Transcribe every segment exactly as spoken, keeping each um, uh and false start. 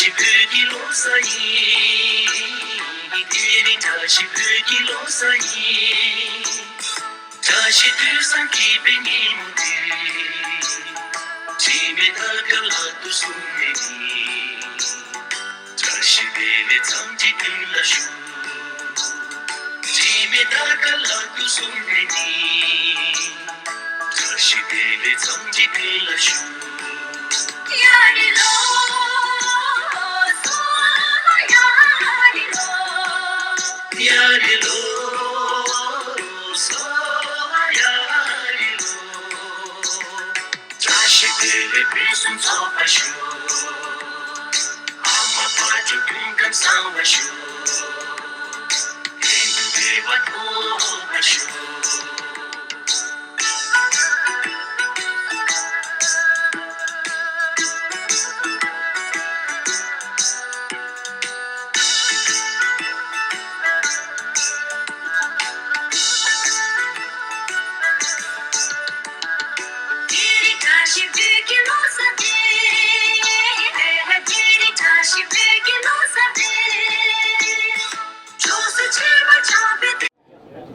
ཞིག་བོད་ཀྱི་ལོ་གསར་ཡིན། དེ་རིང་བཀྲ་ཤིས་བོད་ཀྱི་ལོ་གསར་ཡིན། བཀྲ་ཤིས་དུས་བཟང་སྐྱིད་པའི་ཉིན་མོ་འདིར། དྲི་མེད་ཐར་ཀ་ལག་ཏུ་བཟུང་ནས་ནི། བཀྲ་ཤིས་བདེ་ལེགས་འཚམས་ཀྱི་དུས་ལ་ཞུགས། དྲི་མེད་ཐར་ཀ་ལག་ཏུ་བཟུང་ནས་ནི། བཀྲ་ཤིས་བདེ་ལེགས་འཚམས་ཀྱི་དུས་ལ་ཞུགས། ཡ་ལི་ལོ། ཡ་ལི་ལོ། ཡ་ལི་ལོ། བཀྲ་ཤིས་བདེ་ལེགས་ཕུན་སུམ་ཚོགས་པར་ཤོག། ཨ་མ་ཕ་ཇོ་སྐྱོང་ཁམས་བཟང་བར་ཤོག། ལྷན་དུ་བདེ་བ་ཐོབ་པར་ཤོག།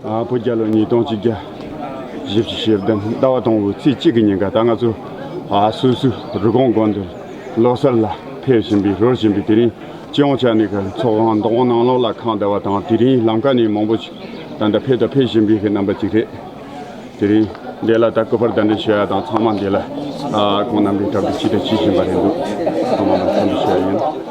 ཨ། བོད་རྒྱལ་ལོ་ཉིས་སྟོང་ཆིག་བརྒྱ་བཞི་བཅུ་ཞེ་བདུན་ཟླ་བ་དང་པོའི་ཚེས་གཅིག་གི་ཉིན་ཀ་ད་ང་ཚོ་ཨ་སོ་སོའི་རུ་ཁག་དགོན་དུ་ལོ་གསར་ལ་ཕེབས་བཞིན་པའི་རོལ་བཞིན་པའི་དེ་རིང་སྤྱི་ཡོངས་ཆ་ནས་ཀྱི་ཚོགས་ཁང་འདུ་ཁང་ནང་ལོགས་ལ་ཁང་བརྡལ་བ་དང་དེ་རིང་ལམ་ཁ་ནས་མང་པོ་ཞིག་ད་ལྟ་ཕེབས་དང་ཕེབས་བཞིན་པའི་གི་རྣམ་པ་ཅིག་རེད། དེ་རིང་འདི་ལ་ད་སྐུ་པར་གདན་འདྲེན་ཞུ་ཡ་དང་ཚང་མ་འདི་ལ་ཨ་ཁོང་རྣམ་པའི་གྲ་སྒྲིག་ཅི་འདྲ་བྱེད་བཞིན་པ་རེད་འདུག་ཚང་མ་ལ་འཚམས་འདྲི་ཞུ་ཡ་ཡིན།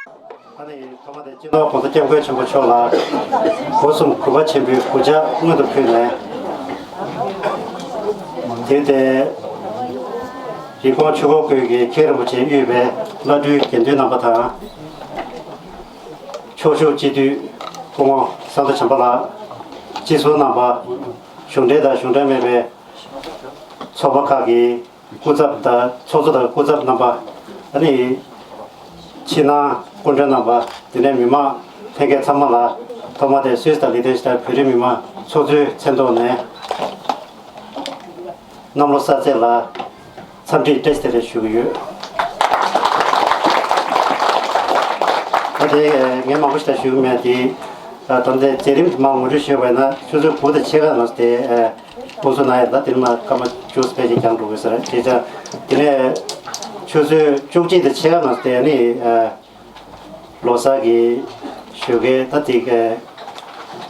ཨ་ནི་ཐོག་མ་དེ་སྤྱི་ནོར་༸གོང་ས་༸སྐྱབས་མགོན་ཆེན་པོ་མཆོག་ལ་སྒོ་གསུམ་གུས་པ་ཆེན་པོས་གུས་ཕྱག་སྔོན་དུ་ཕུལ་ནས། དེ་ལྟའི་རི་ཀོན་ཆོས་འཁོར་དགོན་གྱི་མཁན་རིན་པོ་ཆེ་དབུས་པའི་བླ་སྤྲུལ་དགེ་འདུན་རྣམ་པ་དང་། ཕྱོགས་བཞུགས་སྤྱི་འཐུས་སྐུ་ངོ་ས་མཐོ་བྱམས་པ་ལགས། སྤྱི་ཟུར་རྣམ་པ། གཞུང་འབྲེལ་དང་གཞུང་འབྲེལ་མེད་པའི་ཚོགས་པ་ཁག་གི་སྐུ་ཚབ་དང་ཚོགས་གཙོ་དང་སྐུ་ཚབ་རྣམ་པ། ཨ་ནི་ཕྱི་ནང་སྐུ་མགྲོན་རྣམ་པ། དེ་ནས་མི་མང་ལྷན་རྒྱས་ཚང་མ་ལ་ཐོག་མ་དེ་སུད་སི་དང་ལི་ཐན་ཞི་བདེའི་བོད་རིགས་མི་མང་ཚོགས་གཙོའི་མཚན་ཐོག་ནས་གནམ་ལོ་གསར་ཚེས་ལ་འཚམས་འདྲི་བཀྲ་ཤིས་བདེ་ལེགས་ཞུ་གི་ཡོད། ད་དེ་ངས་མང་པོ་ཞིག་ད་ཞུ་གི་མེད་དེ། ད་ལྟ་མཛད་རིམ་མང་ངོ་སྤྲོད་ཞུས་པ་ཡིན་ན་ཆུ་ཚོད་དགུ་དང་ཕྱེད་ཀ་ནང་དེ་ཨ་ཁོང་ཚོ་ན་ཡ་ད་དེ་མ་སྐར་མ་བཅུ་ཕལ་ཆེར་འགྱངས་འགྲོ་གི་ཟེར་བྱས་ཙང་། དེ་ནས་ཆུ་ཚོད་བཅུ་གཅིག་དང་ཕྱེད་ཀ་ནང་དེ་ནི་ཨ་ལོ་གསར་གྱི་ཞོགས་ཀས་ད་དེ་ག་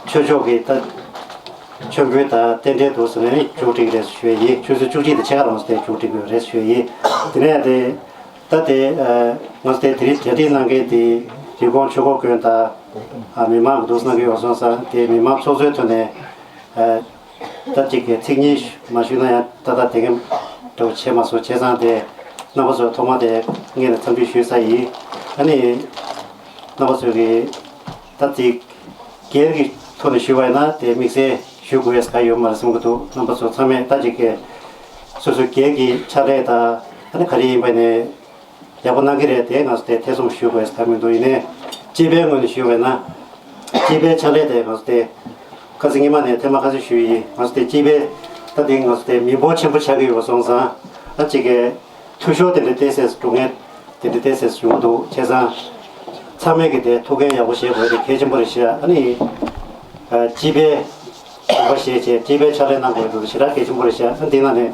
ཆོས་ཕྱོགས་ཀྱི་ད་མཆོད་འབུལ་དང་རྟེན་འབྲེལ་འདུག་ཟེར་ནས་མཇུག་སྒྲིལ་རེད་ཞུ་ཡ་ཡིན། ཆུ་ཚོད་བཅུ་གཅིག་དང་ཕྱེད་ཀ་ནང་དེ་མཇུག་སྒྲིལ་དགོས་རེད་ཞུ་ཡ་ཡིན། དེ་ནས་དེ། ད་དེ་ཨ་ང་ཚོ་དེ་དེ་རིང་གྲ་སྒྲིག་གནང་མཁན་དེ་རི་ཀོན་ཆོས་འཁོར་དགོན་དང་ཨ་མི་མང་གི་འདུག་གནང་གི་ཡོད་སོང་ཙང་། དེ་མི་མང་ཚོགས་གཙོའི་ཐོག་ནས་ཨ་ད་ཅིག་གི་ཚིག་གཉིས་མ་ཞུས་ན་ཡང་ཏག་ཏག་དེ་ག་འདྲ་བོ་བྱས་མ་སོང་། བྱས་ཙང་དེ་རྣམ་པ་ཚོ་ཐོག་མ་དེ་སྔོན་ནས་འཚམས་འདྲི་ཞུས་ཚར་ཡིན། ཨ་ནི་རྣམ་པ་ཚོ་གི་ད་ཅིག་སྒེར་གྱི་ཐོག་ནས་ཞུས་པ་ཡིན་ན་དེ་དམིགས་བསལ་ཞུ་དགོས་ཡས་ག་ཡོད་མ་རེད་བསམ་གྱི་འདུག་རྣམ་པ་ཚོ་ཚང་མས་ད་ཅིག་གི་སོ་སོའི་སྒེར་གྱི་ཕྱག་ལས་དང་། ཨ་ནི་ག་རེ་ཡིན་པ་ནས་ཡག་པོ་གནང་གི་རེད། དེ་ང་ཚོ་དེ་ཐེ་ཚོམ་ཞུ་དགོས་ཡས་ག་མི་འདུག་ཡིན་ནའི་སྤྱི་པའི་ངོས་ནས་ཞུས་པ་ཡིན་ན། སྤྱི་པའི་ཕྱག་ལས་དེ་ང་ཚོ་དེ་ཁ་སང་ཉི་མ་ནས་ཐེངས་མ་ཁ་སང་ཞུས་ཡིན། ང་ཚོ་དེ་སྤྱི་པའི་ད་དེ་ང་ཚོ་དེ་མི་འབོར་ཆེན་པོ་ཆགས་ཀྱི་ཡོད་པ་སོང་ཙང་། ཨ་ཅིག་གི་འཐུས་ཤོར་དེ་འདྲ་ཏོག་ཙམ་འགྲོ་མཁན་དེ་འདྲ་ཏོག་ཙམ་བྱུང་འདུག་བྱས་ཙང་ཚང་མས་ཀྱི་དེ་ཐུགས་འགན་ཡག་པོ་བཞེས་དགོས་དེ་གལ་ཆེན་པོ་རེད་ཤག་ཨ་ནི་ཨ་སྤྱི་པའི་དགོངས་པ་བཞེས་བྱས་སྤྱི་པའི་ཕྱག་ལས་གནང་དགོས་འདུག་ཞེ་དྲག་གལ་ཆེན་པོ་རེད་ཤག་ཨ་འདི་ནང་ནས་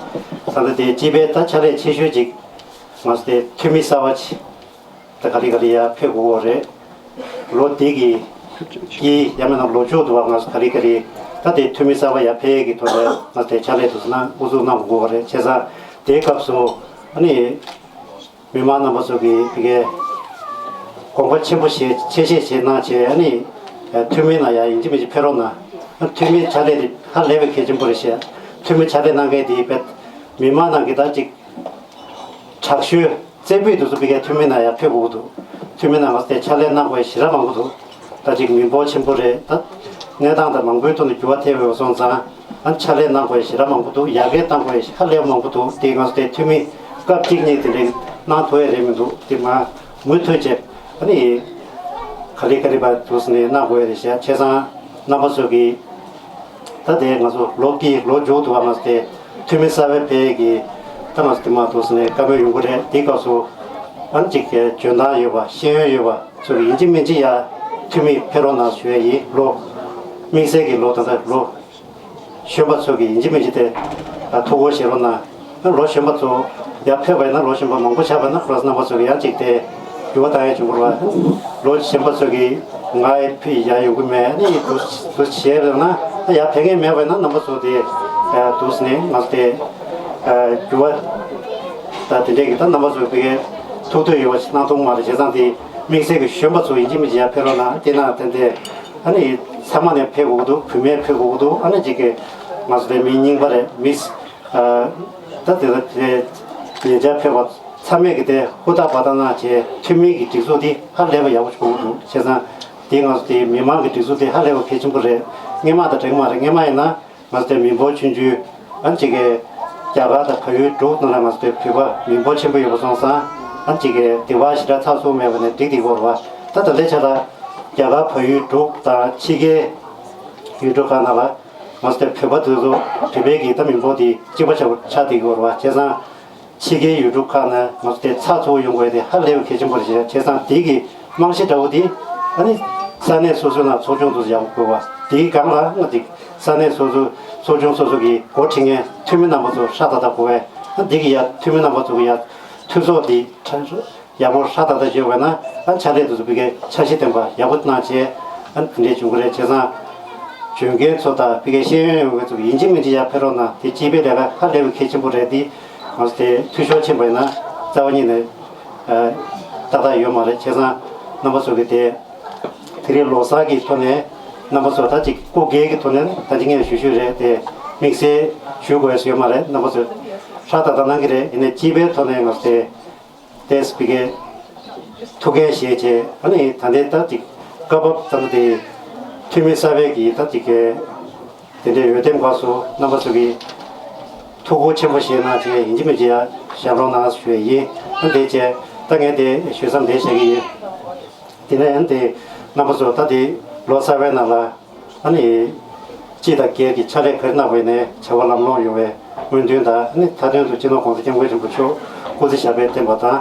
ད་ལྟ་དེ་སྤྱི་པའི་ད་ཕྱག་ལས་ཆེ་ཤོས་ཅིག་ང་ཚོ་དེ་འཐུས་མི་གསར་པ་ཅིག་ད་ག་ལེ་ག་ལེ་ཡར་ཕེབས་དགོས་ཀྱི་རེད། ལོ་འདི་གི་དཀྱིལ་ཡང་མིན་ན་ལོ་མཇུག་ཏུ་བ་ང་ཚོ་ག་ལེ་ག་ལེ་ད་དེ་འཐུས་མི་གསར་པ་ཡར་ཕེབས་ཀྱི་ཐོག་ནས་ང་ཚོ་དེ་ཕྱག་ལས་དུ་གནང་དབུ་འཛུགས་གནང་དགོས་ཀྱི་རེད། བྱས་ཙང་དེའི་སྐབས་སུ་ཨ་ནི། མི་མང་རྣམ་པ་ཚོ་གིས་ཕ་གིའི་དགོངས་པ་ཆེན་པོ་བཞེས་ཆེ་བཞེས་བྱེད་གནང་བྱས། ཨ་ནི་འཐུས་མི་ནང་ཡང་ཡིན་གཅིག་མིན་གཅིག་ཕེབས་རོགས་གནང་། འཐུས་མི་ཕྱག་ལས་དེ་ཧ་ལས་པའི་གལ་ཆེན་པོ་རེད་ཤག་འཐུས་མི་ཕྱག་ལས་གནང་མཁན་དེ་དཔེ་མི་མང་ནང་གི་ད་ཅིག་དྲག་ཤོས་རྩེ་ཕུད་དེ་ཚོ་ཕ་གིའི་འཐུས་མི་ནང་ཡང་ཕེབས་དགོས་ཀྱི་འདུག་འཐུས་མི་ནང་ང་ཚོ་དེ་ཕྱག་ལས་གནང་དགོས་ཞེ་དྲག་མང་པོ་འདུག་ད་ཅིག་མི་འབོར་ཆེན་པོ་རེད། ད་གནས་སྟངས་དང་མང་པོའི་ཐོག་ནས་འགྱུར་བ་ཐེབས་ཡོད་སོང་ཙང་། ཨ་ཕྱག་ལས་གནང་དགོས་ཞེ་དྲག་མང་པོ་འདུག་ཡར་རྒྱས་གཏང་དགོས་ཧ་ལས་པ་མང་པོ་འདུག་དེ་ང་ཚོ་དེ་འཐུས་མི་སྐབས་གཅིག་གཉིས་དེ་འདྲའི་གནང་ཐུབ་ཡ་རེད་མི་འདུག་དེ་མ་མུ་མཐུད་བྱས་ཨ་ནི་ག་ལེ་ག་ལེ་བར་དུ་ནས་གནང་དགོས་ཡ་རེད་ཤག་བྱས་ཙང་རྣམ་པ་ཚོ་གིས་ད་དེ་ང་ཚོ་ལོ་དཀྱིལ་ལོ་མཇུག་ཏུ་བ་ང་ཚོ་དེ་འཐུས་མི་གསར་པའི་ཕེབས་ཀྱི་ད་ང་ཚོ་དེ་མ་དུ་ནས་བཀའ་མོལ་ཡོང་གི་རེད། དེའི་སྐབས་སུ་ཨ་ནི་གཅིག་གི་འཇོན་ཐང་ཡོད་པ་ཤེས་ཡོན་ཡོད་པ་ཚོ་གི་ཡིན་གཅིག་མིན་གཅིག་ཡར་འཐུས་མི་ཕེབས་རོགས་གནང་ཞུ་ཡ་ཡིན། ལོ་དམིགས་བསལ་གྱི་ལོ་ད་ལྟ་ལོ་གཞོན་པ་ཚོ་གི་ཡིན་གཅིག་མིན་གཅིག་དེ་ཐུགས་ཁུར་བཞེས་རོགས་གནང་། ལོ་གཞོན་པ་ཚོ་ཡར་ཕེབས་པ་ཡིན་ན་ལོ་གཞོན་པ་མང་པོ་ཆགས་པ་ན་ཁོ་རང་རྣམ་པ་ཚོ་གི་ཡང་གཅིག་དེ་འགྱུར་བ་བཏང་ཡ་བྱུང་དགོས་རེད་བ། ལོ་གཞོན་པ་ཚོ་གི་ང་ཕི་ཡར་ཡོང་གི་མེད་ནི་འདུག་འདུག་བྱས་རེད་ན་ཡར་ཕེབས་མཁན་མེད་པ་ཡིན་ན་རྣམ་པ་ཚོ་དེ་འདུག་ནས་ང་ཚོ་དེ་འགྱུར་བ་ད་དེ་འདྲས་ཀྱི་ད་རྣམ་པ་ཚོ་ཕ་གིའི་ཐུགས་འདོད་ཡོད་པ་ཞིག་གནང་ཐུབ་མ་རེད། བྱས་ཙང་དེ་དམིགས་བསལ་གྱི་གཞོན་པ་ཚོ་ཡིན་གཅིག་མིན་གཅིག་ཡར་ཕེབས་རོགས་གནང་། དེ་ན་ཏན་ཏན་ཨ་ནི་ཚང་མ་ནས་ཕེབས་དགོས་ཀྱི་འདུག་བུད་མེད་ཕེབས་དགོས་ཀྱི་འདུག་ཨ་ནི་གཅིག་གི་ང་ཚོ་དེ་མི་རྙིང་པ་རེད། མི་ཨ་ད་དེ་ལ་དེ་ཉེ་ཆར་ཕེབས་པ་ཚང་མས་ཀྱི་དེ་ཧུར་ཐག་འབད་ཐག་གནང་བྱས་འཐུས་མི་གི་སྒྲིག་འཛུགས་དེ་ཧ་ལས་པ་ཡག་པོ་བྱུང་གི་འདུག་བྱས་ཙང་དེ་ང་ཚོ་དེ་མི་མང་གི་སྒྲིག་འཛུགས་དེ་ཧ་ལས་པ་གལ་ཆེན་པོ་རེད། སྔོན་མ་དང་འདྲ་གི་མ་རེད། སྔོན་མ་ཡིན་ན་ང་ཚོ་དེ་མི་འབོར་ཆུང་ཆུང་ཨ་ནི་གཅིག་གི་རྒྱ་གར་དང་བལ་ཡུལ་འབྲུག་ནང་ལ་ང་ཚོ་དེ་བོད་པ་མི་འབོར་ཆེན་པོ་ཡོད་པ་སོང་ཙང་ཨ་ནི་གཅིག་གི་དེ་བ་ཞེ་དྲག་ཚགས་ཚུད་མེད་པ་ནས་འགྲིག་འགྲིག་གི་རེད་བ། ད་ད་ལྟའི་ཆ་ལ་རྒྱ་གར་བལ་ཡུལ་འབྲུག་དང་ཕྱི་རྒྱལ་ཡུལ་གྲུ་ཁག་ནང་ལ་ང་ཚོ་དེ་བོད་པ་དེ་ཚོ་བོད་པའི་གི་ད་མི་འབོར་དེ་གཅིག་པ་ཆགས་ཆགས་བསྡད་ཀྱི་ཡོད་རེད་བ། བྱས་ཙང་ཕྱི་རྒྱལ་ཡུལ་གྲུ་ཁག་ནང་ང་ཚོ་དེ་ཚགས་ཚུད་ཡོང་དགོས་དེ་ཧ་ལས་པའི་གལ་ཆེན་པོ་རེད་ཤག་བྱས་ཙང་དེ་གི་རྨང་གཞི་འདྲ་བོ་དེ་ཨ་ནི་ས་གནས་སོ་སོའི་ནང་ཚོགས་ཆུང་དུ་ཡག་པོ་དགོས་བ། དེའི་སྒང་ལ་ང་ཅིག་ས་གནས་སོ་སོ་ཚོགས་ཆུང་སོ་སོ་གི་འགོ་ཁྲིད་མཁན་འཐུས་མི་རྣམ་པ་ཚོ་ཧྲ་ཏག་ཏག་དགོས་བས། ཨ་འདི་གི་ཡ་འཐུས་མི་རྣམ་པ་ཚོ་གི་ཡ་འཐུས་ཚོགས་འདི་ཡག་པོ་ཧྲ་ཏག་ཏག་བྱས་པ་ན་ཨ་ཕྱག་ལས་དེ་ཚོ་ཕ་གིའི་འཆར་གཞི་ལྡན་པ་ཡག་པོ་གནང་བྱས་ཨ་འདི་འདྲས་བྱུང་གི་རེད། བྱས་ཙང་བྱོན་མཁན་ཚོ་དང་ཕ་གིའི་ཤེས་ཡོན་ཡོད་མཁན་ཚོ་གི་ཡིན་གཅིག་མིན་གཅིག་ཡར་ཕེབས་རོགས་གནང་། དེ་སྤྱི་པའི་ལས་ཀ་ཧ་ལས་པའི་གལ་ཆེན་པོ་རེད། དེ་ང་ཚོ་དེ་འཐུས་ཤོར་ཕྱིན་པ་ཡིན་ན་རྩ་བ་ཉིད་ནས་ཨ་ཏག་ཏག་ཡོད་མ་རེད། བྱས་ཙང་ རྣམ་པ་ཚོ་གི་དེ་དེ་རིང་ལོ་གསར་གྱི་ཐོག་ནས་རྣམ་པ་ཚོ་ད་ཅིག་སྐུ་སྒེར་གྱི་ཐོག་ནས་ད་ཅིག་ངས་ཞུ་ཞུ་རེད་དེ་དམིགས་བསལ་ཞུ་དགོས་ཡ་ཡོད་མ་རེད། རྣམ་པ་ཚོ་ཧྲ་ཏག་ཏག་གནང་གི་རེད། ཡིན་ནའི་སྤྱི་པའི་ཐོག་ནས་ང་ཚོ་དེ་ཏེས་པི་ཀའི་ཐུགས་འགན་བཞེས་བྱས་ཨ་ནི་ད་ལྟའི་ད་ཅིག་སྐབས་བབ་ད་ལྟ་དེ་འཐུས་མི་གསར་པའི་གི་ད་ཅིག་དེ་འདྲའི་འོས་འདེམས་སྐབས་སུ་རྣམ་པ་ཚོ་གིས་ཐུགས་ཁུར་ཆེན་པོ་བཞེས་གནང་བྱས་ཡིན་གཅིག་མིན་གཅིག་ཡ་ཞབས་བྲོ་གནང་ཞུ་ཡ་ཡིན། ཨ་དེ་བྱས་ད་ངས་དེ་ཞུ་མཚམས་དེ་བཞག་གི་ཡིན། དེ་ནས་ཨ་དེ་རྣམ་པ་ཚོ་ད་དེ་ལོ་གསར་པའི་ནང་ལ་ཨ་ནི་སྤྱི་དང་སྒེར་གྱི་ཕྱག་ལས་ག་རེ་གནང་བ་ཡིན་ནའི་བྱ་བ་ལམ་ལྷོང་ཡོང་བའི་སྨོན་འདུན་དང་ཨ་ནི་མཐའ་དོན་དུ་སྤྱི་ནོར་༸གོང་ས་༸སྐྱབས་མགོན་ཆེན་པོ་མཆོག་སྐུ་ཚེ་ཞབས་པད་བརྟན་པ་དང་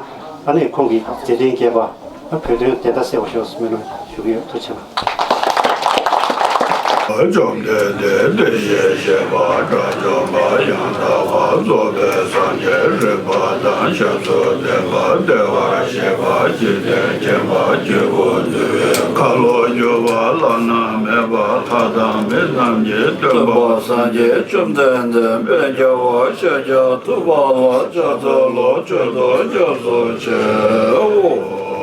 ཨ་ནི་ཁོང་གི་མཛད་འཕྲིན་རྒྱས་པ། བོད་དོན་བདེན་མཐའ་གསལ་བར་ཤོག་སྨོན་ལམ་ཞུ་གི་ཡོད། ཐུགས་རྗེ་ཆེ། བཅོམ་ལྡན་འདས་དེ་བཞིན་གཤེགས་པ་དགྲ་བཅོམ་པ་ཡང་དག་པར་རྫོགས་པའི་སངས་རྒྱས་རིག་པ་དང་ཞབས་སུ་ལྡན་པ་བདེ་བར་གཤེགས་པ་འཇིག་རྟེན་མཁྱེན་པ་སྐྱེས་བུ་འདུལ་བའི་ཁ་ལོ་སྒྱུར་བ་བླ་ན་མེད་པ་ལྷ་དང་མི་རྣམས་ཀྱི་སྟོན་པ་སངས་རྒྱས་བཅོམ་ལྡན་འདས་དཔལ་རྒྱལ་བ་ཤཱཀྱ་ཐུབ་པ་ལ་ཕྱག་འཚལ་ལོ། མཆོད་དོ་སྐྱབས་སུ་མཆིའོ།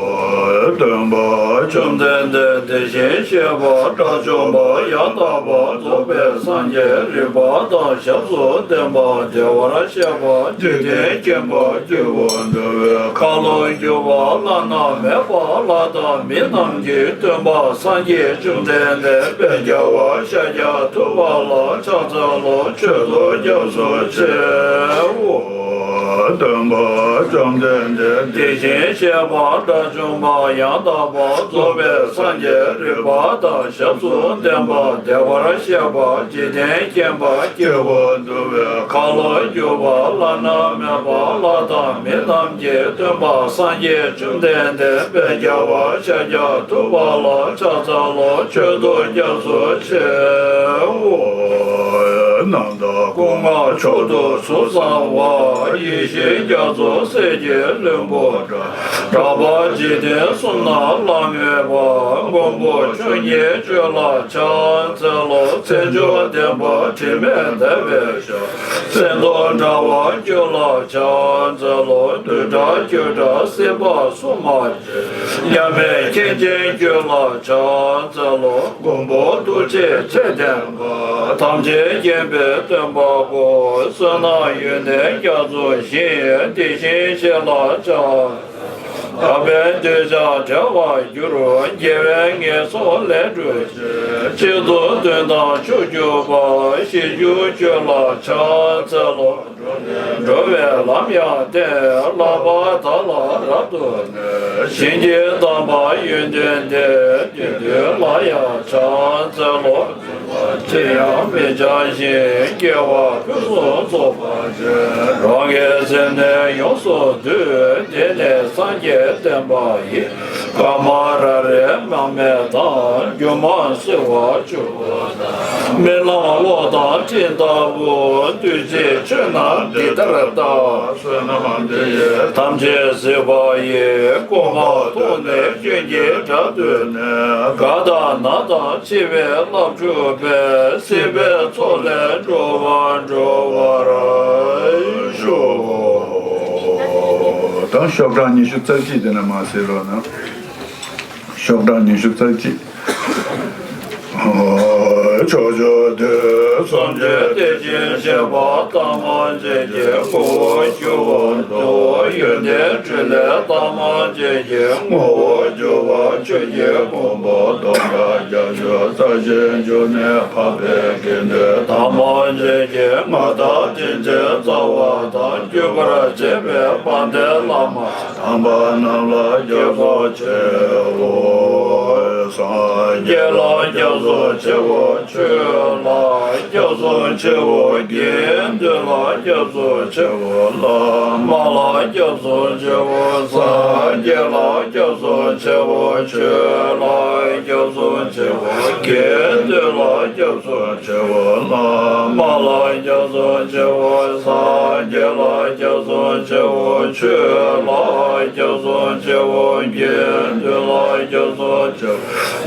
སྟོན་པ་བཅོམ་ལྡན་འདས་དེ་བཞིན་གཤེགས་པ་དགྲ་བཅོམ་པ་ཡང་དག་པར་རྫོགས་པའི་སངས་རྒྱས་རིག་པ་དང་ཞབས་སུ་ལྡན་པ་བདེ་བར་གཤེགས་པ་འཇིག་རྟེན་མཁྱེན་པ་སྐྱེས་བུ་འདུལ་བའི་ཁ་ལོ་སྒྱུར་བ་བླ་ན་མེད་པ་ལྷ་དང་མི་རྣམས་ཀྱི་སྟོན་པ་སངས་རྒྱས་བཅོམ་ལྡན་འདས་དཔལ་རྒྱལ་བ་ཤཱཀྱ་ཐུབ་པ་ལ་ཕྱག་འཚལ་ལོ། མཆོད་དོ་སྐྱབས་སུ་མཆིའོ། སྟོན་པ་བཅོམ་ལྡན་འདས་དེ་བཞིན་གཤེགས་པ་དགྲ་བཅོམ་པ་ཡང་དག་པར་རྫོགས་པའི་སངས་རྒྱས་རིག་པ་དང་ཞབས་སུ་ལྡན་པ་བདེ་བར་གཤེགས་པ་འཇིག་རྟེན་མཁྱེན་པ་སྐྱེས་བུ་འདུལ་བའི་ཁ་ལོ་སྒྱུར་བ་བླ་ན་མེད་པ་ལྷ་དང་མི་རྣམས་ཀྱི་སྟོན་པ་སངས་རྒྱས་བཅོམ་ལྡན་འདས་དཔལ་རྒྱལ་བ་ཤཱཀྱ་ཐུབ་པ་ལ་ཕྱག་འཚལ་ལོ། མཆོད་དོ་སྐྱབས་སུ་མཆིའོ། རྣམ་དག་སྐུ་མངའ་མཆོག་ཏུ་གཟུགས་བཟང་བ། ཡེ་ཤེས་རྒྱ་མཚོ་གསེར་གྱི་ལྷུན་པོ་འདྲ། གྲགས་པ་འཇིག་རྟེན་གསུམ་ན་བླ་མེད་པ། མགོན་པོ་ཆོས་ཉིད་སྤྱོད་ལ་ཕྱག་འཚལ་ལོ། མཚན་མཆོག་ལྡན་པ་དྲི་མེད་ཟླ་བའི་ཞལ། མཚན་ཐོག་འདྲ་བ་སྐྱོད་ལ་ཕྱག་འཚལ་ལོ། བདུད་དགྲ་ཁྱོད་དགྲ་སྲིད་པ་སྲུང་མ་མཉམ་མེད་མཁན་ཆེན་ཁྱོད་ལ་ཕྱག་འཚལ་ལོ། མགོན་པོ་ཐུགས་རྗེ་ཆེ་ལྡན་པ། ཐམས་ཅད་མཁྱེན་པའི་སྟོན་པ་པོ། བསོད་ནམས་ཡོན་ཏན་རྒྱ་མཚོ་བཞི། དེ་བཞིན་གཤེགས་ལ་ཕྱག། ལྷག་པའི་འདོད་ཆགས་བྲལ་བར་འགྱུར། དགེ་བའི་ངན་སོང་ལས་གྲོལ་ཕྱིར། སྤྱི་གཙུག་དོན་དམ་མཆོག་གྱུར་པ། ཞི་བསྒྱུར་ཁྱོད་ལ་ཕྱག་འཚལ་ལོ། འགྲོ་བའི་ལམ་ཡང་བསྟན། བསླབ་པ་དག་ལ་རབ་ཏུ་གནས། ཞིང་གི་དམ་པ་ཡོན་ཏན་ལྡན། དེ་དུས་ལ་ཡང་ཕྱག་འཚལ་ལོ། ཅི་ཡང་མི་བྱ་ཞིང་། དགེ་བ་ཕུན་སུམ་ཚོགས་པར་བྱེད། རང་གི་སེམས་ནི་ཡོངས་སུ་འདུལ། དེ་ནི་སངས་རྒྱས་བསྟན་པ་ཡི། ཀ་མ་ར་རེ་མང་མེད་དང་། སྒྱུ་མ་བསིལ་བ་ཆུ་བོ་དང་། རྨི་ལམ་གློག་དང་སྤྲིན་ལྟ་བུ། འདུས་བྱས་ཆོས་རྣམས་འདི་ལྟར་བལྟ། བསོད་ནམས་འདི་ཡིས་ཐམས་ཅད་གཟིགས་པ་ཡི། སྐུ་མངའ་ཐོབ་ནས་སྐྱོན་གྱི་དགྲ་བཏུལ་ནས། རྒ་དང་ན་དང་འཆི་བའི་རླབས་འཁྲུགས་པའི། སྲིད་པའི་མཚོ་ལས་འགྲོ་བ་སྒྲོལ་བར་ཤོག། ད་ཤོག་གྲངས་ཉི་ཤུ་རྩ་གཅིག་དེ་ནས་མར་གཟིགས་རོགས་གནང་། ཤོག་གྲངས་ཉི་ཤུ་རྩ་གཅིག། ཕྱོགས་བཅུ་དུས་གསུམ་གྱི་དེ་བཞིན་གཤེགས་པ་ཐམས་ཅད་ཀྱི་ངོ་བོ་ཞི་བ་མཐོ། ཡོན་ཏན་ཕྲིན་ལས་ཐམས་ཅད་ཀྱི་ངོ་བོ་སྒྱུ་བ། ཆོས་ཀྱི་ཕུང་པོ་སྟོང་ཕྲག་བརྒྱད་ཅུ་རྩ་བཞི་འབྱུང་གནས་འཕགས་པའི་དགེ་འདུན་ཐམས་ཅད་ཀྱི་མངའ་བདག་དྲིན་ཅན་རྩ་བ་དང་། གུས་པར་བྱེད་པའི་དཔལ་ལྡན་བླ་མ་དམ་པ་རྣམས་ལ་སྐྱབས་སུ་མཆིའོ། སངས་རྒྱས་ལ་སྐྱབས་སུ་མཆིའོ། ཆོས་ལ་སྐྱབས་སུ་མཆིའོ། དགེ་འདུན་ལ་སྐྱབས་སུ་མཆིའོ། བླ་མ་ལ་སྐྱབས་སུ་མཆིའོ། སངས་རྒྱས་ལ་སྐྱབས་སུ་མཆིའོ། ཆོས་ལ་སྐྱབས་སུ་མཆིའོ། དགེ་འདུན་ལ་སྐྱབས་སུ་མཆིའོ། བླ་མ་ལ་སྐྱབས་སུ་མཆིའོ། སངས་རྒྱས་ལ་སྐྱབས་སུ་མཆིའོ། ཆོས་ལ་སྐྱབས་སུ་མཆིའོ། དགེ་འདུན་ལ་སྐྱབས་སུ་མཆིའོ།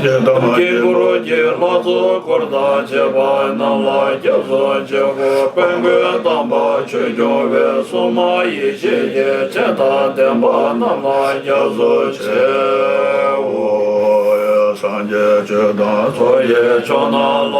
ཡི་དམ་དཀྱིལ་འཁོར་གྱི་ལྷ་ཚོགས་འཁོར་དང་བཅས་པ་རྣམས་ལ་སྐྱབས་སུ་མཆིའོ། དཔལ་མགོན་དམ་པ་ཆོས་སྐྱོང་བའི་སྲུང་མ་ཡེ་ཤེས་ཀྱི་སྤྱན་དང་ལྡན་པ་རྣམས་ལ་སྐྱབས་སུ་མཆིའོ། སངས་རྒྱས་ཆོས་དང་ཚོགས་ཀྱི་མཆོག་རྣམས་ལ།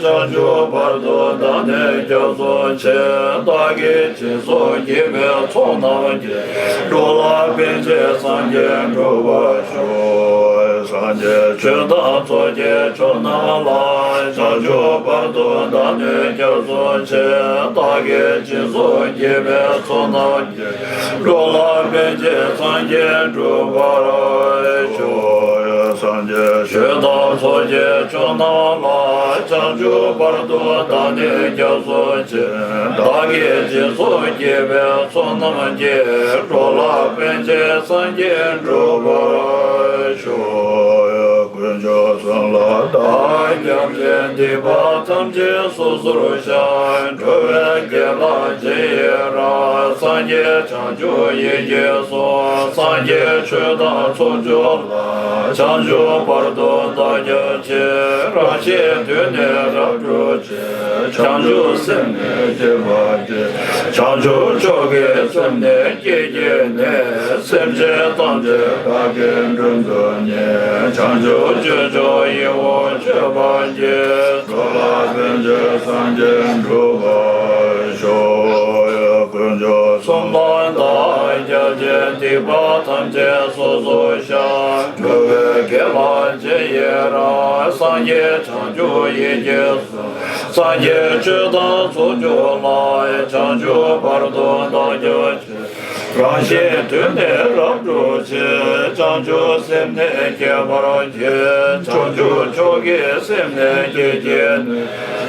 བྱང་ཆུབ་བར་དུ་བདག་ནི་སྐྱབས་སུ་མཆི། བདག་གིས་སྦྱིན་སོགས་བགྱིས་པའི་ཚོགས་རྣམས་ཀྱིས། འགྲོ་ལ་ཕན་ཕྱིར་སངས་རྒྱས་འགྲུབ་པར་ཤོག། སངས་རྒྱས་ཆོས་དང་ཚོགས་ཀྱི་མཆོག་རྣམས་ལ། བྱང་ཆུབ་བར་དུ་བདག་ནི་སྐྱབས་སུ་མཆི། བདག་གིས་སྦྱིན་སོགས་བགྱིས་པའི་ཚོགས་རྣམས་ཀྱིས། འགྲོ་ལ་ཕན་ཕྱིར་སངས་རྒྱས་འགྲུབ་པར་ཤོག། སངས་རྒྱས་ཆོས་དང་ཚོགས་ཀྱི་མཆོག་རྣམས་ལ། བྱང་ཆུབ་བར་དུ་བདག་ནི་སྐྱབས་སུ་མཆི། བདག་གིས་སྦྱིན་སོགས་བགྱིས་པའི་ཚོགས་རྣམས་ཀྱིས། འགྲོ་ལ་ཕན་ཕྱིར་སངས་རྒྱས་འགྲུབ་པར་ཤོག། དཀོན་མཆོག་གསུམ་ལ་བདག་སྐྱབས་མཆི། སྡིག་པ་ཐམས་ཅད་སོ་སོར་བཤགས། འགྲོ་བའི་དགེ་ལ་རྗེས་ཡི་རང་། སངས་རྒྱས་བྱང་ཆུབ་ཡིད་ཀྱིས་བཟུང་། སངས་རྒྱས་ཆོས་དང་ཚོགས་མཆོག་ལ། བྱང་ཆུབ་བར་དུ་བདག་སྐྱབས་མཆི། རང་གཞན་དོན་ནི་རབ་བསྒྲུབ་ཕྱིར། བྱང་ཆུབ་སེམས་ནི་བསྐྱེད་པར་བགྱི། བྱང་ཆུབ་མཆོག་གི་སེམས་ནི་བསྐྱེད་བགྱིས་ནས། སེམས་ཅན་ཐམས་ཅད་བདག་གིས་མགྲོན་དུ་གཉེར། བྱང་ཆུབ་སྤྱོད་མཆོག་ཡིད་འོང་སྤྱོད་པར་བགྱི། འགྲོ་ལ་ཕན་ཕྱིར་སངས་རྒྱས་འགྲུབ་པར་ཤོག། དཀོན་མཆོག་གསུམ་ལ་བདག་སྐྱབས་མཆི། སྡིག་པ་ཐམས་ཅད་སོ་སོར་བཤགས། འགྲོ་བའི་དགེ་ལ་རྗེས་ཡི་རང་། སངས་རྒྱས་བྱང་ཆུབ་ཡིད་ཀྱིས་བཟུང་། སངས་རྒྱས་ཆོས་དང་ཚོགས་མཆོག་ལ། བྱང་ཆུབ་བར་དུ་བདག་སྐྱབས་མཆི། རང་གཞན་དོན་ནི་རབ་བསྒྲུབ་ཕྱིར། བྱང་ཆུབ་སེམས་ནི་བསྐྱེད་པར་བགྱི། བྱང་ཆུབ་མཆོག་གི་སེམས་ནི་བསྐྱེད་བགྱིས་ནས།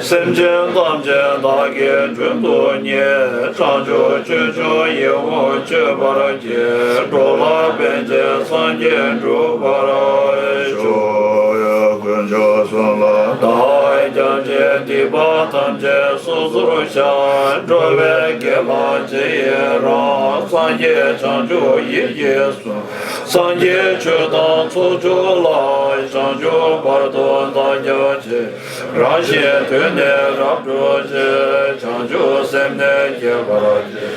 སེམས་ཅན་ཐམས་ཅད་བདག་གིས་མགྲོན་དུ་གཉེར། བྱང་ཆུབ་སྤྱོད་མཆོག་ཡིད་འོང་སྤྱོད་པར་བགྱི། འགྲོ་ལ་ཕན་ཕྱིར་སངས་རྒྱས་འགྲུབ་པར་ཤོག། དཀོན་མཆོག་གསུམ་ལ་བདག་སྐྱབས་མཆི། སྡིག་པ་ཐམས་ཅད་སོ་སོར་བཤགས། འགྲོ་བའི་དགེ་ལ་རྗེས་ཡི་རང་། སངས་རྒྱས་བྱང་ཆུབ་ཡིད་ཀྱིས་བཟུང་། སངས་རྒྱས་ཆོས་དང་ཚོགས་མཆོག་ལ། བྱང་ཆུབ་བར་དུ་བདག་སྐྱབས་མཆི། རང་གཞན་དོན་ནི་རབ་བསྒྲུབ་ཕྱིར། བྱང་ཆུབ་སེམས་ནི་བསྐྱེད་པར་བགྱི།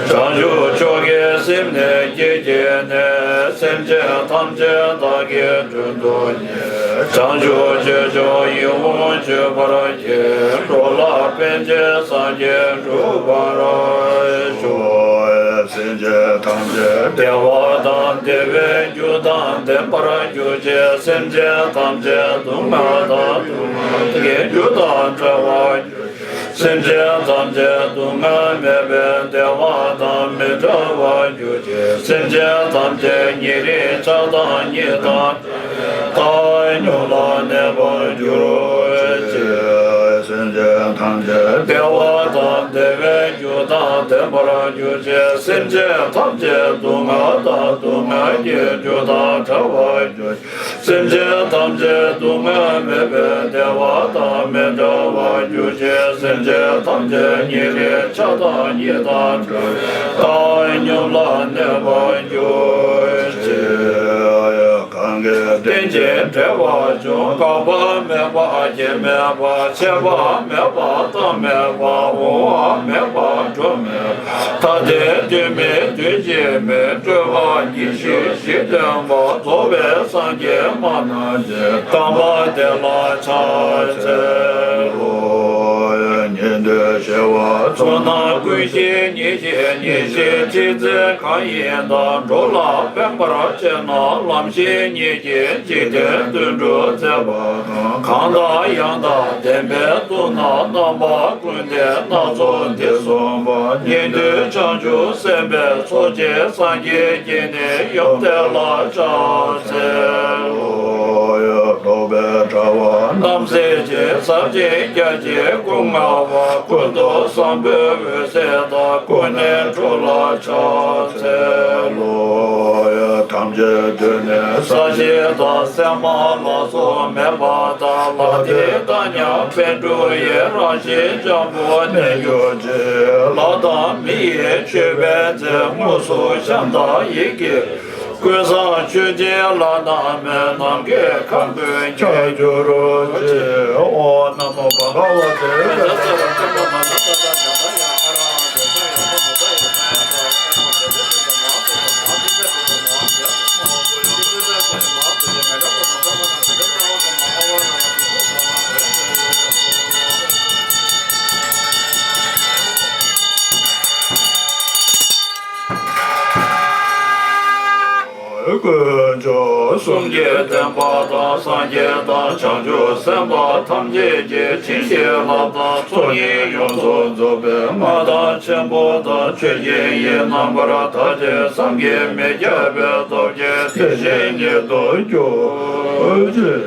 བྱང་ཆུབ་མཆོག་གི་སེམས་ནི་བསྐྱེད་བགྱིས་ནས། སེམས་ཅན་ཐམས་ཅད་བདག་གིས་མགྲོན་དུ་གཉེར། བྱང་ཆུབ་སྤྱོད་མཆོག་ཡིད་འོང་སྤྱོད་པར་བགྱི། འགྲོ་ལ་ཕན་ཕྱིར་སངས་རྒྱས་འགྲུབ་པར་ཤོག། སེམས་ཅན་ཐམས་ཅད་བདེ་བ་དང་བདེ་བའི་རྒྱུ་དང་ལྡན་པར་གྱུར་ཅིག། སེམས་ཅན་ཐམས་ཅད་སྡུག་བསྔལ་དང་སྡུག་བསྔལ་གྱི་རྒྱུ་དང་བྲལ་བར་གྱུར་ཅིག། སེམས་ཅན་ཐམས་ཅད་སྡུག་བསྔལ་མེད་པའི་བདེ་བ་དང་མི་འབྲལ་བར་གྱུར་ཅིག། སེམས་ཅན་ཐམས་ཅད་ཉེ་རིང་ཆགས་སྡང་གཉིས་དང་བྲལ་བའི་བཏང་སྙོམས་ལ་གནས་པར་གྱུར་ཅིག། སེམས་ཅན་ཐམས་ཅད་བདེ་བ་དང་བདེ་བའི་རྒྱུ་དང་ལྡན་པར་གྱུར་ཅིག། སེམས་ཅན་ཐམས་ཅད་སྡུག་བསྔལ་དང་སྡུག་བསྔལ་གྱི་རྒྱུ་དང་བྲལ་བར་གྱུར་ཅིག། སེམས་ཅན་ཐམས་ཅད་སྡུག་བསྔལ་མེད་པའི་བདེ་བ་དང་མི་འབྲལ་བར་གྱུར་ཅིག། སེམས་ཅན་ཐམས་ཅད་ཉེ་རིང་ཆགས་སྡང་གཉིས་དང་བྲལ་བའི་བཏང་སྙོམས་ལ་གནས་པར་གྱུར་ཅིག། གང་གིས་རྟེན་ཅིང་འབྲེལ་བར་འབྱུང་། འགག་པ་མེད་པ་སྐྱེ་མེད་པ། ཆད་པ་མེད་པ་བཏང་མེད་པ། འོང་བ་མེད་པ་འགྲོ་མེད་པ། ཐ་དད་དོན་མེད་དོན་གཅིག་མེད། སྤྲོས་པ་ཉེར་ཞི་གཞི་སྟོན་པ། རྫོགས་པའི་སངས་རྒྱས་སྨྲ་ན་བརྗོད། དམ་པ་དེ་ལ་ཕྱག་འཚལ་ལོ། ཉན་ཐོས་བྱེ་བ་ཚོགས་རྣམས་ཀུན་ཤེས་ཉེར་ཞི་ཉེར་ཞིའི་ཁྲིད་རྩལ་གང་ཡིན་དང་། འགྲོ་ལ་ཕན་པར་བྱེད་ན་ལམ་ཤེས་ཉིད་ཀྱི་འཇིག་རྟེན་དོན་གྲུབ་མཛད་པ་དང་། གང་དང་ཡང་དག་བདེན་པའི་མཐུ་རྣམས་རྣམ་པ་ཀུན་ལྡན་སྣ་ཚོགས་འདི་གསུངས་པ། ཉན་ཐོས་བྱང་ཆུབ་སེམས་དཔའི་ཚོགས་ཀྱི་སངས་རྒྱས་ཀྱི་ནི་ཡུམ་དེ་ལ་ཕྱག་འཚལ་ལོ། རྟོག་པའི་དྲ་བ་རྣམ་སེལ་ཅིང་། ཟབ་ཅིང་རྒྱ་ཆེའི་སྐུ་མངའ་བ། ཀུན་ཏུ་བཟང་པོའི་འོད་ཟེར་དང་། ཀུན་ནས་འགྲོ་ལ་ཕྱག་འཚལ་ལོ། དམ་ ཀྱི་དུས་ནས་ས་གཞི་དང་སྲན་མ་ལ་སོགས་མེད་པ་དང་། ལྷ་དེ་དང་མཉམ་པའི་འགྲོ་བའི་རང་བཞིན་འཇམ་པོ་གནས་གྱུར་ཅིག་ལྷ་དང་མི་ཡི་མཆོད་པའི་རྫས་དངོས་སུ་ཤམ་དང་ཡིད་ཀྱིས་ཀུན་བཟང་མཆོད་སྦྱིན་ལ་བསྣམས་ནམ་མཁའི་ཁམས་ཀུན་ཁྱབ་གྱུར་ཅིག་ཨོཾ་ན་མོ་བྷ་ག་ཝ་ཏེ། དཀོན་མཆོག་གསུམ་གྱི་བསྟན་པ་དང་། སངས་རྒྱས་དང་བྱང་ཆུབ་སེམས་དཔའ་ཐམས་ཅད་ཀྱི་བྱིན་གྱིས་བརླབས་དང་ཚོགས་གཉིས་ཡོངས་སུ་རྫོགས་པའི་མངའ་བདག་ཆེན་པོ་དང་། ཆོས་དབྱིངས་ཡིན། རྣམ་པར་ཐར་ཅིང་བསམ་གྱིས་མི་ཁྱབ་པའི་སྟོབས་ཀྱིས་དེ་བཞིན་ཉིད་དུ་གྱུར་ཅིག་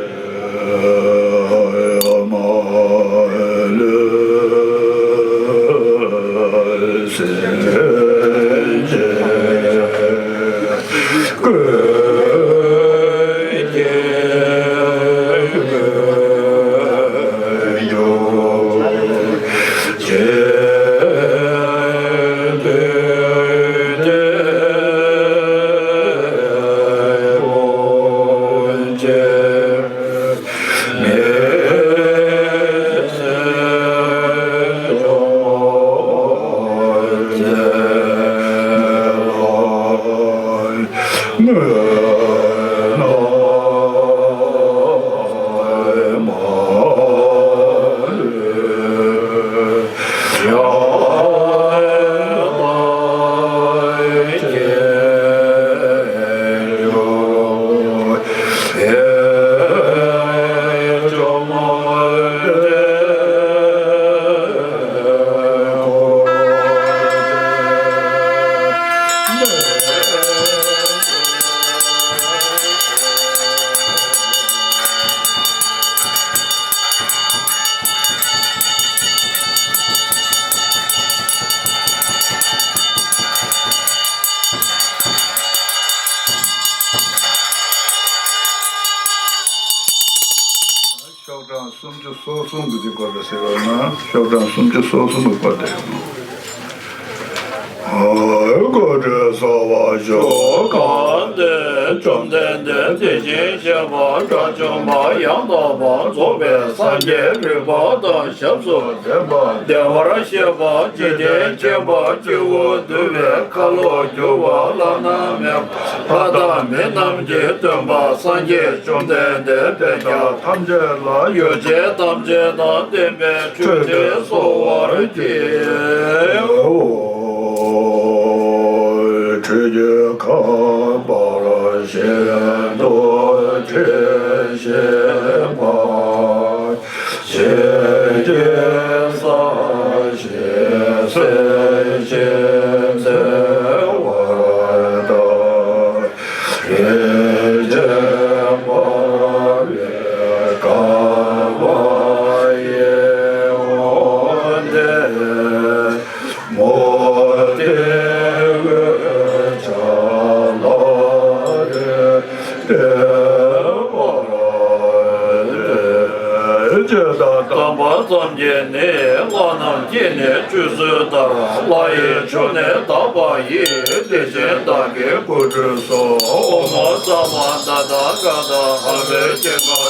ཤོག་གྲངས་སུམ་ཅུ་སོ་གསུམ་གྱི་སྐོར་ལ་ཟེར་བ་ན། ཤོག་གྲངས་སུམ་ཅུ་སོ་གསུམ་གྱི་སྐོར་དེ། འཁོར་འདས་བཅོམ་ལྡན་འདས་དེ་བཞིན་གཤེགས་པ་དགྲ་བཅོམ་པ་ཡང་དག་པར་རྫོགས་པའི་སངས་རྒྱས་རིག་པ་དང་ཞབས་སུ་ལྡན་པ། བདེ་བར་གཤེགས་པ་འཇིག་རྟེན་མཁྱེན་པ། སྐྱེ་བོ་འདུལ་བའི་ཁ་ལོ་སྒྱུར་བ། བླ་ན་མེད་པ་ལྷ་དང་མི་རྣམས་ཀྱི་སྟོན་པ། སངས་རྒྱས་བཅོམ་ལྡན་འདས་དཔལ་མཁྱེན་པ་ཐམས་ཅད་ལ། ཡོ་བྱད་ཐམས་ཅད་དང་ལྡན་པའི་ཁྲུས་ཏེ་གསོལ་བར་བགྱི། ཁྲུས་ཀྱི་ཁ་འབར་ཤིན་ཏུ་དྲི་ཞིམ་པ། ཞལ་གྱི་ས་གཞི་སྲིད་ཞིང་བརྩེ་བར་ལྟ། རིན་ཆེན་འབར་བའི་ཀ་བ་ཡི་འོད་ལྡན་མུ་ཏིག་འོད་ཆགས་ལ་རེག་དམ་པ་ཙམ་གྱིས་ནི་ལྷ་རྣམས་ཀྱིས་ནི་ཆོས་བཟོད་ལྟར། ལྷ་ཡི་མཆོག་ནི་དག་པ་ཡིས། དེ་བཞིན་བདག་གིས་སྐུ་ཁྲུས་གསོལ། ཨོཾ་སརྦ་ཏ་ཐཱ་ག་ཏ་ཨ་བྷཱ་ཀྱེ་ག་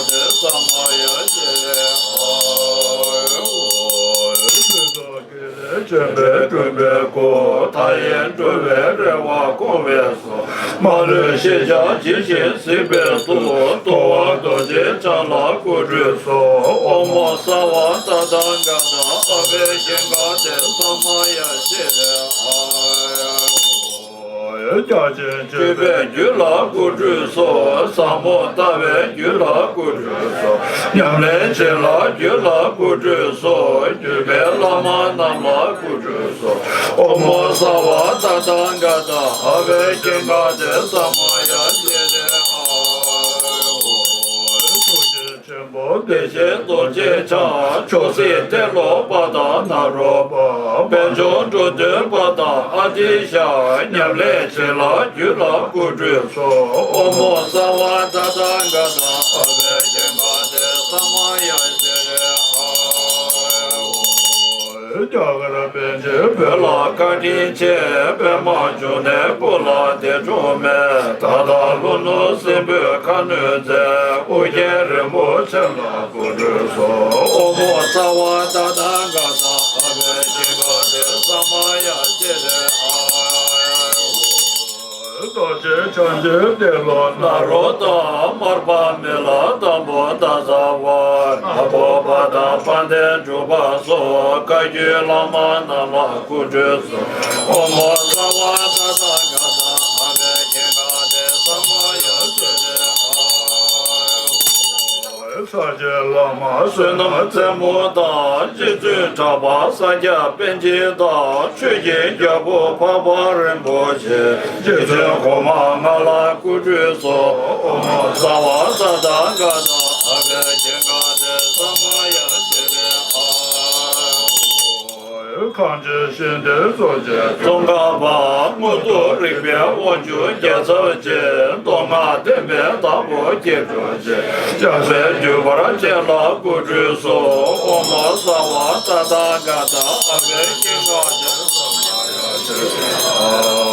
ཏེ་ས་མ་ཡ་ཤི་རེ་ཨཱཿཧཱུྃ། ཆེན་པོས་བསྐྲུན་པའི་སྐུ། མཐའ་ཡས་འགྲོ་བའི་རེ་བ་སྐོང་བའི་གཟུགས། མ་ལུས་ཤེས་བྱ་ཇི་བཞིན་གཟིགས་པའི་གཟུགས། ཐུབ་དབང་རྡོ་རྗེ་འཆང་ལ་སྐུ་ཁྲུས་གསོལ། ཨོཾ་སརྦ་ཏ་ཐཱ་ག་ཏ་ཨ་བྷཱ་ཀྱེ་ག་ཏེ་ས་མ་ཡ་ཤི་རེ་ཨཱཿཧཱུྃ། བརྒྱ་བྱིན་སྤྱོད་པའི་རྒྱུད་ལ་སྐུ་ཁྲུས་གསོལ། ཟབ་མོ་ལྟ་བའི་རྒྱུད་ལ་སྐུ་ཁྲུས་གསོལ། ཉམས་ལེན་བྱེད་ལ་རྒྱུད་ལ་སྐུ་ཁྲུས་གསོལ། བརྒྱུད་པའི་བླ་མ་རྣམས་ལ་སྐུ་ཁྲུས་གསོལ། ཨོཾ་སརྦ་ཏ་ཐཱ་ག་ཏ་ཨ་བྷཱ་ཀྱེ་ག་ཏེ་ས་མ་ཡ་ཤི་རེ་ཨཱཿཧཱུྃ། ཐུགས་རྗེ་ཆེན་པོ་ བདེ་གཤེགས་རྡོ་རྗེ་འཆང་། མཆོག་སྲེད་ཏེ་ལོ་པ་དང་ནཱ་རོ་པ། དཔལ་མཆོག་འགྲོ་དོན་པ་དང་ཨ་ཏི་ཤ། ཉམས་ལེན་བྱེད་ལ་རྒྱུད་ལ་སྐུ་ཁྲུས་སོ། ཨོ་མོ་སརྦ་ཏ་ཐཱ་ག་ཏ་ཨ་བྷེ་ཀེ་ག་ཏེ་ས་མ་ཡ་ཤྲཱི་ཨ། རྒྱ་གར་པཎ་ཆེན་བོད་ལ་བཀའ་དྲིན་ཆེ། པདྨ་འབྱུང་གནས་སྐུ་ལ་འདས་འཁྲུངས་མེད། ད་ལྟ་ཀླུ་ནུ་སྲིན་པོའི་ཁ་གནོན་མཛད། ཨོ་རྒྱན་རིན་པོ་ཆེ་ལ་སྐུ་ཁྲུས་སོ། ཨོ་མོ་སརྦ་ཏ་ཐཱ་ག་ཏ་ཨ་བྷེ་ཀེ་ག་ཏེ་ས་མ་ཡ་ཤྲཱི་ཨ། རྡོ་རྗེ་འཆང་ཆེན་ཏེ་ལོ་ནཱ་རོ་པ། མར་པ་མི་ལ་དང་པོ་ཏ་ཙ་བ། ནག་པོ་པ་དང་དཔལ་ལྡན་འབྲུག་པ་སོགས། བཀའ་བརྒྱུད་བླ་མ་རྣམས་ལ་སྐུ་ཁྲུས་སོ། ཨོ་མོ་སརྦ་ཏ་ཐཱ་ག་ཏ་ཨ་བྷེ་ཀེ་ག་ཏེ་ས་མ་ཡ་ཤྲཱི་ཨ། ས་སྐྱའི་བླ་མ་བསོད་ནམས་རྩེ་མོ་དང་། རྗེ་བཙུན་གྲགས་པ་ས་སྐྱ་པཎ་ཆེན་དང་། ཆོས་ཀྱི་རྒྱལ་པོ་འཕགས་པ་རིན་པོ་ཆེ། རྗེ་བཙུན་གོང་མ་ལྔ་ལ་སྐུ་ཁྲུས་སོ། ཨོ་མོ་སརྦ་ཏ་ཐཱ་ག་ཏ་ཨ་བྷེ་ཀེ་ག་ཏེ་ས་མ་ཡ་ཤྲཱི་ཨ། གངས་ཅན་ཞིང་འདིར་གཙོ་ཆེ་ཙོང་ཁ་པ། དངོས་གྲུབ་རིག་པའི་དབང་ཕྱུག་རྒྱལ་ཚབ་ཆེ། མདོ་སྔགས་བསྟན་པའི་བདག་པོ་སྐྱེ་འགྲོ་ཆེ། སྐྱབས་སུ་འགྲུབ་པར་བྱས་ལ་སྐུ་ཁྲུས་སོ། ཨོ་མོ་སརྦ་ཏ་ཐཱ་ག་ཏ་ཨ་བྷེ་ཀེ་ག་ཏེ་ས་མ་ཡ་ཤྲཱི་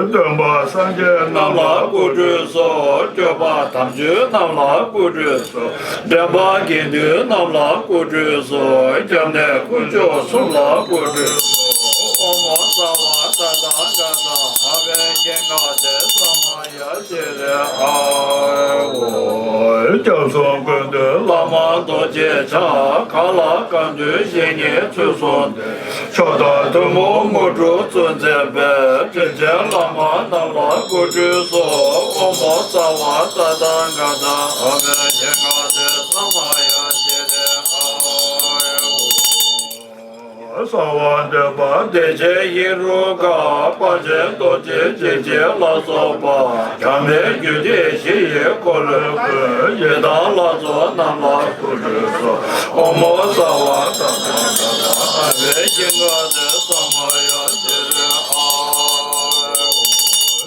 ཨ། སྟོན་པ་སངས་རྒྱས་རྣམས་ལ་སྐུ་ཁྲུས་སོ། སྐྱོབ་པ་དམ་ཆོས་རྣམས་ལ་སྐུ་ཁྲུས་སོ། འདྲེན་པ་དགེ་འདུན་རྣམས་ལ་སྐུ་ཁྲུས་སོ། སྐྱབས་གནས་དཀོན་མཆོག་གསུམ་ལ་སྐུ་ཁྲུས་སོ། ཨོ་མོ་སརྦ་ཏ་ཐཱ་ག་ཏ་ཨ་བྷེ་ཀེ་ག་ཏེ་ས་མ་ཡ་ཤྲཱི་ཨ། སྐྱབས་གསུམ་ཀུན་འདུས་བླ་མ་རྡོ་རྗེ་འཆང་། གང་ལ་གང་འདུལ་བཤེས་གཉེན་ཚུལ་གསུམ་ལྡན། མཆོག་དང་ཐུན་མོང་དངོས་གྲུབ་སྩོལ་མཛད་པའི། དྲིན་ཅན་བླ་མ་རྣམས་ལ་སྐུ་ཁྲུས་སོ། ཨོ་མོ་སརྦ་ཏ་ཐཱ་ག་ཏ་ཨ་བྷེ་ཀེ་ག་ཏེ་ས་མ་ཡ་ཤྲཱི་ཨ། གསང་བ་འདུས་པ་བདེ་ཆེན་ཧེ་རུ་ཀ། དཔལ་ཆེན་རྡོ་རྗེ་འཇིགས་བྱེད་ལ་སོགས་པ། གྲངས་མེད་རྒྱུད་སྡེ་བཞི་ཡི་འཁོར་ལོས་ཀུན། ཡི་དམ་ལྷ་ཚོགས་རྣམས་ལ་སྐུ་ཁྲུས་སོ། ཨོ་མོ་སརྦ་ཏ་ཐཱ་ག་ཏ་ཨ་བྷེ་ཀེ་ག་ཏེ་ས་མ་ཡ་ཤྲཱི་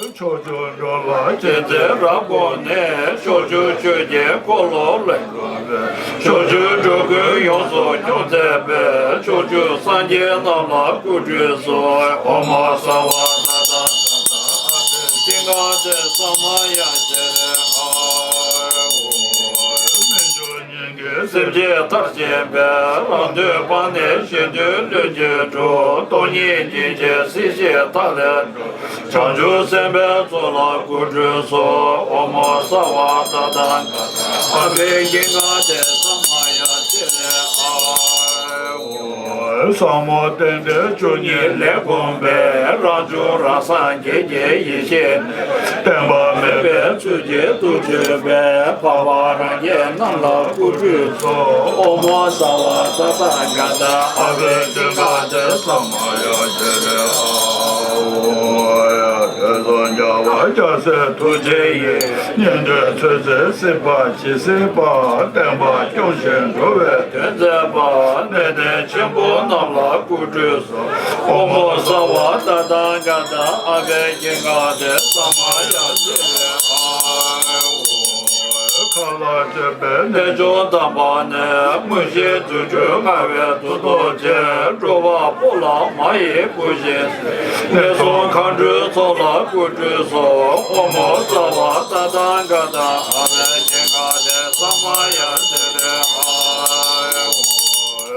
ཨ། ཕྱོགས་བཅུར་འགྲོ་ལ་མཁྱེན་བརྩེ་རབ་བསྒོམས་ནས། ཕྱོགས་བཅུའི་ཆོས་ཀྱི་འཁོར་ལོ་ལས་གྲོལ་བའི། ཕྱོགས་བཅུའི་འགྲོ་ཀུན་ཡོངས་སུ་སྐྱོབ་མཛད་པའི། ཕྱོགས་བཅུའི་སངས་རྒྱས་རྣམས་ལ་སྐུ་ཁྲུས་སོ། ཨོ་མོ་སརྦ་ཏ་ཐཱ་ག་ཏ་ཨ་བྷེ་ཀེ་ག་ཏེ་ས་མ་ཡ་ཤྲཱི་ཨ། སེམས་ཅན་མཐར་ཕྱིན་པའི། རང་དོན་སྤངས་ནས་གཞན་དོན་ལྷུན་གྱིས་གྲུབ། སྟོང་ཉིད་སྐྱེ་མཆེད་སྲིད་ཞིའི་མཐའ་ལས་གྲོལ། བྱང་ཆུབ་སེམས་དཔའི་ཚོགས་ལ་སྐུ་ཁྲུས་སོ། ཨོ་མོ་སརྦ་ཏ་ཐཱ་ག་ཏ་ཨ་བྷེ་ཀེ་ག་ཏེ་ས་མ་ཡ་ཤྲཱི་ཨ། ཟབ་མོ་རྟེན་འབྲེལ་བཅུ་གཉིས་ལས་བསྒོམས་པའི། རང་བྱུང་རང་སངས་རྒྱས་ཀྱི་ཡེ་ཤེས་ནི། བརྟན་པ་མེད་པའི་ཚུལ་གྱིས་ཐུགས་མཆོད་པའི། འཕགས་པ་རང་རྒྱལ་རྣམས་ལ་སྐུ་ཁྲུས་སོ། ཨོ་མོ་སརྦ་ཏ་ཐཱ་ག་ཏ་ཨ་བྷེ་ཀེ་ག་ཏེ་ས་མ་ཡ་ཤྲཱི་ཨ། འོད་སྲུང་རྒྱལ་བ་རྒྱལ་སྲས་ཐུགས་རྗེ་ཡིས། ཉན་ཐོས་ཚོད་ཚད་སྲིད་པ་ཇི་སྲིད་པ། བསྟན་པ་སྐྱོང་ཞིང་འགྲོ་བའི་དོན་མཛད་པ། གནས་བརྟན་ཆེན་པོ་རྣམས་ལ་སྐུ་ཁྲུས། ཨོ་མོ་སརྦ་ཏ་ཐཱ་ག་ཏ་ཨ་བྷེ་ཀེ་ག་ཏེ་ས་མ་ཡ་ཤྲཱི་ཨ། མཁའ་ལ་སྤྱོད་པའི་གནས་མཆོག་དམ་པ་ནས། མངོན་ཤེས་རྫུ་འཕྲུལ་མངའ་བའི་གཙུག་ཏོར་ཅན། འགྲོ་བ་པོ་ལ་མ་ཡི་བུ་བཞིན་གཤེགས། ངན་སོང་མཁའ་འགྲོའི་ཚོགས་ལ་སྐུ་ཁྲུས་སོ། ཨོ་མོ་སརྦ་ཏ་ཐཱ་ག་ཏ་ཨ་བྷེ་ཀེ་ག་ཏེ་ས་མ་ཡ་ཤྲཱི་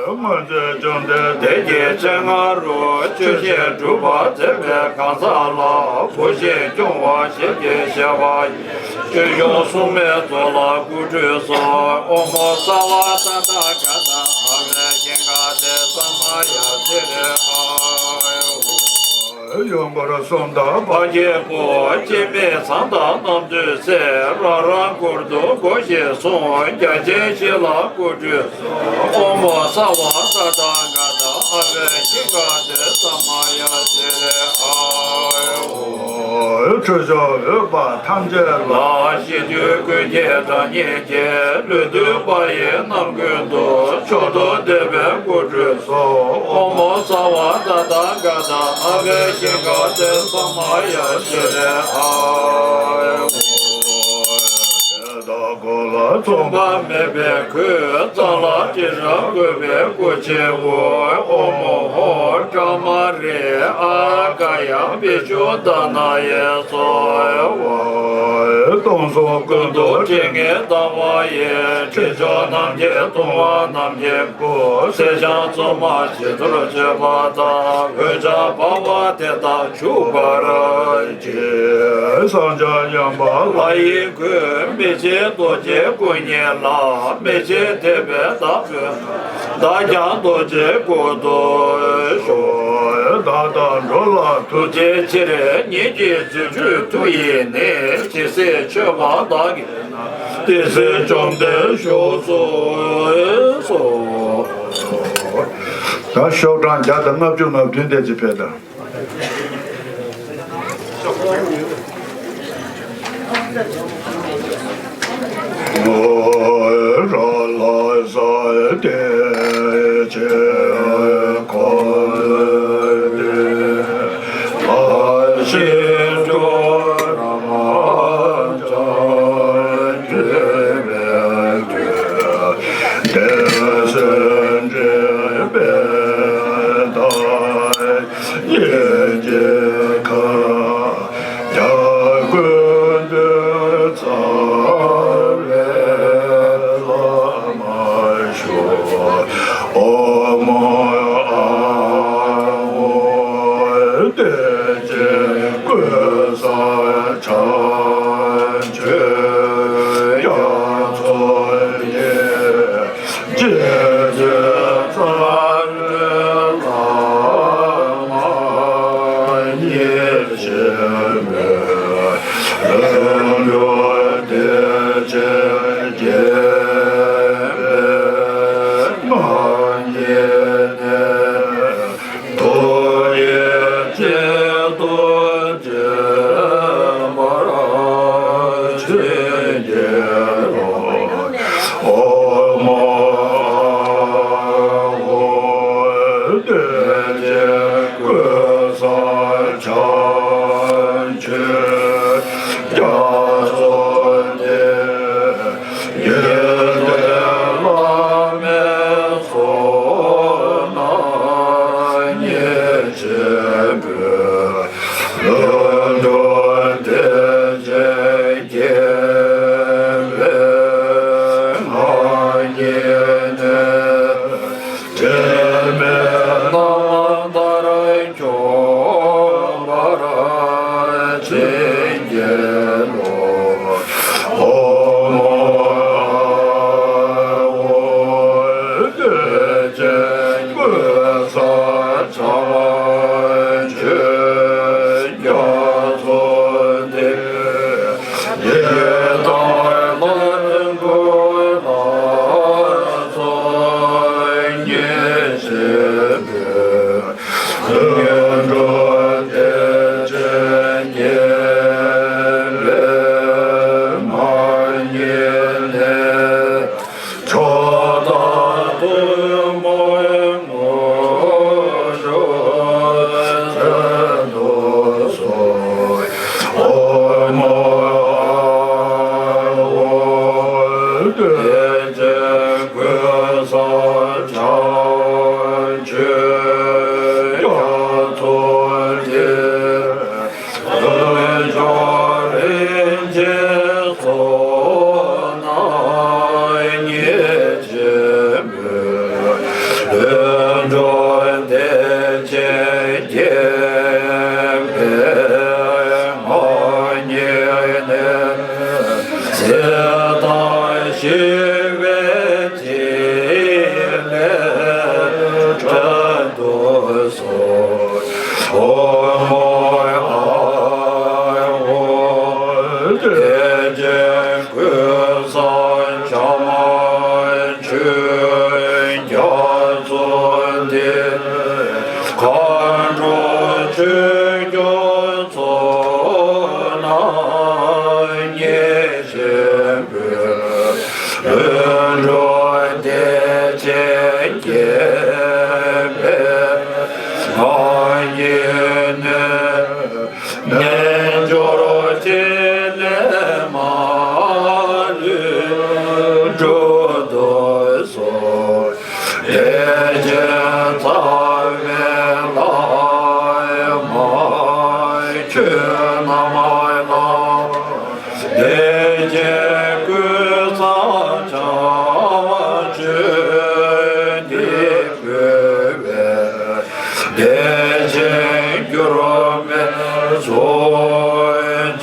ཨ། སྔོན་ཚེ་བཅོམ་ལྡན་འདས་ཀྱི་སྤྱན་སྔ་རུ། ཆོས་བཞིན་སྒྲུབ་པར་མཛད་པའི་གང་ཟག་ལ། བུ་བཞིན་སྐྱོང་བ་ཞིག་གི་བཞེད་པ་ཡིས། ཆོས་སྐྱོང་སྲུང་མའི་ཚོགས་ལ་སྐུ་ཁྲུས་སོ། ཨོ་མོ་སརྦ་ཏ་ཐཱ་ག་ཏ་ཨ་བྷེ་ཀེ་ག་ཏེ་ས་མ་ཡ་ཤྲཱི་ཨ། ཡུལ་འཁོར་གསུམ་དང་འཕགས་སྐྱེས་པོ། སྐྱེ་མེད་མཚན་དང་རྣམ་ཐོས་སྲས། རང་རང་འཁོར་དུ་བསྐོར་ཞིང་སོང་། རྒྱལ་ཆེན་བཞི་ལ་སྐུ་ཁྲུས། ཨོ་མོ་སརྦ་ཏ་ཐཱ་ག་ཏ་ཨ་བྷེ་ཀེ་ག་ཏེ་ས་མ་ཡ་ཤྲཱི་ཨ། འཁྲུལ་ཞིང་འོད་དཔག་ཐམས་ཅད་ལ། ལ་ཞིག་དུས་ཀུན་གྱི་གྲངས་སྙེད་ཀྱི། ལུས་བཏུད་པ་ཡི་རྣམ་ཀུན་ཏུ། མཆོག་ཏུ་བསྟོད་པའི་སྐུ་སྤྲུལ་སོགས། ཨོཾ་སརྦ་ཏ་ཐཱ་ག་ཏ། ཨ་བྷི་ཤེ་ཀ་ཏེ་ས་མ་ཡ་ཤྲཱི་ཨཱཿཧཱུྃ། དེ་དག་གོ་ལ་མཚུངས་པ་མེད་པའི་སྐུ། གཙང་ལ་དྲི་བྲང་བཀོད་པའི་སྐུ་ཆེན་པོ། ཨོཾ་ཧོ་ཀྲ་མ་རེ་ཨཱ་ཀ་ཡ་བི་ཤུདྡྷ་ནཱ་ཡེ་སྭཱ་ཧཱ། སྟོང་གཟུགས་ཀུན་ཏུ་དྲི་ངད་ལྡང་བ་ཡི། དྲི་མཆོག་རྣམས་ཀྱི་བཏུང་བ་རྣམས་ཀྱི་སྐུ། བསེ་ཆང་བཙོ་མ་བྱི་དོར་བྱེད་པ་དང་། འོད་ཆགས་འབར་བ་དེ་དག་བྱུག་པར་བགྱི། བསངས་སྦྱངས་ཡངས་པ་ལྷ་ཡི་སྐུ། མི་ཕྱེད་རྡོ་རྗེའི་སྐུ་བརྙེས་ལ། མི་ཕྱེད་དད་པས་བདག་བོས་ན། བདག་ཀྱང་རྡོ་རྗེའི་སྐུ་ལྟར་ཤོག། བདག་དང་འགྲོ་ལ་ཐུགས་རྗེའི་ཕྱིར། ཉིད་ཀྱི་རྫུ་འཕྲུལ་མཐུ་ཡིས་ནི། ཇི་སྲིད་མཆོད་པ་བདག་གིས་ན། དེ་སྲིད་བཅོམ་ལྡན་ཤོག་གསོལ་སོགས། ད་ཤོག་གྲངས་བརྒྱ་དང་ལྔ་བཅུ་ང་བདུན་དེ་ཅིག་ཕེབས་དང་།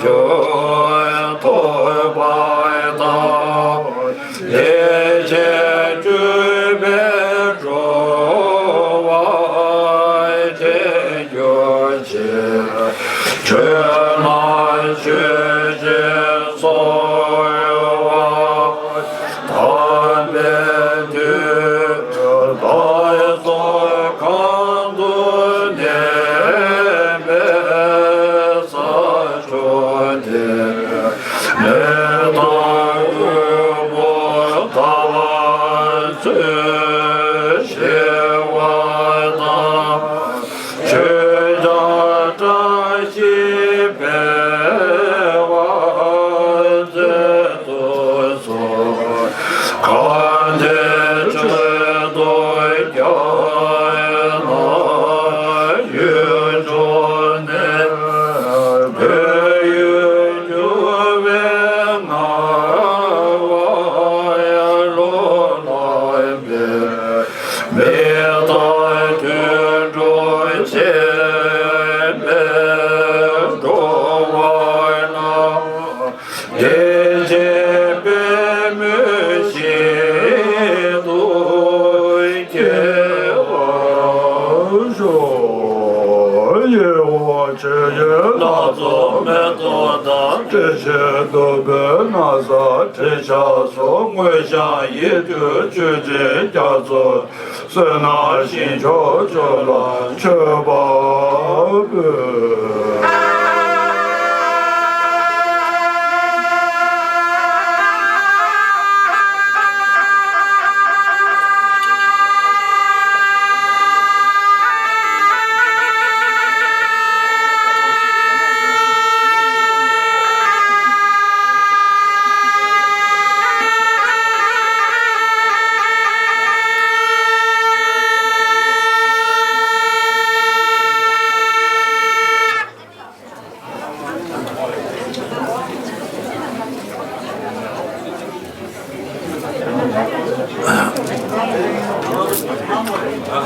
ཆོས་ཐོབ་པ་དང་། བདེ་ཆེན་སྤྲུལ་པས་འགྲོ་བ་འདྲེན་གྱུར་ཅིག་ཆོས་རྣམས་ཆོས་ཀྱི་གསང་བ་དམ་པའི་མཐུས། བདག་སོགས་གང་དུ་གནས་པའི་ས་ཕྱོགས་དེར། མི་དང་དབུལ་པོ་དག་ཚུལ་ཤེས་པ་དང་། ཆོས་ཀྱང་བཀྲ་ཤིས་འཕེལ་བར་མཛད་དུ་གསོལ། གལ་ཏེ་ཆོས་སྟོན་རྒྱ་ནག་ཡུལ་ཕྱོགས་ནས། བོད་ཡུལ་གྱུར་པའི་ངག་དབང་ལུགས་བླངས་པའི། མི་དང་དུད་འགྲོ་བཅས་པའི་འགྲོ་བ་རྣམས། བདེ་ཆེན་པདྨོ་ཞིག་ཏུ་སྐྱེ་བར་ཤོག་ཡེ་ཧོ་ཆོས་ཀྱི་སྣ་ཚོགས་མེ་ཏོག་དང་། དྲི་ཞིམ་བདུག་སྤོས་ན་བཟའ་དྲི་ཆབ་སོགས། དངོས་བཤམས་ཡིད་སྤྲུལ་མཆོད་སྤྲིན་རྒྱ་མཚོ། བསོད་ནམས་ཞིང་མཆོག་མཆོག་ལ་མཆོད་པ་འབུལ།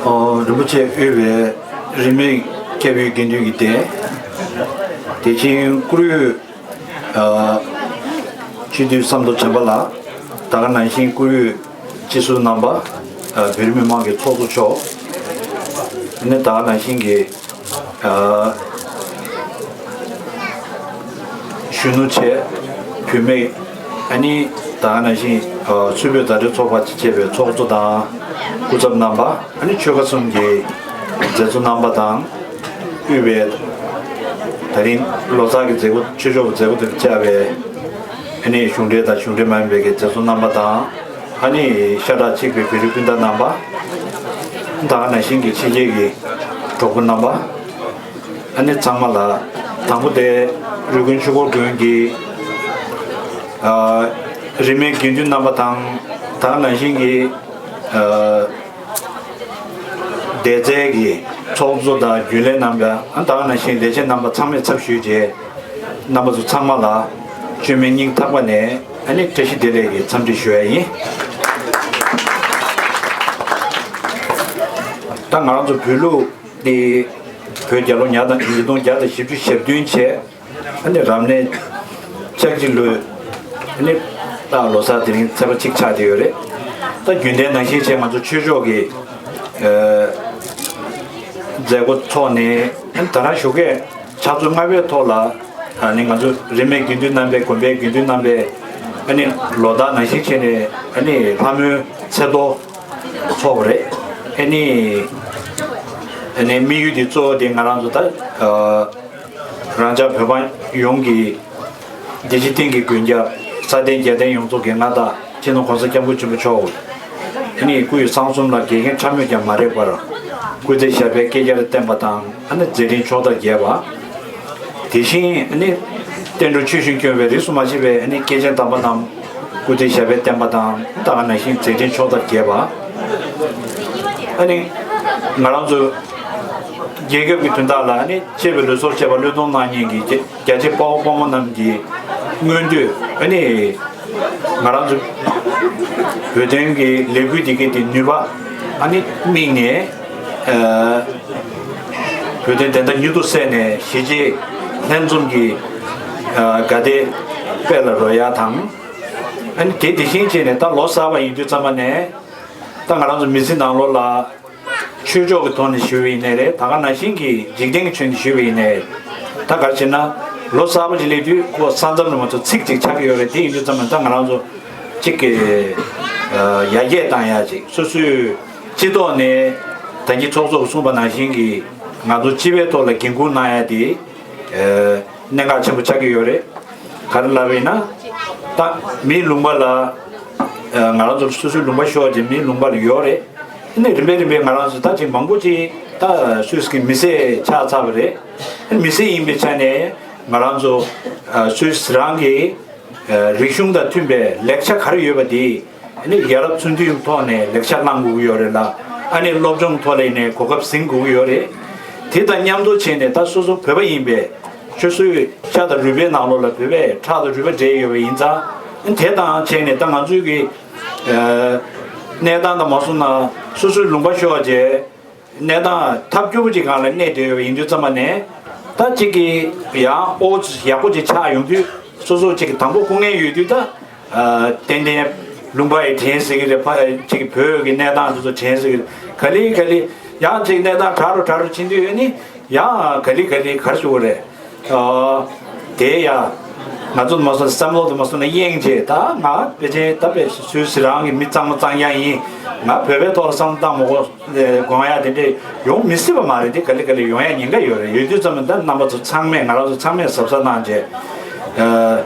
ཨོ། རིན་པོ་ཆེ་དབུས་པའི་རིས་མེད་སྐྱབས་ཡུལ་དགེ་འདུན་གྱི་སྡེ། དེ་བཞིན་བཀུར་འོས། ཨ། སྤྱི་འཐུས་ཟམ་གདོང་བྱམས་པ་ལགས། ད་ག་ནང་བཞིན་བཀུར་འོས་སྤྱི་ཟུར་རྣམ་པ། ཨ། བོད་རིགས་མི་མང་གི་ཚོགས་གཙོ་མཆོག་ནི་ད་ག་ནང་བཞིན་གྱི། ཨ། གཞོན་ནུ་ཆེ། བུད་མེད། ཨ་ནི་ད་ག་ནང་བཞིན། ཨ། མཚུར་ཕུད་བརྡ་སྤྲོད་ཚོགས་པ་བཅས་པའི་ཚོགས་གཙོ་དང་། སྐུ་ཚབ་རྣམ་པ། ཨ་ནི་ཆོལ་ཁ་གསུམ་གྱི་མཛད་གཙོ་རྣམ་པ་དང་། དབུས་པའི་ད་རིང་ལོ་གསར་གྱི་མཛད་སྒོ། ཆོས་ཕྱོགས་ཀྱི་མཛད་སྒོ་དེར་བཅར་བའི་ཨ་ནི་གཞུང་འབྲེལ་དང་གཞུང་འབྲེལ་མ་ཡིན་པའི་གི་མཛད་གཙོ་རྣམ་པ་དང་། ཨ་ནི་ཤ་ཁྲག་གཅིག་པའི་བོད་རིགས་སྤུན་ཟླ་རྣམ་པ། ད་ག་ནང་བཞིན་གྱི་ཕྱི་རྒྱལ་གྱི་གྲོགས་པོ་རྣམ་པ། ཨ་ནི་ཚང་མ་ལ། དང་པོ་དེ་རུས་རྒྱུད་ཆོས་འཁོར་དགོན་གྱི། ཨ། རིས་མེད་དགེ་འདུན་རྣམ་པ་དང་། ད་ག་ནང་བཞིན་གྱི། ཨ། སྡེ་ཚན་གྱི་ཚོགས་གཙོ་དང་རྒྱུན་ལས་རྣམ་པ། ཨ། ད་ག་ནང་བཞིན་ལས་བྱེད་རྣམ་པ་ཚང་མས་ཚབ་ཞུས་རྗེས། རྣམ་པ་ཚོ་ཚང་མ་ལ་བཅོས་མིན་སྙིང་ཐག་པ་ནས་ཨ་ནི་བཀྲ་ཤིས་བདེ་ལེགས་ཀྱི་འཚམས་འདྲི་ཞུ་ཡ་ཡིན། ད་ང་རང་ཚོ་བོད་ལུགས་འདི་བོད་རྒྱལ་ལོ་ཉིས་སྟོང་ཉིས་སྟོང་བརྒྱ་དང་བཞི་བཅུ་ཞེ་བདུན་བྱས། ཨ་ནི་རབ་གནས་ཆག་ཅིག་ལོས། ཨ་ནི་ད་ལོ་གསར་དེ་རིང་ཚེས་པ་གཅིག་ཆགས་བསྡད་ཡོད་རེད། ད་རྒྱུན་ལྡན་ནང་བཞིན་བྱས་ང་ཚོ་ཆོས་ཕྱོགས་ཀྱི། ཨ། མཛད་སྒོ་འཚོགས་ནས། ཨ་ནི་ད་རང་ཞོགས་ཀས་ཕྱག་ཚོད་ལྔ་པའི་ཐོག་ལ། ཨ་ནི་ང་ཚོ་རིས་མེད་དགེ་འདུན་རྣམ་པའི། དགོན་པའི་དགེ་འདུན་རྣམ་པའི། ཨ་ནི་ལོ་ཟླ་ནང་བཞིན་བྱས་ནས། ཨ་ནི་ལྷ་མོའི་ཚེས་གཏོར་ཚོགས་པ་རེད། ཨ་ནི། ཨ་ནི་དམིགས་ཡུལ་དེ་གཙོ་བོ་དེ་ང་རང་ཚོ་ད། ཨ། རང་ཅག་བོད་པ་ཡོངས་ཀྱི་བདེ་སྐྱིད་སྟེང་གི་མགོན་སྐྱབས་སྐལ་ལྡན་རྒྱལ་བསྟན་ཡོངས་རྫོགས་ཀྱི་མངའ་བདག་སྤྱི་ནོར་༸གོང་ས་༸སྐྱབས་མགོན་ཆེན་པོ་མཆོག་ཨ་ནི་སྐུ་ཡི་གསང་གསུམ་ལ་འགལ་རྐྱེན་ཕྲ་མོས་ཀྱང་མ་རེག་པར། སྐུ་ཚེ་ཞབས་པད་བསྐལ་བརྒྱར་བརྟན་པ་དང་། ཨ་ནི་མཛད་འཕྲིན་ཕྱོགས་མཐར་རྒྱས་པ། དེ་བཞིན་ཨ་ནི་བསྟན་འགྲོ་ཆོས་བཞིན་སྐྱོང་བའི་རིས་སུ་མ་ཆད་པའི་ཨ་ནི་སྐྱེས་ཆེན་དམ་པ་རྣམས་སྐུ་ཚེ་ཞབས་པད་བརྟན་པ་དང་། ད་ག་ནང་བཞིན་མཛད་འཕྲིན་ཕྱོགས་མཐར་རྒྱས་པ། ཨ་ནི་ང་རང་ཚོ་རྒྱལ་ཁབ་ཀྱི་དོན་དག་ལ་ཨ་ནི་གཅེས་པའི་ལུས་སྲོག་བཅས་པ་བློས་གཏོང་གནང་མཁན་གྱི་རྒྱལ་གཅེས་དཔའ་བོ་དཔའ་མོ་རྣམས་ཀྱི་མངོན་འདོད། ཨ་ནི་ང་རང་ཚོ་བོད་དོན་གྱི་ལས་འགུལ་འདི་གའི་དེ་ནུས་པ་ཨ་ནི་དམིགས་ནས། ཨ། བོད་དོན་བདེན་མཐའ་མྱུར་དུ་གསལ་ནས། གཞིས་བྱེས་ལྷན་འཛོམས་ཀྱི་ དགའ་བདེ་དཔལ་ལ་རོལ་ཡག་དང་། ཨ་ནི་དེ་དེ་བཞིན་བྱས་ནས་ད་ལོ་གསར་པ་ཡིན་དུས་ཙམ་པ་ནས། ད་ང་རང་ཚོ་མི་ཚེ་ནང་ལོགས་ལ་ཆོས་ཕྱོགས་ཀྱི་ཐོག་ནས་ཞུས་པ་ཡིན་ནའི་རེད། ད་ག་ནང་བཞིན་གྱི་འཇིག་རྟེན་གྱི་ཆོས་ནས་ཞུས་པ་ཡིན་ནའི་རེད། ད་ག་རེ་བྱས་ན་ལོ་གསར་པ་ཅིག་སླེབས་དུས་ཁོ་ས་མཚམས་ལ་མ་གཏོགས་ཚིག་ཅིག་ཆགས་ཀྱི་ཡོད་རེད། དེ་ཡིན་དུས་ཙམ་པ་ད་ང་རང་ཚོ་གཅིག་གི་ཡར་རྒྱས་བཏང་ཡག་ཅིག་སོ་སོའི་སྤྱི་ཚོགས་ནས་ད་གིན་ཚོགས་གཙོས་གསུངས་པ་ནང་བཞིན་གྱི་ང་ཚོ་སྤྱི་པའི་ཐོག་ལ་འགན་འཁུར་གནང་ཡག་དེ་གནད་འགག་ཆེན་པོ་ཆགས་ཀྱི་ཡོད་རེད། ག་རེ་ལབ་པ་ཡིན་ན། ད་མིའི་ལུང་པ་ལ་ང་རང་ཚོ་སོ་སོའི་ལུང་པ་ཤོར་བ་ཅིག་མིའི་ལུང་པ་ལ་ཡོད་རེད། ཨ་ནི་རིམ་པས་རིམ་པས་ང་རང་ཚོ་ད་ཅིག་མང་པོ་ཅིག་ད་སུད་སི་གི་མི་སེར་ཆགས་ཚར་བ་རེད། ཨ་ནི་མི་སེར་ཡིན་པའི་ཆ་ནས་ང་རང་ཚོ་སུད་སི་རང་གི་རིག་གཞུང་དང་མཐུན་པའི་ལེགས་ཆ་ག་རེ་ཡོད་པ་དེ་ཨ་ནི་ཡ་རབས་ཚུལ་མཐུན་ཐོག་ནས་ལེགས་ཆ་བླང་དགོས་ཀྱི་ཡོད་རེད་ལ། ཨ་ནི་སློབ་སྦྱོང་ཐོག་ལ་ཡིན་ནའི་གོ་སྐབས་ཟིན་དགོས་ཀྱི་ཡོད་རེད། དེ་དང་མཉམ་དུ་བྱས་ནས་ད་སོ་སོ་བོད་པ་ཡིན་པས་སོ་སོའི་ཤ་དང་རུས་པའི་ནང་ལོགས་ལ་བོད་པའི་ཁྲག་དང་རུས་པ་འདྲེས་ཡོད་པ་ཡིན་ཙང་། ཨ་ནི་དེ་དང་བྱས་ནས་ད་ང་ཚོའི་གི་གནས་སྟངས་དང་མ་སོང་ན་སོ་སོའི་ལུང་པ་ཤོར་བ་བྱས། གནས་སྟངས་ཐབས་སྐྱོ་པོ་ཅིག་སྒང་ལ་གནས་བསྡད་ཡོད་པ་ཡིན་དུས་ཙམ་པ་ནས། ད་ཅིག་གི་ཡང་ཨོ་ཡག་པོ་ཅིག་ཆགས་ཡོང་དུས་སོ་སོ་ཅིག་གི་དང་པོ་སྐུ་ངལ་ཡོད་དུས་ད། ཏན་ཏན་ལུང་པ་ཡི་དྲན་ཟེར་གི་རེད། ཕ་ཅིག་བོད་ཀྱི་གནས་སྟངས་དེ་ཚོ་དྲན་ཟེར་གི་རེད། ག་ལེ་ག་ལེ་ཡང་ཅིག་གནས་སྟངས་དྲག་རུ་དྲག་རུ་ཕྱིན་དུས་ཨ་ནི་ཡང་ག་ལེ་ག་ལེ་ག་རེ་ཞུ་དགོས་རེད། དེ་ཡ། ང་ཚོ་མ་སོང་བསམ་བློ་དུ་མ་སོང་ན་གཡེང་བྱས། ད་ང་ཕལ་ཆེར་ད་དཔེ་སུད་སི་རང་གི་མི་གཙང་མ་གཙང་རྐྱང་ཡིན། ང་བོད་པའི་ཐོག་ལ་བསམ་བློ་བཏང་མ་དགོས་དགོངས་ཡ་དེ་འདྲས་ཡོང་མི་སྲིད་པ་མ་རེད། དེ་ག་ལེ་ག་ལེ་ཡོང་ཡ་ཉེན་ཁ་ཡོད་རེད། ཡོད་དུས་ཙམ་ན་ད་རྣམ་པ་ཚོ་ཚང་མས་ང་རང་ཚོ་ཚང་མས་གཟབ་གཟབ་གནང་བྱས།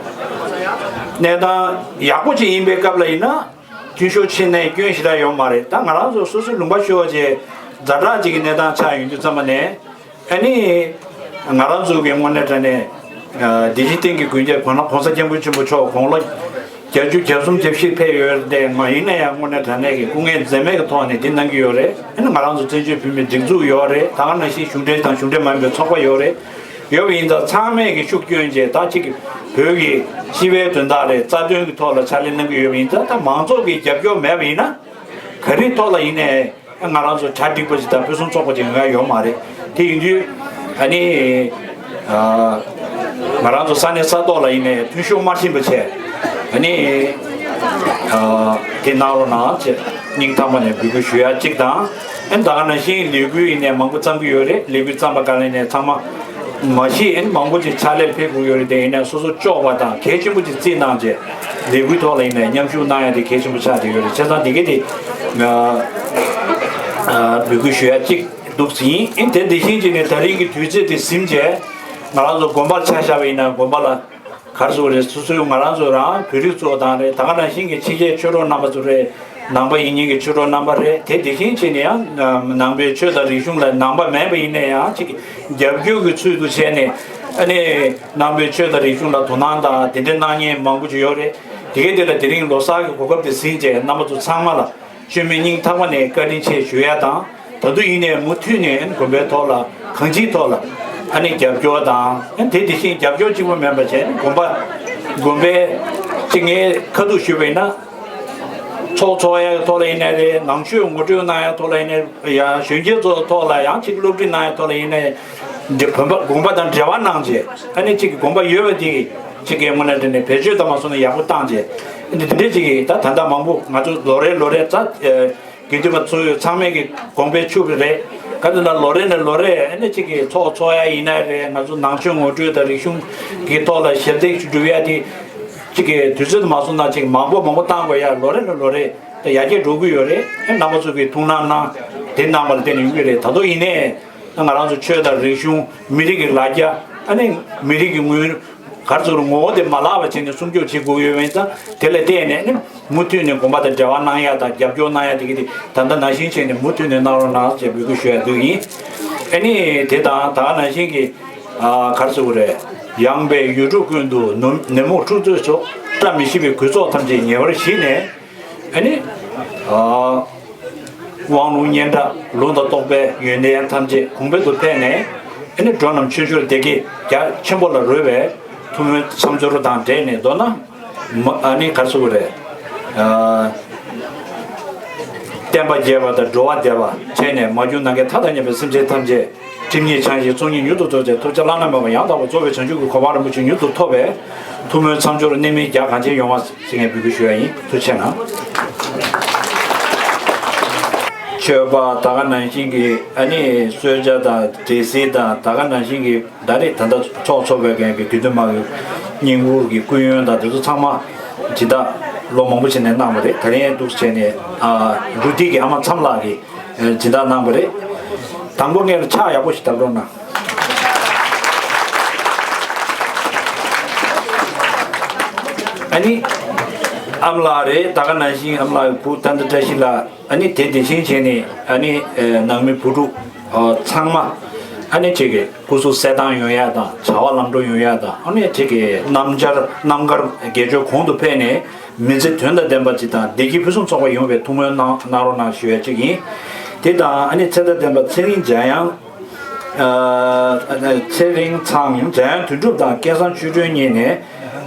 གནས་སྟངས་ཡག་པོ་ཅིག་ཡིན་པའི་སྐབས་ལ་ཡིན་ན་འཐུས་ཤོར་ཕྱིན་ནས་སྐྱོན་ཞེ་དྲག་ཡོད་མ་རེད། ད་ང་རང་ཚོ་སོ་སོའི་ལུང་པ་ཤོར་བྱས་ཛ་དྲག་ཅིག་གི་གནས་སྟངས་ཆགས་ཡོང་དུས་ཙམ་པ་ནས། ཨ་ནི། ང་རང་ཚོ་གི་དངོས་གནས་དྲང་གནས། འདི་ཕྱི་སྟེང་གི་དགོན་སྐྱབས་གོང་ན་གོང་ས་སྐྱབས་མགོན་ཆེན་པོ་མཆོག་དགུང་ལོ་བརྒྱད་ཅུ་གྱ་གསུམ་གྱ་བཞི་ཕེབས་ཡོད་རེད། དེ་མ་ཡིན་ན་ཡང་དངོས་གནས་དྲང་གནས་ཀྱི་སྐུ་ངལ་འཛེམས་མེད་ཀྱི་ཐོག་ནས་འདི་གནང་གི་ཡོད་རེད། ཨ་ནི་ང་རང་ཚོ་བཙན་བྱོལ་བོད་མིའི་སྒྲིག་འཛུགས་ཡོད་རེད། ད་ག་ནང་བཞིན་གཞུང་འབྲེལ་དང་གཞུང་འབྲེལ་མ་ཡིན་པའི་ཚོགས་པ་ཡོད་རེད། ཡོད་པ་ཡིན་ཙང་ཚང་མས་ཀྱི་ཤུགས་བསྐྱོན་བྱས་ད་ཅིག་གི་བོད་ཀྱི་སྤྱི་པའི་དོན་དག་རེད། རྩ་དོན་གྱི་ཐོག་ལ་ཕྱག་ལས་གནང་གི་ཡོད་པ་ཡིན་ཙང་ད་མང་ཚོགས་ཀྱི་རྒྱབ་སྐྱོར་མེད་པ་ཡིན་ན་ག་རེའི་ཐོག་ལ་ཡིན་ནའི། ང་རང་ཚོ་གྲ་འགྲིག་པ་ཞིག་དང་ཕུན་སུམ་ཚོགས་པ་ཞིག་ཡོང་ཡ་ཡོད་མ་རེད། དེ་ཡིན་དུས་ཨ་ནི་ང་རང་ཚོ་ས་གནས་ས་ཐོག་ལ་ཡིན་ནའི་མཐུན་ཤོག་དམར་ཤིང་པ་བྱས་ཨ་ནི་དེ་གནང་རོགས་གནང་བྱས་སྙིང་ཐག་པ་ནས་འབོད་སྐུལ་ཞུ་ཡ་གཅིག་དང་། ཨ་ནི་ད་ག་ནང་བཞིན་ལས་འགུལ་ཡིན་ནའི་མང་པོ་བརྩམས་ཀྱི་ཡོད་རེད། ལས་འགུལ་བརྩམས་པ་ག་ལ་ཡིན་ནའི་ཚང་མ་མ་གཞི་ཨ་ནི་མང་པོ་ཅིག་ཕྱག་ལས་ཕེབས་དགོས་ཡོད་རེད། དེ་ཡིན་ནའི་སོ་སོ་ལྕོགས་པ་དང་གལ་ཆེན་པོ་ཅིག་བརྩིས་གནང་བྱས་ལས་འགུལ་ཐོག་ལ་ཡིན་ནའི་མཉམ་ཞུགས་གནང་ཡ་དེ་གལ་ཆེན་པོ་ཆགས་བསྡད་ཡོད་རེད། བྱས་ཙང་དེ་ག་དེ། འབོད་སྐུལ་ཞུ་ཡ་གཅིག་འདུག་ཟིན་ཡིན། དེ་འདི་བཞིན་བྱས་ནས་ད་རིང་གི་དུས་ཚོད་དེ་ཟིན་བྱས་ང་རང་ཚོ་དགོན་པར་ཆ་བཞག་པ་ཡིན་ན་དགོན་པ་ལ་ག་རེ་ཟེར་དགོས་རེད། སོ་སོའི་ང་རང་ཚོ་རང་བོད་རིགས་ཚོ་དང་རེད། ད་ག་ནང་བཞིན་གྱི་ཕྱི་རྒྱལ་ཆོས་གྲོགས་རྣམ་པ་ཚོ་རེད། ནང་པ་ཡིན་མཁན་གྱི་ཆོས་གྲོགས་རྣམ་པ་རེད། དེ་འདི་བཞིན་བྱས་ནས་ཡང་ནང་པའི་ཆོས་དང་རིག་གཞུང་ལ་ནང་པ་མེད་པ་ཡིན་ན་ཡང་གཅིག་རྒྱབ་སྐྱོར་གྱི་ཚུལ་དུ་བྱས་ནས་ཨ་ནི་ནང་པའི་ཆོས་དང་རིག་གཞུང་ལ་དོ་སྣང་དང་དེ་འདྲ་གནང་མཁན་མང་པོ་ཅིག་ཡོད་རེད། དེ་ག་དེ་ལ་དེ་རིང་ལོ་གསར་གྱི་གོ་སྐབས་དེ་ཟིན་བྱས་རྣམ་པ་ཚོ་ཚང་མ་ལ། བཅོས་མིན་སྙིང་ཐག་པ་ནས་བཀའ་དྲིན་ཆེ་ཞུ་ཡ་དང་། ད་དུང་ཡིན་ནའི་མུ་མཐུད་ནས་དགོན་པའི་ཐོག་ལ་གང་ཅིའི་ཐོག་ལ་ཨ་ནི་རྒྱབ་སྐྱོར་དང་། དེ་དེ་བཞིན་རྒྱབ་སྐྱོར་གཅིག་པོ་མིན་པ་བྱས་ནས་དགོན་པ་དགོན་པའི་གཅིག་ངས་ཁ་ཐུག་ཞུས་པ་ཡིན་ན། ཚོགས་འཚོགས་ཡ་གི་ཐོག་ལ་ཡིན་ནའི་རེད། ནང་ཆོས་ངོ་སྤྲོད་གནང་ཡ་ཐོག་ལ་ཡིན་ནའི་ཡང་གཞོན་སྐྱེས་ཚོ་ཐོག་ལ་ཡང་གཅིག་སློབ་ཁྲིད་གནང་ཡ་ཐོག་ལ་ཡིན་ནའི་འདི་བོད་པ་དགོན་པ་དང་འབྲེལ་བ་གནང་རྗེས་ཨ་ནི་གཅིག་གི་དགོན་པ་ཡོད་པ་དེ་གཅིག་གི་དངོས་གནས་དྲང་གནས་བེད་སྤྱོད་དང་མ་སོང་ན་ཡག་པོ་བཏང་རྗེས་འདི་འདི་འདྲས་གཅིག་གི་ད་ད་ལྟ་མང་པོ་ང་ཚོ་ལོ་རེ་ལོ་རེ་ད། དགེ་འདུན་པ་ཚོ་ཚང་མས་ཀྱི་དགོངས་པའི་ཆུ་རེད། ག་དེ་ལ་ལོ་རེ་ནས་ལོ་རེ་ཨ་ནི་གཅིག་གི་ཚོགས་འཚོགས་ཡ་ཡིན་ན་རེད། ང་ཚོ་ནང་ཆོས་ངོ་སྤྲོད་དང་རིག་གཞུང་གི་ཐོག་ལ་ཞབས་འདེགས་ཞུ་སྒྲུབ་ཡ་དེ་གཅིག་གི་དུས་ཚོད་མ་སོང་ན་གཅིག་མང་པོ་མང་པོ་བཏང་དགོས་ཡ་ལོ་རེ་ནས་ལོ་རེ་ད་ཡར་རྒྱས་འགྲོ་གི་ཡོད་རེད། ཨ་རྣམ་པ་ཚོ་གི་ཐུགས་སྣང་གནང་དེ་གནང་བ་ལ་བརྟེན་ནས་ཡོང་གི་རེད། ད་དུང་ཡིན་ནའི་ང་རང་ཚོ་ཆོས་དང་རིག་གཞུང་མི་རིགས་ཀྱི་ལ་རྒྱ་ཨ་ནི་མི་རིགས་ཀྱི་དངོས། ག་རེ་ཟེར་ངོ་བོ་དེ་མ་བརླག་པ་བྱས་ནས་སྲུང་སྐྱོབ་བྱེད་དགོས་ཡོད་པ་ཡིན་ཙང་དེ་ལ་བརྟེན་ནས་ནི་མུ་མཐུད་ནས་དགོན་པ་དང་འབྲེལ་བ་གནང་ཡ་དང་རྒྱབ་སྐྱོར་གནང་ཡ་དེ་གི་དེ་ད་ལྟ་ནང་བཞིན་བྱས་ནས་མུ་མཐུད་ནས་གནང་རོགས་གནང་ཞེས་འབོད་སྐུལ་ཞུ་ཡ་འདུག་ཡིན། ཨ་ནི་དེ་དང་ད་ག་ནང་བཞིན་གྱི་ཨ་ག་རེ་ཟེར་དགོས་རེད། ཡངས་པའི་ཡུལ་གྲུ་ཀུན་ཏུ་ནུབ་ནད་མུག་འཁྲུག་རྩོད་སོགས་བཀྲ་མི་ཤིས་པའི་རྒུད་ཚོགས་ཐམས་ཅད་ཉེ་བར་ཞི་ནས། ཨ་ནི། ཨ། དབང་ལུང་སྙན་གྲགས་ལུང་དང་རྟོགས་པའི་ཡོན་ཏན་ཐམས་ཅད་གོང་འཕེལ་དུ་འཕེལ་ནས། ཨ་ནི་འགྲོ་རྣམས་ཆོས་འབྱོར་བདེ་སྐྱིད་རྒྱ་ཆེན་པོ་ལ་རོལ་བའི་ཐུགས་སྨོན་མཚམས་སྦྱོར་དང་འབྲེལ་ནས་མདོར་ན། མ་ཨ་ནི་ག་རེ་ཟེར་དགོས་རེད། ཨ། བསྟན་པ་རྒྱས་པ་དང་འགྲོ་བ་བདེ་བ་བྱས་ནས་མ་གྱུར་ནམ་མཁའི་མཐའ་དང་མཉམ་པའི་སེམས་ཅན་ཐམས་ཅད་ སྒྲིབ་གཉིས་བྱང་ཞིང་ཚོགས་གཉིས་མྱུར་དུ་རྫོགས་ཏེ། ཐོབ་བྱ་བླ་ན་མེད་པ་ཡང་དག་པར་རྫོགས་པའི་བྱང་ཆུབ་ཀྱི་གོ་འཕང་རིན་པོ་ཆེ་མྱུར་དུ་ཐོབ་པའི་ཐུགས་སྨོན་མཚམས་སྦྱོར་གནད་སྨིན་རྒྱ་གང་ཆེ་ཡོང་བ་ཞེས་ངས་འབོད་སྐུལ་ཞུ་ཡ་ཡིན། ཐུགས་རྗེ་གནང་། མཆོད་པ་ད་ག་ནང་བཞིན་གྱི་ཨ་ནི་གསོལ་ཇ་དང་འབྲས་སིལ་དང་ད་ག་ནང་བཞིན་གྱི་ད་རེས་ད་ལྟ་ཚོགས་འཚོགས་པའི་གི་དགེ་འདུན་མང་གི་བསྙེན་བཀུར་གྱི་སྐུ་ཡོན་དང་དེ་ཚོ་ཚང་མ་སྦྱིན་བདག་ལོ་མང་པོ་བྱས་ནས་གནང་བ་རེད། ད་རིང་འདུག་བྱས་ནས་ཨ་འབྲུག་སྡེ་གི་ཨ་མ་མཚམས་ལགས་ཀྱིས་སྦྱིན་བདག་གནང་བ་རེད། དང་པོ་ངས་ཕྱག་ཡག་པོ་ཞིག་བརྡབ་རོགས་གནང་། ཨ་ནི་ཨ་མ་ལགས་རེད། ད་ག་ནང་བཞིན་ཨ་མ་ལགས་ཀྱི་བུ་ཏན་ཏན་བཀྲ་ཤིས་ལགས། ཨ་ནི་དེ་དེ་བཞིན་བྱས་ནས་ཨ་ནི་ཨེ་ནང་མི་བུ་ཕྲུག་ཨ་ཚང་མ་ཨ་ནི་ཁྱེད་ཀྱི་སྐུ་གཟུགས་གསལ་ཐང་ཡོང་ཡ་དང་བྱ་བ་ལམ་འགྲོ་ཡོང་ཡ་དང་ཨ་ནི་ཁྱེད་ཀྱི་རྣམ་འབྱར་རྣམ་དཀར་དགེ་སྦྱོར་གོང་དུ་འཕེལ་ནས་མི་ཚེ་དོན་དང་ལྡན་པ་ཅིག་དང་བདེ་སྐྱིད་ཕུན་སུམ་ཚོགས་པ་ཡོང་བའི་ཐུགས་སྨོན་གནང་གནང་རོགས་གནང་ཞུ་ཡ་གཅིག་ཡིན། དེ་དང་ཨ་ནི་ཚེ་མཐའ་བརྟན་པ་ཚེ་རིང་འཇམ་དབྱངས་ཚེ་རིང་ཚང་འཇམ་དབྱངས་དོན་གྲུབ་དང་སྐལ་བཟང་ཆོས་སྒྲོན་གཉིས་ནས་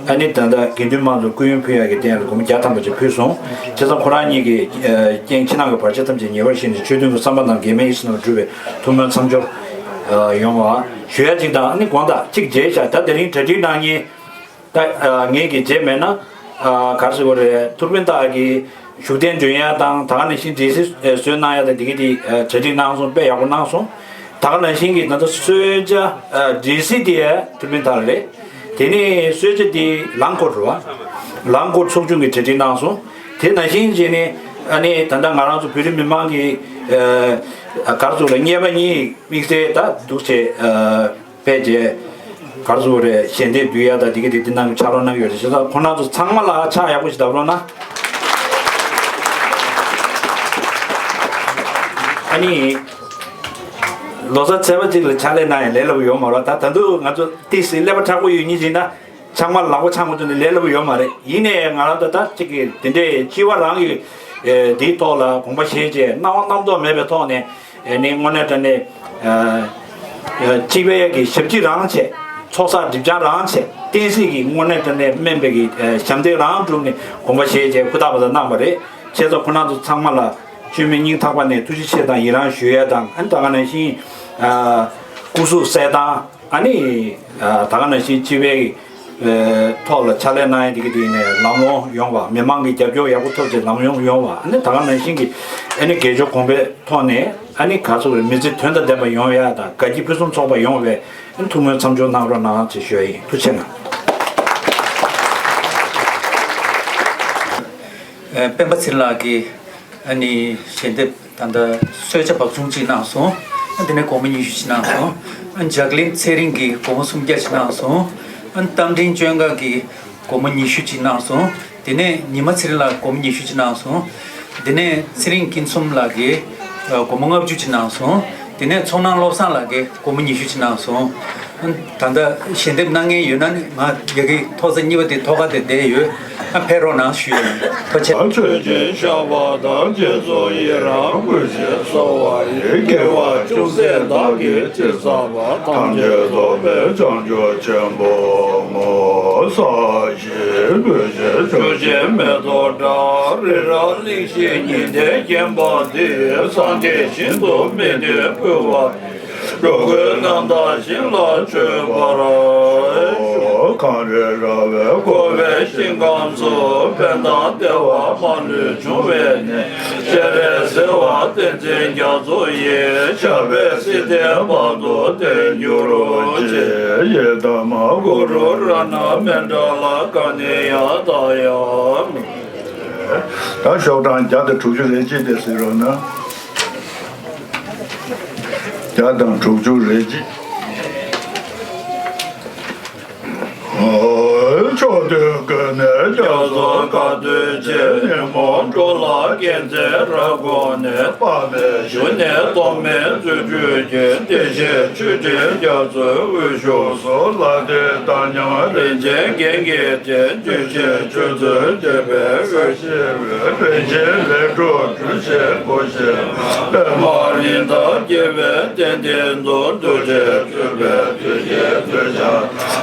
ཨ་ནི་ད་ལྟ་དགེ་འདུན་མང་ཚོ་སྐུ་ཡོན་ཕུལ་ཡག་གི་རྟེན་ལ་སྒོར་མོ་བརྒྱ་ཐམ་པ་ཅིག་ཕུལ་སོང་། བྱས་ཙང་ཁོ་རང་གཉིས་ཀྱི་རྐྱེན་ཕྱི་ནང་གི་བར་ཆད་ཐམས་ཅད་ཉེ་བར་ཞི་ནས་ཆོས་མཐུན་གྱི་བསམ་པ་དང་འགལ་མེད་ཡིད་བཞིན་དུ་འགྲུབ་པའི་ཐུགས་སྨོན་མཚམས་སྦྱོར་ཡོང་བ་ཞུ་ཡ་གཅིག་དང་ཨ་ནི་དགོངས་དག་གཅིག་མཇལ་བྱ་ད་དེ་རིང་གྲ་སྒྲིག་གནང་མཁན། ད་ངེད་ཀྱི་རྗེས་མེད་ན་ག་རེ་ཟེར་དགོས་རེད། ཐུར་ཕན་ཏག་གི་བཞུགས་གདན་འདོན་ཡ་དང་ད་ག་ནང་བཞིན་སྒྲིག་གཞི་བཟོས་གནང་ཡ་དང་དེ་གི་དེ་གྲ་སྒྲིག་གནང་སོང་། དཔེ་ཡག་པོ་གནང་སོང་། ད་ག་ནང་བཞིན་གྱི་ད་ལྟ་གསོལ་ཇ་སྒྲིག་གཞི་དེ་ཐུར་ཕན་ཏག་རེད། དེ་ནས་གསོལ་ཇ་དེ་རླངས་འཁོར་རེད་བ། རླངས་འཁོར་ཚོགས་ཆུང་གི་གྲ་སྒྲིག་གནང་སོང་། དེ་ནང་བཞིན་བྱས་ནས་ཨ་ནི་ད་ལྟ་ང་རང་ཚོ་བོད་རིགས་མི་མང་གི་ག་རེ་ཟེར་དགོས་རེད། གཉེར་པ་གཉིས་དམིགས་བསལ་ད་འདུག་བྱས། ཕལ་ཆེར་ག་རེ་ཟེར་དགོས་རེད། ཞལ་འདེབས་བསྡུ་ཡ་དང་དེ་ག་དེ་དེ་ནང་གི་ཕྱག་རོགས་གནང་གི་ཡོད་རེད། བྱས་ཙང་ཁོང་རྣམ་ཚོ་ཚང་མ་ལ་ཕྱག་ཡག་པོ་ཞིག་བརྡབ་རོགས་གནང་། ཨ་ནི་ལོ་གསར་ཚེས་པ་གཅིག་ལ་ཕྱག་ལས་གནང་ཡ་ལས་སླ་པོ་ཡོད་མ་རེད། ད་ད་དུང་ང་ཚོ་ཏོག་ཙམ་ཀླད་པ་མཁྲེགས་པོ་ཡོད་མཁན་ཅིག་ཡིན་ན་ཚང་མ་ལག་པ་འཆང་མ་ཐུབ་ན་ལས་སླ་པོ་ཡོད་མ་རེད། ཡིན་ནའི་ང་རང་ཚོ་ད་གཅིག་གི་དེ་འདྲའི་སྤྱི་བ་རང་གི་དེའི་ཐོག་ལ་དགོངས་པ་བཞེས་བྱས་སྣང་བ་རྣམ་རྟོག་མེད་པའི་ཐོག་ནས། ཨ་ནི་དངོས་གནས་དྲང་གནས་ཨ་སྤྱི་པའི་གི་ཞབས་ཕྱི་རང་བྱས། ཚོགས་བསགས་སྒྲིབ་སྦྱང་རང་བྱས། བསྟན་སྲིད་ཀྱི་དངོས་གནས་དྲང་གནས་སྨན་པའི་གི་ཨ་ཞབས་འདེགས་རང་བསྒྲུབས་ནས་དགོངས་པ་བཞེས་བྱས་ཧུར་ཐག་པ་དང་གནང་བ་རེད། བྱས་ཙང་ཁོང་རྣམ་ཚོ་ཚང་མ་ལ་བཅོས་མིན་སྙིང་ཐག་པ་ནས་ཐུགས་རྗེ་ཆེ་དང་ཡི་རང་ཞུ་ཡ་དང་། ཨ་ནི་ད་ག་ནང་བཞིན་ཨ་སྐུ་གཟུགས་གསལ་ཐང་། ཨ་ནི་ཨ་ད་ག་ནང་བཞིན་སྤྱི་པའི་ཨ་ཐོག་ལ་ཕྱག་ལས་གནང་ཡ་དེ་གི་དེ་ནས་ལམ་ལྷོང་ཡོང་བ། མི་མང་གི་རྒྱབ་སྐྱོར་ཡག་པོ་ཐོབ་བྱས་ལམ་ལྷོང་ཡོང་བ། ཨ་ནི་ད་ག་ནང་བཞིན་གྱི་ཨ་ནི་དགེ་སྦྱོར་གོང་འཕེལ་ཐོག་ནས་ཨ་ནི་ག་ཚོད་རེད། མི་ཚེ་དོན་དང་ལྡན་པ་ཡོང་ཡ་དང་དགའ་སྐྱིད་ཕུན་སུམ་ཚོགས་པ་ཡོང་བའི་ཨ་ནི་ཐུགས་སྨོན་མཚམས་སྦྱོར་གནང་རོགས་གནང་ཞེས་ཞུ་ཡ་ཡིན། ཐུགས་རྗེ་གནང་། ཨ་སྤེན་པ་ཚེ་རིང་ལགས་ཀྱིས་ཨ་ནི་ཞལ་འདེབས་ད་ལྟ་གསོལ་ཇ་བབ་ཆུང་གཅིག་གནང་སོང་། ཨ་དེ་ནས་སྒོར་མོ་ཉི་ཤུ་གཅིག་གནང་སོང་། ཨ་འཇག་གླིང་ཚེ་རིང་གིས་སྒོར་མོ་སུམ་བརྒྱ་གཅིག་གནང་སོང་། ཨ་རྟ་མགྲིན་ཅོན་ཀ་གིས་སྒོར་མོ་ཉི་ཤུ་གཅིག་གནང་སོང་། དེ་ནས་ཉི་མ་ཚེ་རིང་ལགས་སྒོར་མོ་ཉི་ཤུ་གཅིག་གནང་སོང་། དེ་ནས་ཚེ་རིང་སྐྱིད་འཛོམས་ལགས་ཀྱིས་ཨ་སྒོར་མོ་ལྔ་བཅུ་གཅིག་གནང་སོང་། དེ་ནས་ཚོགས་ནང་བློ་བཟང་ལགས་ཀྱིས་སྒོར་མོ་ཉི་ཤུ་གཅིག་གནང་སོང་། ད་ལྟ་ཞལ་འདེབས་གནང་མཁན་ཡོད་ན་ནི་ང་ཡ་གི་ཐོག་ས་གཉིས་པ་དེ་ཐོག་ཁ་དེ་བསྡད་ཡོད། ཨ་ཕེབས་རོགས་གནང་ཞུ་ཡ་ཡིན། ཐུགས་རྗེ་ཆེ། མཆོད་སྦྱིན་བཤགས་པ་དང་རྗེས་སུ་ཡི་རང་བསྐུལ་ཞིང་གསོལ་བ་ཡི། དགེ་བ་ཅུང་ཟད་བདག་གིས་ཅི་བསགས་པ། ཐམས་ཅད་རྫོགས་པའི་བྱང་ཆུབ་ཆེན་པོར་བསྔོ། ས་གཞི་སྤོས་ཀྱི་ཆུ་སྐྱེས་མེ་ཏོག་བཀྲ། རི་རབ་གླིང་བཞི་ཉི་ཟླས་བརྒྱན་པ་འདི། སངས་རྒྱས་ཞིང་དུ་སྨིན་དུ་བསྐུལ་བ། འགྲོ་ཀུན་རྣམ་དག་ཞིང་ལ་སྤྱོད་པར་ཤོག། གངས་རི་ར་བས་བསྐོར་བའི་ཞིང་ཁམས་སུ། ཕན་དང་བདེ་བ་མ་ལུས་འབྱུང་བའི་གནས། སྤྱན་རས་གཟིགས་དབང་བསྟན་འཛིན་རྒྱ་མཚོ་ཡི། ཞབས་པད་སྲིད་མཐའི་བར་དུ་བརྟན་གྱུར་ཅིག། ཡི་དམ་གུ་རུ་རཏྣ་མཎྜལ་ག་ནི་ཡང་དང་ཡང་མིན། ད་ཤོག་གྲངས་བརྒྱ་དང་དྲུག་ཅུ་རེ་གཅིག་དེ་གཟིགས་རོགས་གནང་། བརྒྱ་དང་དྲུག་ཅུ་རེ་གཅིག། ཕྱོགས་དུས་ཀུན་ནས་སྐྱབས་སུ་དགའ་འདོད་ཆེ། ཉོན་མོངས་འགྲོ་ལ་སྐྱེ་འཚེ་རབ་བསྒོམས་ནས། དཔག་མེད་ཞུ་ནས་ཐོགས་མེད་རྫུ་འཕྲུལ་གྱིས། བདེ་གཤེགས་མཆོད་སྤྲིན་རྒྱ་མཚོའི་དབུས་གཞུག་སུ། ལྷ་འདྲེ་དྭགས་མཉམ་རིན་ཆེན་རྒྱན་གྱིས་བརྒྱན། བརྗིད་ཆེན་ཆོས་ཚུལ་ལྡན་པའི་དབུ་ཞྭ་བས། རིན་ཆེན་ལས་འཕྲོ་གྲུ་ཆེན་བསྐོར་ཞིང་། པདྨ་རི་དྭགས་རྒྱལ་བའི་གདན་སྟེང་དུ། འདུ་བྱེད་སྤྲུལ་པའི་དུས་ཀྱི་མཚོན་ཆ།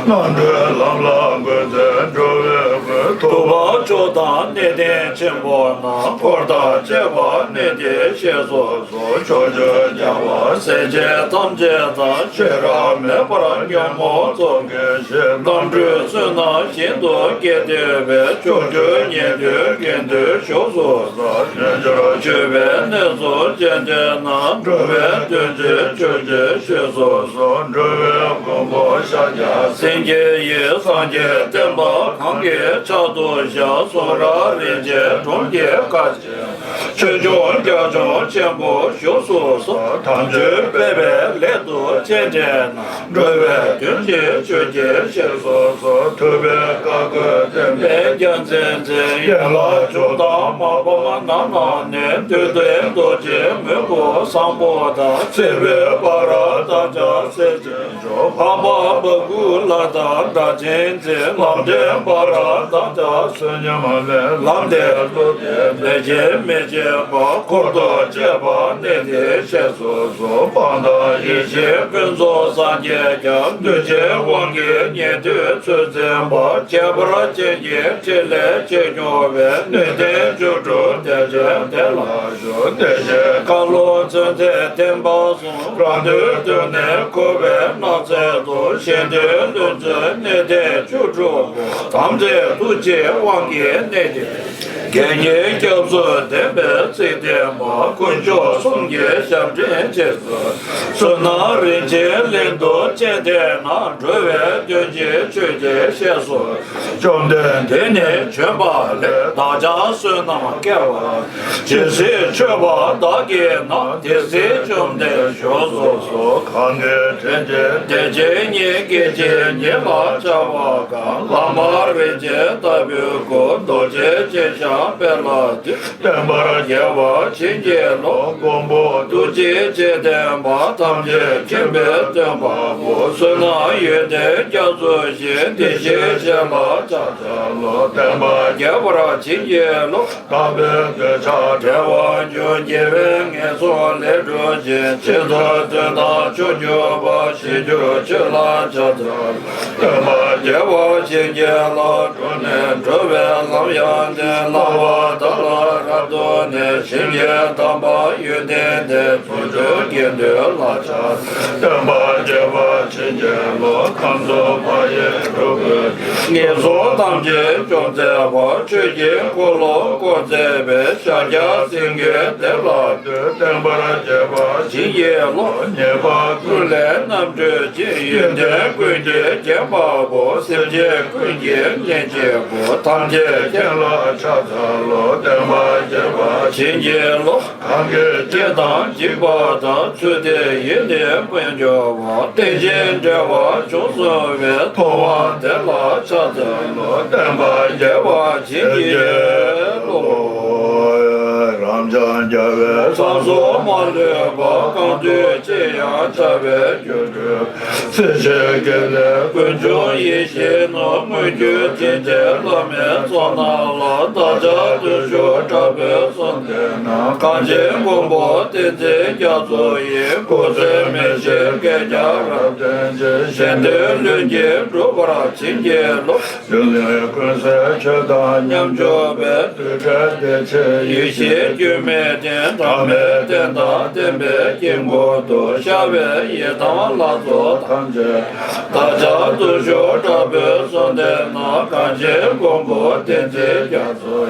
རྣམ་གྲོལ་ལམ་ལ་འགོད་མཛད་འགྲོ་བའི་མགོན། ཐུབ་པ་མཆོག་དང་གནས་བརྟན་ཆེན་པོ་རྣམས། འཁོར་དང་བཅས་པ་གནས་དེར་གཤེགས་སུ་གསོལ། ཕྱོགས་བཅུའི་རྒྱལ་བ་སྲས་ཆེན་ཐམས་ཅད་དང་། ཕྱི་རོལ་མེད་པར་ཉོན་མོངས་ཚོགས་ཀྱི་གཞི། རྣམ་གྲོལ་བསོད་ནམས་ཤིན་ཏུ་རྒྱས་བཏབ་པའི། ཕྱོགས་བཅུའི་ཉན་ཐོས་དགེ་འདུན་བཞུགས་སུ་གསོལ། རྣལ་འབྱོར་སྤྱོད་པའི་གནས་སུ་སྤྱན་འདྲེན་ན། འགྲོ་བའི་དོན་མཛད་ཆོས་ཀྱི་གཤེགས་སུ་གསོལ། འགྲོ་བའི་མགོན་པོ་ཤཱཀྱ་སེང་གེ་ཡི། སངས་རྒྱས་བསྟན་པ་གང་གི་ཕྱག་ཏུ་བཞག་གསུང་རབ་རིན་ཆེན་སྒྲོམ་གྱི་བཀའ་ཆེན། ཆོས་འབྱུང་རྒྱ་ཆེན་པོ་བཞུགས་སུ་གསོལ། དམ་ཆོས་སྤེལ་བའི་སླད་དུ་སྤྱན་འདྲེན་ན། འགྲོ་བའི་དོན་མཛད་ཆོས་ཀྱི་གཤེགས་སུ་གསོལ། ཐུབ་པའི་བཀའ་བསྒོས་བསྟན་པའི་རྒྱལ་མཚན་འཛིན། ཡན་ལག་བཅུ་དང་མ་ཕམ་རྣམ་སྣང་ནས། འདོད་དོན་རྡོ་རྗེའི་མེ་དབུས་བཟང་པོ་དང་། སྲིད་པའི་བར་དམ་བཅའ་སྲིད་ཞིའི་མཆོག་འཕགས་མ་བ་ཀུ་ལ་དང་སྒྲ་གཅན་འཛིན། ལམ་འདྲེན་པ་ར་དམ་བཅའ་བསོད་སྙོམས་ལས། ལམ་འདས་ལྷུན་གྱིས་ལེགས་ཤིང་མི་ཕྱེད་པ། འཁོར་དང་བཅས་པ་གནས་དེར་གཤེགས་སུ་གསོལ། སྤངས་དང་ཡེ་ཤེས་ཀུན་རྫོབ་སངས་རྒྱས་ཀྱང་། འདུ་བྱེད་དབང་གིས་ཉན་ཐོས་ཚུལ་འཛིན་པ། ཁྱད་པར་ཅན་གྱི་ཕྲིན་ལས་ཆེ་འབྱུང་བའི། ནུས་ལྡན་བཅུ་དྲུག་བདེ་ཆེན་དེ་ལ་ཞུགས། བདེ་གཤེགས་མཁའ་ཀློང་མཚོན་ཚེ་བརྟན་པ་གསུམ། རང་འདོད་དུ་གནས་འཁོར་བའི་སྣང་ཚད་དུ། གཞན་དོན་བློ་འཛིན་གནས་བརྟན་བཅུ་དྲུག་པོ། དམ་ཚིག་ཐུགས་རྗེའི་དབང་གིས་གནས་དེར། དགེ་བསྙེན་སྐྱབས་སུ་བདེན་པའི་ཚིག་བསྟན་པ། དཀོན་མཆོག་གསུམ་གྱི་ཞབས་འདྲེན་བཅས་སུ། བསོད་ནམས་རིན་ཆེན་གླིང་དུ་སྤྱན་འདྲེན་ན། འགྲོ་བའི་དོན་མཛད་ཆོས་ཀྱི་གཤེགས་སུ། བཅོམ་ལྡན་འདས་ནི་བྱོན་པ་ལས། བདག་ཀྱང་བསོད་ནམས་བསྐལ་པ་ཇི་སྲིད་མཆོད་པ་བདག་གིས་གནང་། དེ་སྲིད་བཅོམ་ལྡན་བཞུགས་སུ་གསོལ། གང་གི་དྲིན་ཅན་བདེ་ཆེན་ཉིད། སྐད་ཅིག་ཉིད་ལ་འཆར་བ་གང་། བླ་མ་རིན་ཆེན་ལྟ་བུའི་སྐུ། རྡོ་རྗེ་ཅན་ཞབས་པད་ལ་འདུད། བསྟན་པར་རྒྱལ་བར་བྱིན་གྱིས་རློབས། མགོན་པོ་ཐུགས་རྗེ་ཅན་བསྟན་པ། ཐམས་ཅད་མཁྱེན་པའི་སྟོན་པ་པོ། བསོད་ནམས་ཡོན་ཏན་རྒྱ་མཚོ་བཞིན། བདེ་གཤེགས་ཞལ་ལ་ཕྱག་འཚལ་ལོ། བསྟན་པར་རྒྱལ་བར་བྱིན་གྱིས་རློབས། དག་པའི་འདོད་ཆགས་བྲལ་བར་གྱུར། དགེ་བའི་ངན་སོང་ལས་གྲོལ་ཞིང་། ཆེས་མཐོའི་དོན་དམ་མཆོག་གྱུར་པ། ཞི་གྱུར་ཆོས་ལ་ཕྱག་འཚལ། སྟོན་པ་རྒྱལ་བ་བྱིན་གྱིས་རློབས། འགྲོ་ནས་འགྲོ་བའི་ལམ་ཡང་བསྟན། སླ་བ་དག་ལ་རབ་ཏུ་གནས། ཞིང་གི་དམ་པ་ཡོན་ཏན་ལྡན། ཕྱོགས་བཅུའི་དགེ་འདུན་ལ་ཕྱག་འཚལ། སྟོན་པ་རྒྱལ་བ་བྱིན་གྱིས་རློབས། ཁམས་གསུམ་མ་ཡིན་འགྲོ་ཀུན། ངན་སོང་ཐམས་ཅད་སྐྱོབ་མཛད་པ། ཆོས་ཀྱི་འཁོར་ལོ་བསྐོར་མཛད་པའི། ཤཱཀྱ་སེང་གེ་དེ་ལ་འདུད། བསྟན་པར་རྒྱལ་བ་བྱིན་གྱིས་རློབས། ཉེས་པ་ཀུན་ལས་རྣམ་གྲོལ་ཅིང་། ཡོན་ཏན་ཀུན་གྱི་མཁྱེན་པ་པོ། སེམས་ཅན་ཀུན་གྱི་གཉེན་གཅིག་པུ། ཐམས་ཅད་མཁྱེན་ལ་ཕྱག་འཚལ་ལོ། བསྟན་པ་རྒྱལ་བ་བྱིན་གྱིས་རློབས། གང་གིས་སྐྱེ་དང་འཇིག་པ་དག། ཚུལ་དེ་ཡིས་ནི་དཔལ་འབྱོར་བ། རྟེན་ཅིང་འབྲེལ་བ་བྱུང་སོང་བའི། ཐུབ་དབང་དེ་ལ་ཕྱག་འཚལ་ལོ། བསྟན་པ་རྒྱལ་བ་བྱིན་གྱིས་རློབས། རབ་འབྱམས་རྒྱལ་བའི་ཚོགས་སུ་མ་ལུས་པ། གང་འདུལ་ཅི་ཡང་བྱ་བའི་སྒྱུ་འཕྲུལ། སྲིད་ཞིའི་དགེ་ལེགས་ཀུན་འབྱུང་ཡིད་བཞིན་ནོར། དངོས་བརྒྱུད་འཛིན་གྲྭའི་བླ་མའི་ཚོགས་རྣམས་ལ། བདག་ཅག་བརྟུལ་ཞུགས་དྲག་པོས་གསོལ་འདེབས་ན། གངས་ཅན་མགོན་པོ་བསྟན་འཛིན་རྒྱ་མཚོ་ཡི། སྐུ་ཚེ་མི་ཤིགས་བསྐལ་བརྒྱར་རབ་བརྟན་ཅིང་། གཞན་དོན་ལྷུན་གྱིས་འགྲུབ་པར་བྱིན་གྱིས་རློབས། གཞུང་ལས་ཀུན་གསལ་ཆོས་དང་ཉམས་སྦྱོར་བའི། རྡུལ་བྲལ་བདེ་ཆེན་ཡེ་ཤེས་སྒྱུ་མའི་གདེང་། གྲངས་མེད་རྟེན་དང་བརྟེན་པའི་དཀྱིལ་འཁོར་དུ། ཤར་བའི་ཡི་དམ་ལྷ་ཚོགས་ཐམས་ཅད་བདག་ཅག་བརྟུལ་ཞུགས་དྲག་པོས་གསོལ་འདེབས་ན། གངས་ཅན་མགོན་པོ་བསྟན་འཛིན་རྒྱ་མཚོ།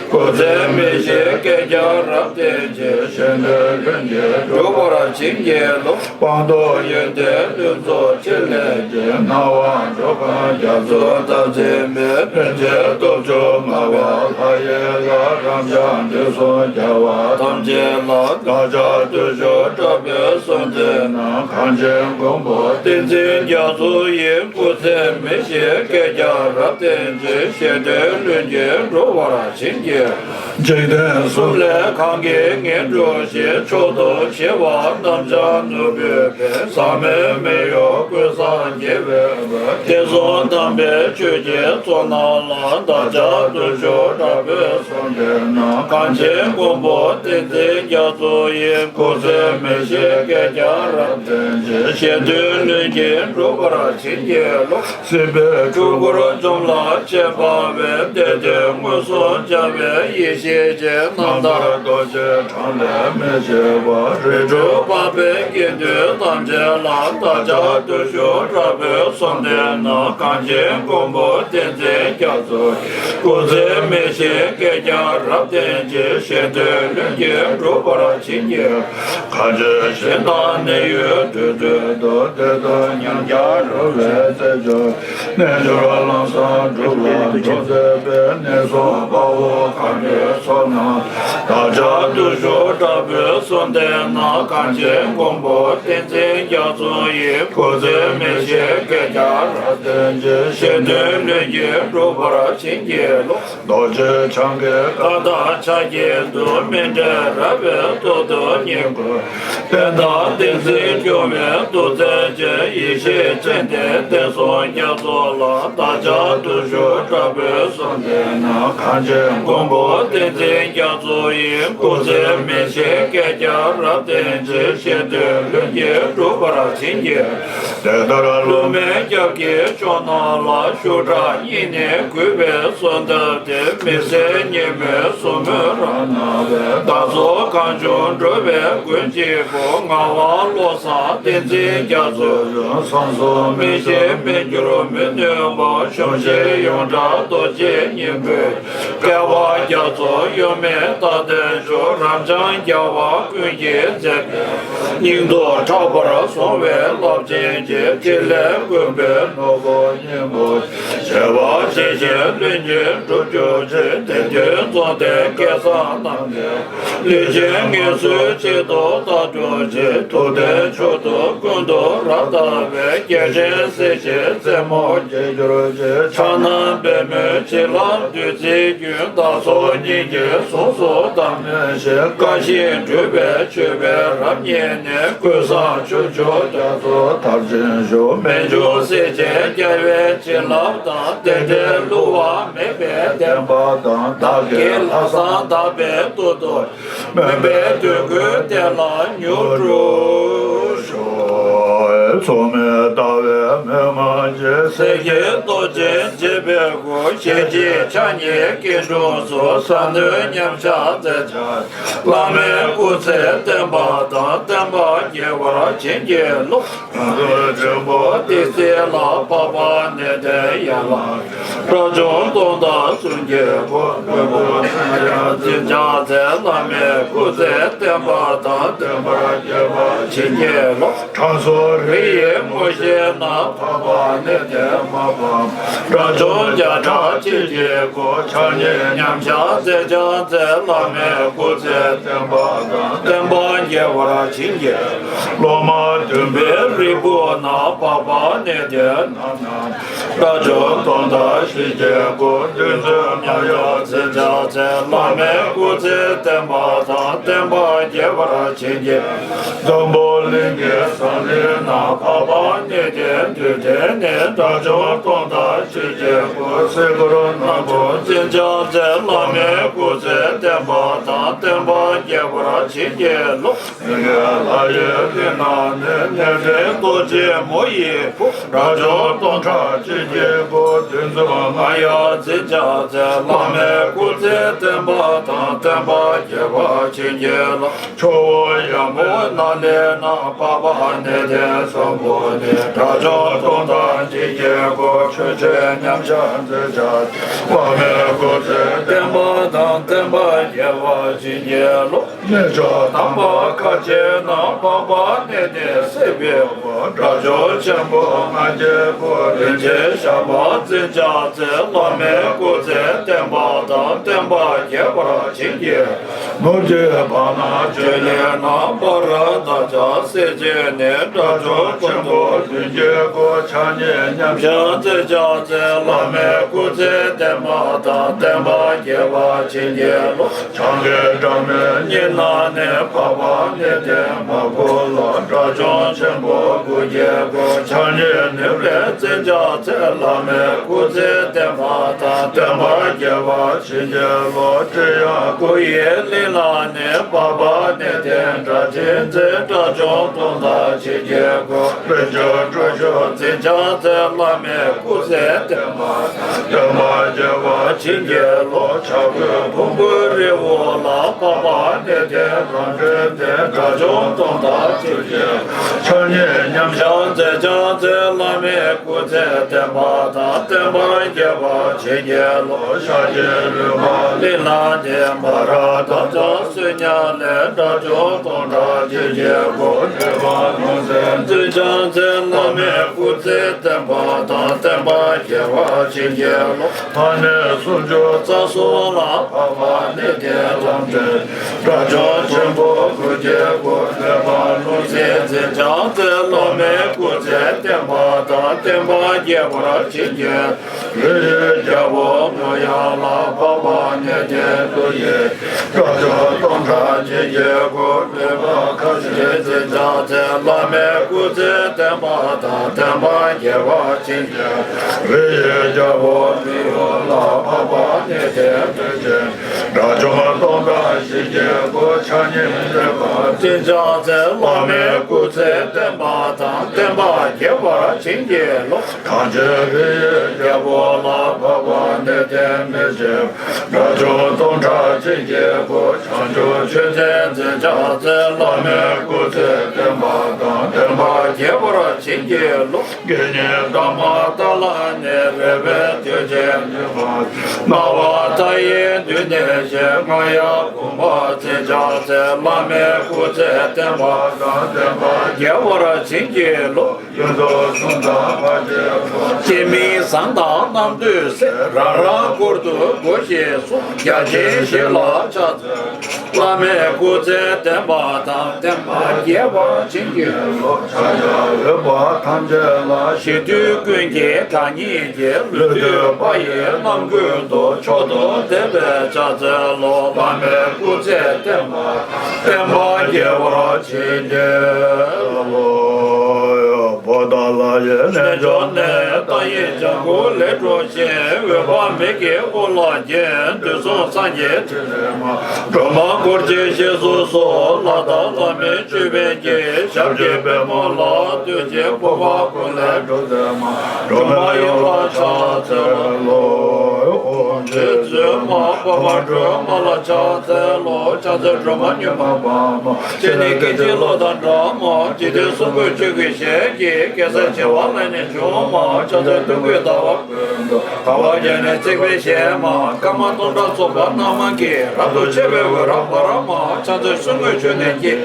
སྐུ་ཚེ་མི་ཤིགས་བསྐལ་བརྒྱར་རབ་བརྟན་ཅིང་། གཞན་དོན་ལྷུན་གྱིས་འགྲུབ་པར་བྱིན་གྱིས་རློབས། སྤངས་རྟོགས་ཡོན་ཏན་ལྷུན་རྫོགས་ཕྲིན་ལས་ཀྱི། སྣང་བ་འགྲོ་ཁམས་རྒྱ་མཚོ་དག་འཛིན་པའི། ཕན་བྱེད་སྟོབས་བཅུ་མངའ་བ་ལྷ་ཡི་ལྷ། རབ་འབྱམས་དུས་གསུམ་རྒྱལ་བ་ཐམས་ཅད་ལ། བདག་ཅག་བརྟུལ་ཞུགས་དྲག་པོས་གསོལ་འདེབས་ན། གངས་ཅན་མགོན་པོ་བསྟན་འཛིན་རྒྱ་མཚོ་ཡི། སྐུ་ཚེ་མི་ཤིགས་བསྐལ་བརྒྱར་རབ་བརྟན་ཅིང་། གཞན་དོན་ལྷུན་གྱིས་འགྲུབ་པར་བྱིན་གྱིས། འཇིག་རྟེན་གསུམ་ལས་གང་གིས་ངེས་འགྲུབ་ཞིང་། མཆོག་ཏུ་གཞིགས་པ་རྣམས་ཀྱང་ནོར་བུའི་དཔལ། ཟག་མེད་མི་གཡོ་ཀུན་བཟང་རྒྱལ་བའི་དཔལ། དེང་སང་དམ་པའི་ཆོས་ཀྱི་གཙོ་རྣམས་ལ། བདག་ཅག་བརྟུལ་ཞུགས་དྲག་པོས་གསོལ་འདེབས་ན། གངས་ཅན་མགོན་པོ་བསྟན་འཛིན་རྒྱ་མཚོ་ཡི། སྐུ་ཚེ་མི་ཤིགས་བསྐལ་བརྒྱར་རབ་བརྟན་ཅིང་། གཞན་དོན་ལྷུན་གྱིས་འགྲུབ་པར་བྱིན་གྱིས་རློབས། སྲིད་པའི་འཁྲུལ་འཁོར་འཇོམས་ལ་བྱེད་པ་བས། བདེ་དོན་མངོན་སུམ་སྦྱར་བའི་ཡེ་ཤེས་ཀྱི། རྣམ་ཐར་རྡོ་རྗེ་འཆང་ལས་མི་ཕྱེད་པ། རིགས་དྲུག་འཕགས་པའི་དགེ་འདུན་ཐམས་ཅད་ལ། བདག་ཅག་བརྟུལ་ཞུགས་དྲག་པོས་གསོལ་འདེབས་ན། གངས་ཅན་མགོན་པོ་བསྟན་འཛིན་རྒྱ་མཚོ་ཡི། སྐུ་ཚེ་མི་ཤིགས་བསྐལ་བརྒྱར་རབ་བརྟན་ཅིང་། གཞན་དོན་ལྷུན་གྱིས་འགྲུབ་པར་བྱིན་གྱིས། གང་ཕྱིར་གཞན་དང་གནས་ཡུལ་འདྲེས་འདྲེས་དུ། བདེ་སྟོང་ཉམས་ཀྱང་རོལ་པའི་རྩེ་མཆོག་རྣལ་འབྱོར་ལམ་བཟང་སྒྲུབ་ལ་འགྲོ་མཛད་པའི། ནད་མཚོན་དཔའ་བོ་མཁའ་འགྲོའི་ཚོགས་རྣམས། བདག་ཅག་བརྟུལ་ཞུགས་དྲག་པོས་གསོལ་འདེབས་ན། གངས་ཅན་མགོན་པོ་བསྟན་འཛིན་རྒྱ་མཚོ་ཡི། སྐུ་ཚེ་མི་ཤིགས་བསྐལ་བརྒྱར་རབ་བརྟན་ཅིང་། གཞན་དོན་ལྷུན་གྱིས་འགྲུབ་པར་བྱིན་གྱིས་རློབས། རྡོ་རྗེ་འཆང་གི་བཀའ་དང་ཕྱག་རྒྱའི་མཐུས། མཎྜལ་རལ་པའི་ཐོག་ཏུ་བསྙེན་བཀུར། བསྟན་དང་བསྟན་འཛིན་སྐྱོང་བའི་ཐུགས་རྗེ་ཅན། ཡེ་ཤེས་སྤྱན་ལྡན་བསྟན་སྲུང་རྒྱ་མཚོ་ལ། བདག་ཅག་བརྟུལ་ཞུགས་དྲག་པོས་གསོལ་འདེབས་ན། གངས་ཅན་མགོན་པོ་བསྟན་འཛིན་རྒྱ་མཚོ་ཡི། སྐུ་ཚེ་མི་ཤིགས་བསྐལ་བརྒྱར་རབ་བརྟན་ཅིང་། གཞན་དོན་ལྷུན་གྱིས་འགྲུབ་པར་བྱིན་གྱིས། དེ་ལྟར་ཀླུ་མེ་རྒྱབ་ཀྱི་ཕྱོགས་རྣམས་ལ། ཤུགས་དྲག་སྙིང་ནས་གུས་པས་གསོལ་འདེབས་ཏེ། མི་ཟད་ཉིན་མོའི་གཟུགས་མོས་རབ་གནང་བའི། བདག་སོགས་གང་བྱུང་འགྲོ་བའི་མགོན་གཅིག་པུ། ངག་དབང་བློ་བཟང་བསྟན་འཛིན་རྒྱ་མཚོ། བསམ་སོགས་མི་ཤེས་མི་འགྱུར་མི་གནོད་པ། གཞོམ་གཞིག་ཡོངས་གྲགས་རྡོ་རྗེ་སྙིང་པོའི། སྐལ་བ་རྒྱ་མཚོ་གཡོ་མེད་རྟག་བརྟན་ཞུ། རབ་འབྱམས་རྒྱལ་བ་ཀུན་གྱི་མཛད་པའི། སྙིང་སྟོབས་དྲག་པོར་བཟུང་བའི་རླབས་ཆེན་གྱི། ཕྲིན་ལས་མགོན་པོའི་ནོར་བུ་སྙིང་པོ། བྱེ་བ་ཇི་བཞིན་ལྷུན་གྱིས་འགྲུབ་གྱུར་ཅིག་བདེན་དོན་རྫོགས་ལྡན་སྐལ་བཟང་རྣམས་ཀྱི། ལུས་ཅན་ངལ་གསོའི་ཆེད་དུ་བདག་སྒྲུབ་ཅིང་། ཐུབ་བསྟན་མཆོག་ཏུ་ཀུན་ཏུ་རབ་བརྟགས་པའི། རྒྱལ་ཆེན་སྲས་ཀྱི་རྩེ་མོར་འགྱེད་གྱུར་ཅིག་ཕྱག་ན་པདྨོའི་བྱིན་རླབས་བདུད་རྩིའི་རྒྱུན། བདག་སོགས་སྙིང་གི་གཟུངས་སུ་གདམས་ནས་ཤིང་། བཀའ་བཞིན་སྒྲུབ་པའི་མཆོད་པས་རབ་མཉེས་ནས། ཀུན་བཟང་ཆོས་མཆོག་རྒྱ་མཚོ་མཐར་ཕྱིན་ཞུ། རྨད་བྱུང་སྲས་ཆེན་རྒྱལ་བའི་བྱིན་རླབས་དང་། རྟེན་འབྲེལ་བསླུ་བ་མེད་པའི་བདེན་པ་དང་། བདག་གི་ལྷག་བསམ་དག་པའི་ཐོག་ཏུ། སྨོན་པའི་འདོད་དགུའི་གཏེར་ལ་མྱུར་འགྲུབ་ཤོག་མཚུངས་མེད་ལྟ་བའི་མོས་གུས་ཀྱིས། གསེར་གྱི་མདོག་ཅན་བརྗིད་པའི་སྐུ། ཞལ་གཅིག་ཕྱག་གཉིས་སྐྱིལ་ཀྲུང་གསུམ། ཟབ་གནོན་མཉམ་བཞག་མཛད་བྱ། བླ་མའི་སྐུ་ཚེ་བརྟན་པ་དང་། བསྟན་པ་རྒྱས་པར་བྱིན་གྱིས་རློབས། ཁམས་གསུམ་ཆེན་པོ་ཏི་སེ་ལ། འཕགས་པ་གནས་བརྟན་ཡན་ལག་དགྲ་བཅོམ་སྟོང་དང་གསུམ་གྱི་སྐུ། སྐུ་འབུམ་ཚང་ཡང་འཛིན་སྦྱངས་མཛད། བླ་མའི་སྐུ་ཚེ་བརྟན་པ་དང་། བརྟན་པ་རྒྱས་པར་བྱིན་གྱིས་རློབས། དྲང་སྲོང་རི་ཡི་ངོ་བཞིན་ན། འཕགས་པ་གནས་བརྟན་མ་ཕམ་དགྲ་བཅོམ་བརྒྱ་ཕྲག་གཅིག་གི་སྐུ། ཕྱག་གཉིས་མཉམ་བཞག་མཛད་བྱ་མཛད། བླ་མའི་སྐུ་ཚེ་བརྟན་པ་དང་། བརྟན་པ་རྒྱས་པར་བྱིན་གྱིས། སློབ་མ་བདུན་པའི་རིལ་བུ་ན། འཕགས་པ་གནས་བརྟན་རྣམས་ན། དགྲ་བཅོམ་སྟོང་དང་བཞི་བརྒྱའི་སྐུ། བདུད་རྩི་མ་ཡལ་འཛིན་སྦྱངས་མཛད། བླ་མའི་སྐུ་ཚེ་བརྟན་པ་དང་། བརྟན་པ་རྒྱས་པར་བྱིན་གྱིས། འཛམ་བུ་གླིང་གི་ཟངས་གླིང་ན། འཕགས་པ་གནས་བརྟན་དུས་མཐའི་གནས། དགྲ་བཅོམ་སྟོང་དང་བཞི་བརྒྱའི་སྐུ། སྲིད་གུར་ནག་པོ་འཛིན་སྦྱངས་མཛད། བླ་མའི་སྐུ་ཚེ་བརྟན་པ་དང་། བརྟན་པ་རྒྱས་པར་བྱིན་གྱིས་རློབས། སེང་གེ་ལྷ་ཡི་གླིང་ན་ནི། གནས་བརྟན་རྡོ་རྗེ་མོ་ཡི་བུ། དགྲ་བཅོམ་སྟོང་ཕྲག་གཅིག་གི་སྐུ། བདུད་རྩི་མ་ཡལ་འཛིན་སྦྱངས་མཛད། བླ་མའི་སྐུ་ཚེ་བརྟན་པ་དང་། བརྟན་པ་རྒྱས་པར་བྱིན་གྱིས་རློབས། ཆུ་བོ་ཡར་མོ་ནཱ་ལེནྡྲ་ན། འཕགས་པ་གནས་བརྟན་བཟང་པོ་ནི། དགྲ་བཅོམ་སྟོང་དང་བཞི་བརྒྱའི་སྐུ། ཆོས་སྤྱོད་མཉམ་གཞག་མཛད་བྱ། བླ་མའི་སྐུ་ཚེ་བརྟན་པ་དང་། བརྟན་པ་རྒྱས་པར་བྱིན་གྱིས་རློབས། གནས་མཆོག་དམ་པ་ཁ་ཆེ་ན། འཕགས་པ་གནས་བརྟན་སྲིད་པའི། དགྲ་བཅོམ་ཆེན་པོ་ལྔ་བརྒྱའི་སྐུ། རིན་ཆེན་ཞགས་པ་འཛིན་སྦྱངས་མཛད། བླ་མའི་སྐུ་ཚེ་བརྟན་པ་དང་། བརྟན་པ་རྒྱས་པར་བྱིན་གྱིས། ནུབ་ཀྱི་བར་ན་ཅོད་ལེན་ན། པ་ར་དྷ་ཙ་སྲས་ཆེན་ནས། དགྲ་བཅོམ་ཀུན་ཏུ་ལྷུན་གྱིས་སྐུ། ཕྱག་གཉིས་མཉམ་བཞག་མཛད་བྱ་མཛད། བླ་མའི་སྐུ་ཚེ་བརྟན་ པ་དང་བསྟན་པ་རྒྱས་པར་བྱིན་གྱིས་རློབས། བྱང་གི་སྒྲ་མེད་གཉིས་སྣང་ནས། འཕགས་པ་གནས་བརྟན་མ་བུ་ལ། དགྲ་བཅོམ་ཆེན་པོ་སྐུ་བརྒྱད་པོ། ཕྱག་གཉིས་ནུས་པས་བརྩེ་བྱ་མཛད། བླ་མའི་སྐུ་ཚེ་བརྟན་པ་དང་། བསྟན་པ་རྒྱས་པར་བྱིན་གྱིས་རློབས། ཀྲི་ཡ་སྐུ་ཡི་གླིང་ལ་ནི། འཕགས་པ་གནས་བརྟན་སྒྲ་ཆེན་མཛད། དགྲ་བཅོམ་སྟོང་དང་བྱིན་གྱིས་བསྐོར། དཔལ་འབྱོར་དྲུག་ཤུགས་འཛིན་སྦྱངས་མཛད། བླ་མའི་སྐུ་ཚེ་བརྟན་པ་དང་། བསྟན་པ་རྒྱས་པར་བྱིན་གྱིས་རློབས། བྱ་རྒོད་ཕུང་པོའི་རི་བོ་ལ། འཕགས་པ་གནས་བརྟན་ལམ་འབྲས་ལྡན། དགྲ་བཅོམ་སྟོང་དང་བྱིན་གྱིས། ཕྱག་གཉིས་མཉམ་བཞག་མཛད། སྦྱངས་མཛད་བླ་མའི་སྐུ་ཚེ་བརྟན་པ་དང་། བསྟན་པ་རྒྱས་པར་བྱིན་གྱིས་རློབས། ཤཱཀྱའི་རོལ་པ་གླིང་ལ་ནི། མ་ར་དྷ་ཙ་བསོད་སྙམ་ལས། དགྲ་བཅོམ་སྟོང་དང་བྱིན་གྱིས་བསྐོར། ནུས་པ་ལྷུང་བཟེད་འཛིན་སྦྱངས་མཛད། བླ་མའི་སྐུ་ཚེ་བརྟན་པ་དང་། བསྟན་པ་རྒྱས་པར་བྱིན་གྱིས་རློབས། ཕ་ནས་སུམ་ཅུ་རྩ་གསུམ་ལ། འཕགས་པ་གནས་བརྟན་ལམ་འབྲས། དགྲ་བཅོམ་ཆེན་པོ་སྐུ་བརྒྱད་པོ། ནུས་པ་ལྷུང་བཟེད་འཛིན་སྦྱངས་མཛད། བླ་མའི་སྐུ་ཚེ་བརྟན་པ་དང་། བསྟན་པ་རྒྱས་པར་བྱིན་གྱིས། རི་ཡི་རྒྱལ་པོ་མོ་ཡང་ལ། འཕགས་པ་གནས་བརྟན་ཀླུ་ཡི། དགྲ་བཅོམ་སྟོང་དང་བྱིན་གྱིས་བསྐོར། ནུས་པ་མཁའ་སྤྱོད་འཛིན་སྦྱངས་མཛད། བླ་མའི་སྐུ་ཚེ་བརྟན་པ་དང་། བསྟན་པ་རྒྱས་པར་བྱིན་གྱིས། རི་ཡི་རྒྱལ་པོ་མི་ཡུལ་ལ། འཕགས་པ་གནས་བརྟན་ལྷུན་གྱིས། དགྲ་བཅོམ་སྟོང་དང་བྱིན་གྱིས་བསྐོར། ཕྱག་གཉིས་ནུས་པ་འཛིན་སྦྱངས་མཛད། བླ་མའི་སྐུ་ཚེ་བརྟན་པ་དང་། བསྟན་པ་རྒྱས་པར་བྱིན་གྱིས་རློབས། གངས་ཅན་རི་ཡི་རྒྱལ་པོ་ལ། འཕགས་པ་གནས་བརྟན་མི་ཕྱེད། དགྲ་བཅོམ་སྟོང་དང་བྱིན་གྱིས་བསྐོར། བྱང་ཆུབ་ཆོས་འཛིན་འཛིན་སྦྱངས་མཛད། བླ་མའི་སྐུ་ཚེ་བརྟན་པ་དང་། བསྟན་པ་རྒྱས་པར་བྱིན་གྱིས་རློབས། དགེ་བསྙེན་དང་པོ་ཏཱ་ལ་ནི། རོལ་པའི་མཐུ་ཆེན་ནུས་པ། སྣང་བ་མཐའ་ཡས་མདུན་ནས་བཞེངས། རྔ་ཡབ་བུམ་པ་འཛིན་སྦྱངས་མཛད། བླ་མའི་སྐུ་ཚེ་བརྟན་པ་དང་། བསྟན་པ་རྒྱས་པར་བྱིན་གྱིས་རློབས། གཡུ་མཚོ་གསུམ་དང་བར་གྱི་འཁོར། སྤྱན་མིག་བཟང་དང་རྣམ་ཐོས་སྲས། རང་རང་འཁོར་དུ་སྒོ་བཞི་སོགས། རྒྱ་ཆེན་བཞི་ལ་ཕྱག་འཚལ། བླ་མའི་སྐུ་ཚེ་བརྟན་པ་དང་། བསྟན་པ་རྒྱས་པར་བྱིན་གྱིས་རློབས། ཕྱག་རྒྱ་འོད་དཔག་ཐམས་ཅད་ལ། གཞི་དུས་ཀུན་གྱི་བདག་ཉིད་ཀྱི། ལུས་བཏུད་པ་ཡི་རྣམ་ཀུན་ཏུ། མཆོག་ཏུ་བསྟན་པའི་ཕྱག་འཚལ་ལོ། བླ་མའི་སྐུ་ཚེ་བརྟན་པ། བསྟན་པ་རྒྱས་པར་བྱིན་གྱིས་རློབས། པོ་ཏཱ་ལ་ཡི་རྣལ་འབྱོར་ནས། རྟ་ཡི་ལྗང་གུ་ལས་འཁྲུངས་ཤིང་། འོད་དཔག་མེད་ཀྱི་འོད་ལ་བརྒྱན། དུས་གསུམ་སངས་རྒྱས་ཕྲིན་ལས་མ། སྒྲོལ་མ་འཁོར་བཅས་ཞེས་སུ་གསོལ། ལྷ་དང་ལྷ་མིན་ཅོད་པན་གྱི། ཞབས་ཀྱི་པདྨོ་ལ་བཏུད་ཅིང་། ཕོངས་པ་ཀུན་ལས་སྒྲོལ་མཛད་མ། སྒྲོལ་མ་ཡུམ་ལ་ཕྱག་འཚལ་ལོ། ཨོཾ་རྗེ་བཙུན་མ་འཕགས་མ་སྒྲོལ་མ་ལ་ཕྱག་འཚལ་ལོ། ཕྱག་འཚལ་སྒྲོལ་མ་མྱུར་མ་དཔའ་མོ། སྤྱན་ནི་སྐད་ཅིག་གློག་དང་འདྲ་མོ། འཇིག་རྟེན་གསུམ་མགོན་ཆོས་ཀྱི་ཞལ་གྱི། རྒྱལ་སྲས་བྱེ་བ་ལས་ནི་བྱུང་མ། ཕྱག་འཚལ་སྟོན་ཀའི་ཟླ་བ་ཀུན་ཏུ། དལ་བ་བརྒྱ་ནི་བརྩེགས་པའི་ཞལ་མ། སྐར་མ་སྟོང་ཕྲག་ཚོགས་པ་རྣམ་མང་གིས། རབ་ཏུ་ཕྱེ་བའི་འོད་རབ་འབར་མ། ཕྱག་འཚལ་གསུང་གི་ཆོས་ནི་སྐད་ཅིག།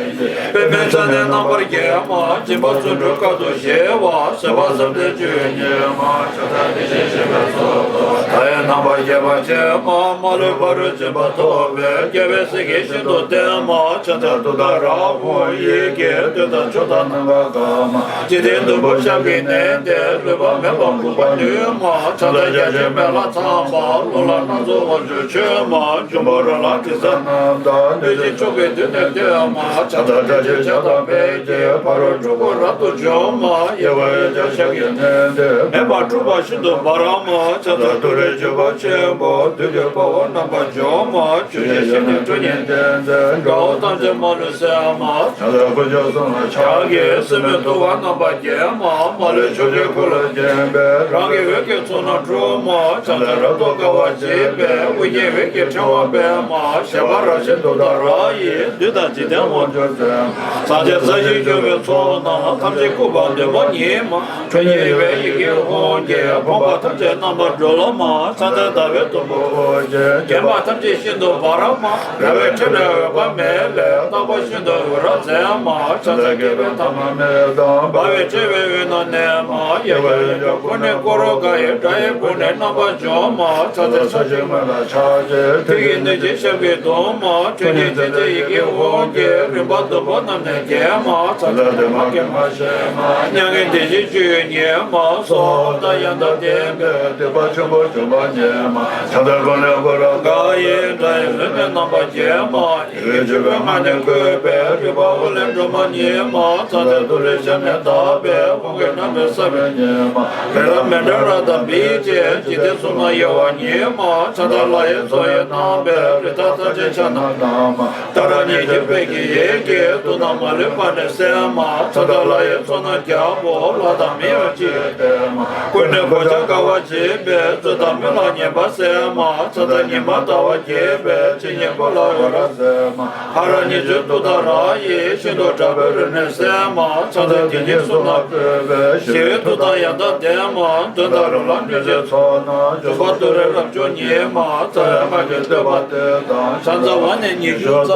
པདྨའི་ཚལ་ནི་རྣམ་པར་རྒྱལ་མ། སྦྱིན་པ་བརྩོན་འགྲུས་དཀའ་ཐུབ་ཞི་བ། བཟོད་པ་ཟབ་དོན་སྤྱོད་ཉིད་མ། ཕྱག་འཚལ་བདེ་ཆེན་ཞིང་ཁམས་སུ། མཐའ་ཡས་རྣམ་པར་རྒྱལ་བ་ཆེན་མ། མ་ལུས་ཕ་རོལ་ཕྱིན་པ་ཐོབ་པའི། རྒྱལ་བའི་སྲས་ཀྱིས་ཤིན་ཏུ་བསྟེན་མ། ཕྱག་འཚལ་ཏུཏྟཱ་ར་ཧཱུྃ་ཡི་གེས། འདོད་དང་ཕྱོགས་དང་ནམ་མཁའ་གང་མ། འཇིག་རྟེན་བདུན་པོ་ཞབས་ཀྱིས་མནན་ཏེ། ལུས་པ་མེད་པར་འགུགས་པར་ནུས་མ། ཕྱག་འཚལ་བརྒྱ་བྱིན་མེ་ལྷ་ཚངས་པ། གླུ་ལ་སྣ་ཚོགས་དབང་ཕྱུག་མཆོད་མ། འབྱུང་པོ་རོ་ལངས་དྲི་ཟ་རྣམས་དང་། གནོད་སྦྱིན་ཕྱོགས་ཀྱི་མདུན་ནས་བསྟོད་མ། ཕྱག་འཚལ་སྒྲ་ཆེན་ཞགས་དང་འཕེལ་གྱི། ཕ་རོལ་འཁྲུལ་འཁོར་རབ་ཏུ་འཇོམས་མ། དབྱེ་བ་ཡོད་ཀྱང་ཞབས་ཀྱིས་མནན་ཏེ། མེ་འབར་འཁྲུགས་པ་ཤིན་ཏུ་འབར་མ། ཕྱག་འཚལ་ཏུ་རེའི་སྤྱོད་པ་ཆེན་པོ། བདུད་ཀྱི་དཔའ་བོ་རྣམ་པར་འཇོམས་མ། ཆོས་ཀྱི་ཞལ་ནི་ཁྲོ་གཉེར་ལྡན་མཛད། དགྲ་བོ་ཐམས་ཅད་མ་ལུས་གསད་མ། ཕྱག་འཚལ་དཀོན་མཆོག་གསུམ་ལ་ཕྱག་གི། སྲིན་མོའི་ཐུ་བ་རྣམ་པར་བརྒྱན་མ། མ་ལུས་ཕྱོགས་ཀྱི་འཁོར་ལོས་བརྒྱན་པའི། རང་གི་འོད་ཀྱི་ཚོགས་རྣམས་འཁྲུགས་མ། ཕྱག་འཚལ་རབ་ཏུ་དགའ་བར་བྱེད་པའི། དབུ་རྒྱན་འོད་ཀྱི་ཕྲེང་བ་སྤེལ་མ། ཞབས་པད་རྭ་ཅན་ཏུཏྟཱ་ར་ཡིས། བདུད་དང་འཇིག་རྟེན་དབང་ཕྱུག་རྩད་མ། སངས་རྒྱས་ས་གཞིར་གྱུར་པའི་ཚོགས་རྣམས། ཐམས་ཅད་བཀུག་པ་བདེ་མོ་ཉིད་མ། ཁྲོ་གཉེར་རིག་པའི་ཡི་གེ་ཧཱུྃ་གིས། ཕོངས་པ་ཐམས་ཅད་རྣམ་པར་སྒྲོལ་མ། ཕྱག་འཚལ་ཟླ་བའི་དུམ་བུ་ བརྒྱན་པ་ཐམས་ཅད་ཤིན་ཏུ་འབར་མ། རལ་པའི་ཕྲེང་ལས་འོད་དཔག་མེད་ལས། རྟག་པ་ཤིན་ཏུ་འོད་རབ་མཛད་མ། ཕྱག་འཚལ་བསྐལ་པའི་ཐ་མ་མེད་དང་། འབར་བའི་ཕྲེང་བའི་དབུས་ན་གནས་མ། གཡས་བརྐྱང་གཡོན་བརྐྱང་ཀུན་ནས་བསྐོར་དགའ་ཡི། དགྲ་ཡི་དཔུང་ནི་རྣམ་པར་འཇོམས་མ། ཚ་ཚེ་ས་གཞི་མངོན་ལ་ཕྱག་བྱས། ཐུགས་ཀྱི་སྣོད་ཀྱི་ཞབས་ཀྱིས་བརྡུང་མ། ཁྲོ་གཉེར་ཚིག་བརྗོད་ཡི་གེ་དབང་གིས། རིམ་པ་བདུན་པོ་རྣམས་ནི་འགེམས་མ། ཚ་ཚ་དེ་མ་སྐྱེས་མ་ཤི་མ། མྱ་ངན་འདས་ཞི་སྤྱོད་ཡུལ་ཉིད་མ། སྭཱ་ཧཱ། ཡང་དག་ལྡན་པས་སྡིག་པ་ཆེན་པོ་འཇོམས་པ་ཉིད་མ། ཕྱག་འཚལ་ཀུན་ནས་བསྐོར་རབ་དགའ་ཡི། དགྲ་ཡི་ལུས་ནི་རྣམ་པར་འགེམས་མ། ཡི་གེ་བཅུ་པའི་ངག་ནི་བཀོད་པས། རིག་པ་འོད་ལས་སྒྲོན་མ་ཉིད་མ། ཚ་ཚ་ཐུགས་ལས་ཞབས་ནི་བརྡབས་པས། དབང་གིས་རྣམ་པར་སྲེག་པ་ཉིད་མ། རི་རབ་མི་འདྲ་རབ་དང་འབིགས་བྱེད། འཇིག་རྟེན་གསུམ་ན་གཡོ་བ་ཉིད་མ། ཕྱག་འཚལ་ལྷ་ཡི་མཚོ་ཡི་རྣམ་པས། རི་དྭགས་ཐམས་ཅད་ཕྱག་ན་བསྣམས་མ། ཏཱ་ར་གཉིས་བརྗོད་དཔལ་གྱི་ཡི་གེས། དུག་རྣམས་མ་ལུས་པ་ནི་སེལ་མ། ཚ་ཚ་ལྷ་ཡི་ཚོགས་རྣམས་རྒྱལ་པོ། ལྷ་དང་མི་ཡང་ཅི་ཡིས་བསྟེན་མ། ཀུན་ནས་གོ་ཆ་དགའ་བ་བྱེད་པས། རྩོད་དང་རྨི་ལམ་ངན་པ་སེལ་མ། ཚ་ཚ་ཉི་མ་ཟླ་བ་རྒྱས་པས། ཕྱི་ཉིན་ཕོ་ལྷ་འོད་རབ་གསལ་མ། ཧ་ར་གཉིས་བརྗོད་ཏུཏྟཱ་ར་ཡིས། ཤིན་ཏུ་དྲག་པོའི་རིམས་ནད་སེལ་མ། ཚ་ཚ་དགེ་བསྙེན་གསུམ་རྣམས་བཀོད་པས། ཞི་བའི་མཐུ་དང་ཡང་དག་ལྡན་མ། གདོན་དང་རུང་ལངས་གནོད་བྱེད་ཚོགས་རྣམས། འཇོམས་པ་ཏུ་རེ་རབ་མཆོག་ཉིད་མ། རྩ་བའི་སྔགས་ཀྱི་བསྟོད་པ་སྟེ་དང་། ཕྱག་འཚལ་བ་ནི་ཉི་ཤུ་རྩ་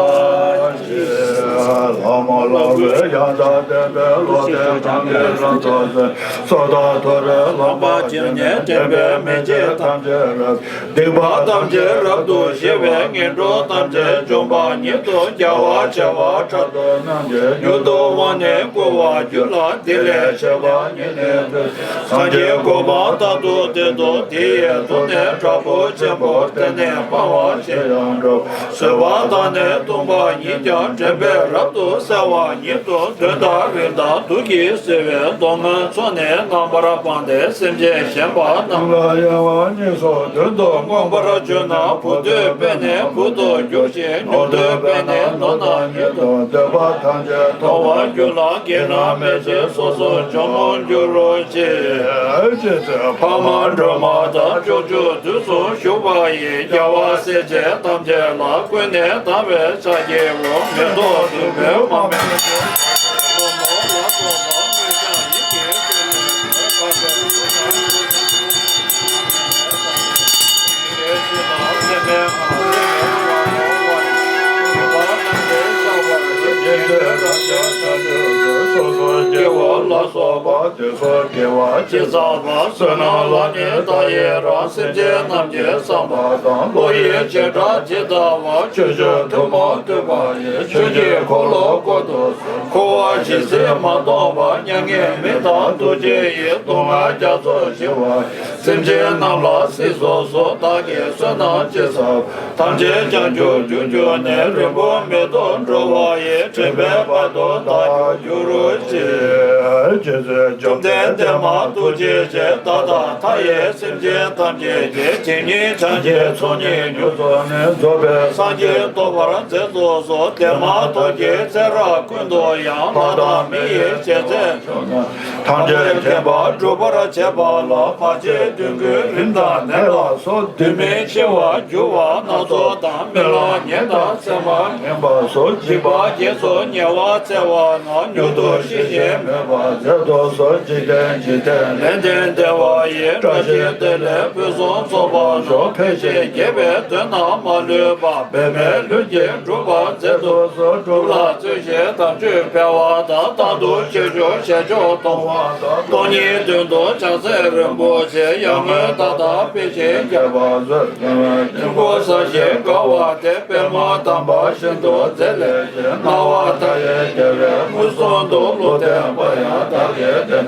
གཅིག་ལྷ་མོ་ལྷ་སྐུ་ཡང་དག་ལྡན་པའི། བློ་ལྡན་གྲངས་ཀྱི་རབ་རྫོགས་སྲས། སྲོག་དང་ཐུ་རེ་ལངས་པ་བྱིན་ནས། འདྲེན་པའི་མི་མཇེད་ཐམས་ཅད་རབ། སྡིག་པ་ཐམས་ཅད་རབ་ཏུ་ཞི་བས། ངན་འགྲོ་ཐམས་ཅད་འཇོམས་པ་ཉིད་དོ། རྒྱལ་བ་བྱེ་བ་ཕྲག་དོག་རྣམས་ཀྱིས། མྱུར་དུ་དབང་ནི་བསྐུར་བར་འགྱུར་ལ། འདི་ལས་ཆད་པ་ཉིད་ནི་ཐོབ། སངས་རྒྱས་གོ་འཕང་རྟག་ཏུ་བདེ་འདོད། དེ་ཡི་དོན་ནི་དྲག་པོ་ཆེན་པོ། དེ་ནི་སྤང་བ་ཅི་ཡང་འགྲུབ། བཟོད་པ་དང་ནི་སྟོང་པ་ཉིད་ཀྱང་། འདྲེན་པས་རབ་ཏུ་གསལ་བ་ཉིད་དོ། གདོན་དང་རིམས་དང་དུག་གིས་གཟིར་བའི། སྡུག་བསྔལ་ཚོགས་ནི་རྣམ་པར་སྤངས་ཏེ། སེམས་ཅན་གཞན་པ་རྣམས་ལ་ཡང་བ་ཉིད་སོགས་དོན་དུ་མངོན་པར་བརྗོད་ན། བུ་འདོད་པས་ནི་བུ་དུ་འགྱུར་ཞིང་། ནོར་འདོད་པས་ནི་ནོར་རྣམས་ཉིད་དུ། འདོད་པ་ཐམས་ཅད་ཐོབ་པར་འགྱུར་ལ། བགེགས་རྣམས་མེད་ཅིང་སོ་སོར་འཇོམས་པར་འགྱུར་རོ། ཅེས་ཕག་མོ་སྒྲོལ་མ་དང་། ཕྱོགས་བཅུ་དུས་གསུམ་བཞུགས་པ་ཡི། རྒྱལ་བ་སྲས་བཅས་ཐམས་ཅད་ལ། ཀུན་ནས་དང་བས་ཕྱག་བགྱིའོ། མེ་ཏོག་བདུག་སྤོས་མར་མེ་མཆོད། ལ་སོགས་པ་དེ་ཚོ་དགེ་བ་ཅི་བསགས་པ། བསོད་ནམས་ལ་ནི་བདག་ཡི་རང་། སེམས་ཅན་རྣམས་ཀྱི་བསམ་པ་དང་། བློ་ཡི་བྱེ་བྲག་ཇི་ལྟ་བ། ཆོས་སྤྱོད་ཐུན་མོང་ཐོས་པ་ཡི། ཆོས་ཀྱི་འཁོར་ལོ་བསྐོར་དུ་གསོལ། འཁོར་བ་ཇི་སྲིད་མ་སྟོངས་བར། མྱ་ངན་མི་འདའ་ཐུགས་རྗེ་ཡིས། སྡུག་བསྔལ་རྒྱ་མཚོ་ཞི་བ། སེམས་ཅན་རྣམས་ལ་གཟིགས་སུ་གསོལ། བདག་གིས་བསོད་ནམས་ཅི་བསགས་པ། ཐམས་ཅད་ཀྱང་ཁྱོད་ཀྱིས་ཀྱང་ནི། རིང་པོར་མི་ཐོགས་འགྲོ་བ་ཡི། དྲན་པས་བར་དུ་བདག་གིར་འགྱུར་རོ་ཞེས། རྗེ་བཙུན་བཅོམ་ལྡན་འདས་མ་ཐུགས་རྗེ་ཆེ། བདག་དང་མཐའ་ཡས་སེམས་ཅན་ཐམས་ཅད་ཀྱི། དེ་ཉིད་ཕྱག་རྒྱའི་ཚོགས་གཉིས་མྱུར་ཐོབ་ནས། རྫོགས་པའི་སངས་རྒྱས་ཐོབ་པར་མཛད་དུ་གསོལ། དེ་མ་ཐག་གི་ཚེ་རབས་ཀུན་ཏུ་ཡང་། ལྷ་དང་མི་ཡི་རྗེས་འབྲང་ཐམས་ཅད་མཁྱེན་པར་སྒྲུབ་པར་བྱེད་པ་ལ། བར་ཆད་གདོན་བགེགས་རིམས་དང་ནད་ལ་སོགས། དུས་མིན་འཆི་བར་འགྱུར་བ་སྣ་ཚོགས་དང་། རྨི་ལམ་ངན་དང་མཚན་མ་ངན་པ་སོགས། འཇིགས་པ་བརྒྱད་སོགས་ཉེ་བར་འཚེ་བ་རྣམས། མྱུར་དུ་ཞི་ཞིང་མེད་པར་མཛད་དུ་གསོལ། འཇིག་རྟེན་འཇིག་རྟེན་ལས་འདས་བདེ་བ་ཡི། བཀྲ་ཤིས་བདེ་ལེགས་ཕུན་སུམ་ཚོགས་པར་ཤོག། ཕལ་ཆེར་དགེ་བའི་དོན་རྣམས་མ་ལུས་པ། འབད་མེད་ལྷུན་གྱིས་འགྲུབ་པར་མཛད་དུ་གསོལ། སྒྲུབ་ལ་བརྩོན་ཞིང་དམ་ཆོས་འཕེལ་བ་དང་། རྟག་ཏུ་ཆོས་སྤྱོད་བྱེད་ཕྱོགས་མཐོང་བ་དང་། སྟོང་ཉིད་དོན་དུ་བྱང་སེམས་རིན་པོ་ཆེ། ཡར་ངོའི་ཟླ་ལྟར་འཕེལ་ཞིང་རྒྱས་པར་མཛོད། དཀྱིལ་འཁོར་གསལ་ཞིང་དགའ་བ་སྟེ། པདྨོ་དམ་པ་ཤིན་ཏུ་མཛེས་ལེགས་ཤིང་། སྣང་བ་མཐའ་ཡས་རྒྱལ་བའི་མངོན་སུམ་དུ། བློ་ལྡན་པ་ཡང་དག་གིས་བསྟེན།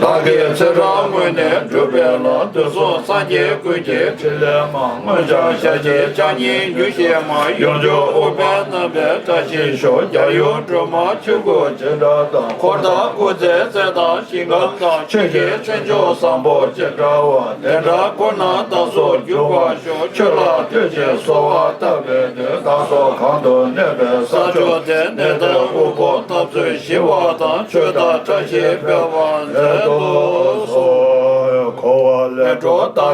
བདག་གི་ཚེ་རབས་སྔོན་ནས་འགྲུབ་པའི་ལམ། དུས་གསུམ་སངས་རྒྱས་ཀུན་གྱི་ཕྲིན་ལས་མ། མངོན་བྱང་ཞལ་གྱི་ཕྱག་གཉིས་འགྱུར་ཞིང་མ། ཡོངས་སྦྱོང་ཨུཏྤལ་བསྣམས་པའི་བཀྲ་ཤིས་ཤོག། རྒྱལ་ཡུམ་སྒྲོལ་མ་ཆོས་སྐུ་ཅི་འདྲ་དང་། འཁོར་དང་སྐུ་ཚེའི་རྩལ་དང་ཞིང་ཁམས་དང་། ཆོས་ཀྱི་མཚན་མཆོག་བཟང་པོ་ཅི་འདྲ་བ། དེ་འདྲ་ཁོ་ནར་བདག་སོགས་འགྱུར་བར་ཤོག། ཆོས་ལ་ལྟོས་ཤིང་གསོལ་བ་བཏབ་པའི་མཐུས། བདག་སོགས་གང་དུ་གནས་པའི་ས་ཕྱོགས་དེར། ནད་དང་དབུལ་ཕོངས་འཐབ་རྩོད་ཞི་བ་དང་། ཆོས་དང་བཀྲ་ཤིས་འཕེལ་བར་མཛད་དུ་གསོལ། འཁོར་བ་ལས་སྒྲོལ་བདག་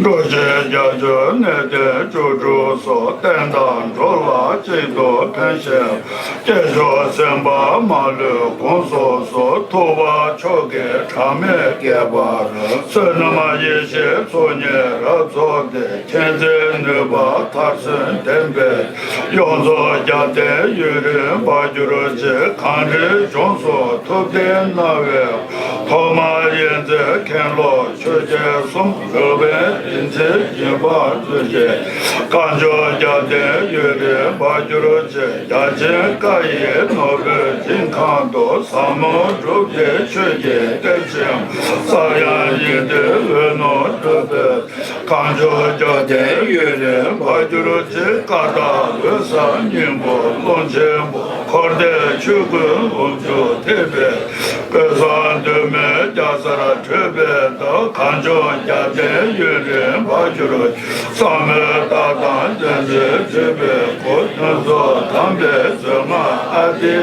འགྲོ་བྱེད་རྒྱ་མཚོའི་གནས་བརྟན་བཅུ་དྲུག་སོགས། བསྟན་དང་འགྲོ་ལ་གཅིག་ཏུ་ཕན་བཞིན། སྐྱེས་མཆོག་སེམས་དཔའ་མ་ལུས་དགོངས་སུ་གསོལ། ཐུབ་པ་མཆོག་གི་གྲངས་མེད་བསྐལ་པར། བསོད་ནམས་ཡེ་ཤེས་ཚོགས་གཉིས་རབ་རྫོགས་ཏེ། མཁྱེན་བརྩེ་ནུས་པ་མཐར་སོན་ལྡན་པའི། ཡོངས་རྫོགས་རྒྱལ་བསྟན་ཡུན་རིང་འབར་གྱུར་ཅིག་གངས་རིའི་ལྗོངས་སུ་ཐུབ་བསྟན་གནང་བའི། ཐོག་མར་དབྱེ་མཛད་མཁན་སློབ་ཆོས་རྒྱལ་གསུམ། འོག་མིན་རིག་འཛིན་སྦྱིན་པ་མཛོད་ཅིག་གངས་ལྗོངས་རྒྱལ་བསྟན་ཡུན་རིང་འབར་གྱུར་ཅིག་རྒྱ་ཆེན་བཀའ་ཡི་ནོར་བུའི་འབྱིན་ཁང་དུ། ཟབ་མོ་སྒྲུབ་བརྒྱུད་ཆོས་ཀྱི་གཏེར་ཆེན། ས་ཡང་ཡིན་ཏེ་འོད་སྣང་འཕྲོ་བོད། གངས་ལྗོངས་རྒྱལ་བསྟན་ཡུན་རིང་འབར་གྱུར་ཅིག་ཀ་དག་འོད་གསལ་སྙིང་པོ་ཀློང་ཆེན་པོ། འཁོར་འདས་ཆོས་ཀུན་དབང་ཕྱུག་ཐེག་པའི། ཀུན་བཟང་འདུས་མའི་རྒྱལ་སར་བགྲོད་པའི་མཐུ། གངས་ལྗོངས་རྒྱལ་བསྟན་ཡུན་རིང་འབར་གྱུར། ཟབ་མོའི་རྟགས་དང་བརྟན་ཅིང་བརྗིད་པའི་སྐུ། ལྷུན་རྫོགས་དམ་པའི་མཛོད་ལྔ་ཨ་ཏི།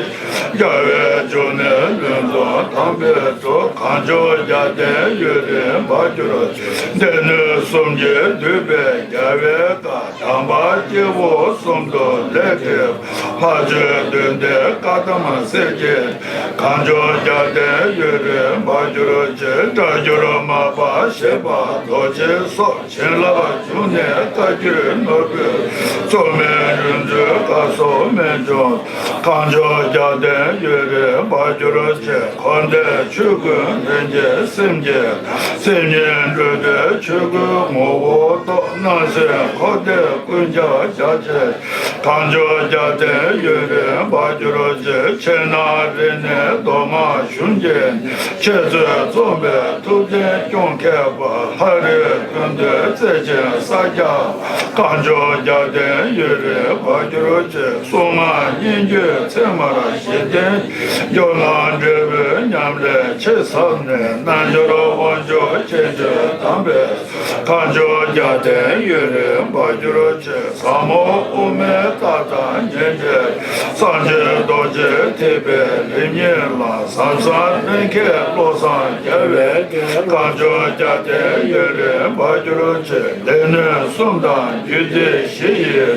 རྒྱལ་བའི་འབྱུང་གནས་ལྷུན་རྫོགས་དམ་པའི་གཙུག་གངས་ལྗོངས་རྒྱལ་བསྟན་ཡུན་རིང་འབར་གྱུར་ཅིག་སྡེ་སྣོད་གསུམ་གྱིས་བསྡུས་པའི་རྒྱལ་བའི་བཀའ། དམ་པ་སྐྱེས་བུ་གསུམ་དུ་ལེགས་བསྒྲིགས། ལྷ་ཆོས་འདུས་སྡེ་བཀའ་གདམས་གསེར་གྱི། གངས་ལྗོངས་རྒྱལ་བསྟན་ཡུན་རིང་འབར་གྱུར་ཅིག་སྒྲ་སྒྱུར་མར་པ་བཞད་པ་རྡོ་རྗེ་སོགས། བྱིན་རླབས་འབྱུང་གནས་བཀའ་བརྒྱུད་ནོར་བུའི། གཙོ་མོའི་རིག་འཛིན་བཀའ་སྲུང་རྨད་བྱུང་། གངས་ལྗོངས་རྒྱལ་བསྟན་ཡུན་རིང་འབར་གྱུར་ཅིག་འཁོར་འདས་ཆོས་ཀུན་ལྷན་སྐྱེས་སེམས་ཀྱི། སེམས་ཉིད་འགྲོ་དོན་ཆོས་སྐུའི་ངོ་བོ་རྟོགས། སྣང་སེམས་འཁོར་འདས་ཀུན་ཀྱང་རྒྱ་ཆེར། གངས་ལྗོངས་རྒྱལ་བསྟན་ཡུན་རིང་འབར་གྱུར་ཅིག་ཕྱི་ནང་རིག་གནས་མདོ་སྔགས་གཞུང་གི། འཆད་རྩོད་རྩོམ་པའི་ཐུབ་བསྟན་སྐྱོང་མཁས་པ། ལྷ་རིགས་ཀུན་འདུས་རྩལ་ཆེན་ས་སྐྱ། གངས་ལྗོངས་རྒྱལ་བསྟན་ཡུན་རིང་འབར་གྱུར་ཅིག་གསུང་ངག་སྙན་བརྒྱུད་ཚད་མར་གཞི་རྟེན། སྦྱོར་ལམ་འབྲས་བུའི་ཉམས་ལེན་ཆེས་ཟབ་ནས། རྣལ་འབྱོར་དབང་ཕྱུག་ཁྱད་ཆོས་དམ་པའི། གངས་ལྗོངས་རྒྱལ་བསྟན་ཡུན་རིང་འབར་གྱུར་ཅིག་ཟབ་མོ་དབུ་མའི་རྟགས་དང་ཉེར་འབྲེལ། སངས་རྒྱས་རྡོ་རྗེ་ཐེག་པའི་རིམ་གཉིས་ལ། ཟབ་གསང་ལྷན་སྐྱེས་བློ་བཟང་རྒྱལ་བའི། གངས་ལྗོངས་རྒྱལ་བསྟན་ཡུན་རིང་འབར་གྱུར་ཅིག་སྡེ་སྣོད་གསུམ་དང་རྒྱུད་སྡེ་བཞི་ཡི།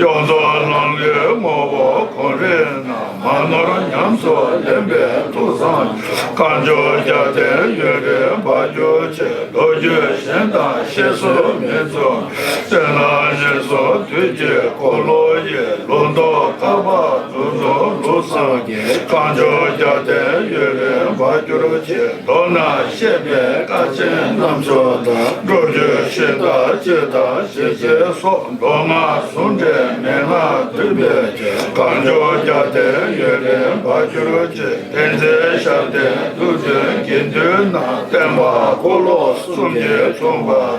ཡོངས་རྫོགས་ལམ་ལུགས་ངོ་བོ་གོང་རིམ་ན། མ་ནོར་ཉམས་སུ་ལེན་པའི་ཐུགས་བཟང་། གངས་ལྗོངས་རྒྱལ་བསྟན་ཡུན་རིང་འབར་གྱུར་ཅིག་མདོ་རྒྱུད་གཞན་དང་ཤེས་སུ་མི་མཚུངས། བསྟན་ལ་ཉེར་གསུམ་དུས་ཀྱི་འཁོར་ལོ་ཡི། ལུང་རྟོགས་བཀའ་བབས་གཙུག་ཏོར་ལུགས་བཟང་གི། གངས་ལྗོངས་རྒྱལ་བསྟན་ཡུན་རིང་འབར་གྱུར་ཅིག་མདོར་ན་བཤད་པའི་བཀའ་ཆེན་རྣམ་གསུམ་དང་། སྒྲུབ་བརྒྱུད་ཤིང་རྟ་སྤྱི་དང་ཞེས་བྱའི་སོགས། མདོ་སྔགས་ཟུང་འབྲེལ་མན་ངག་འདུས་པའི། གངས་ལྗོངས་རྒྱལ་བསྟན་ཡུན་རིང་འབར་གྱུར་ཅིག་བསྟན་འཛིན་ཞབས་བརྟན་ཐུགས་འདུན་དགེ་འདུན་རྣམས། བསྟན་པ་འཁོར་ལོ་གསུམ་གྱིས་མཚུངས་པ།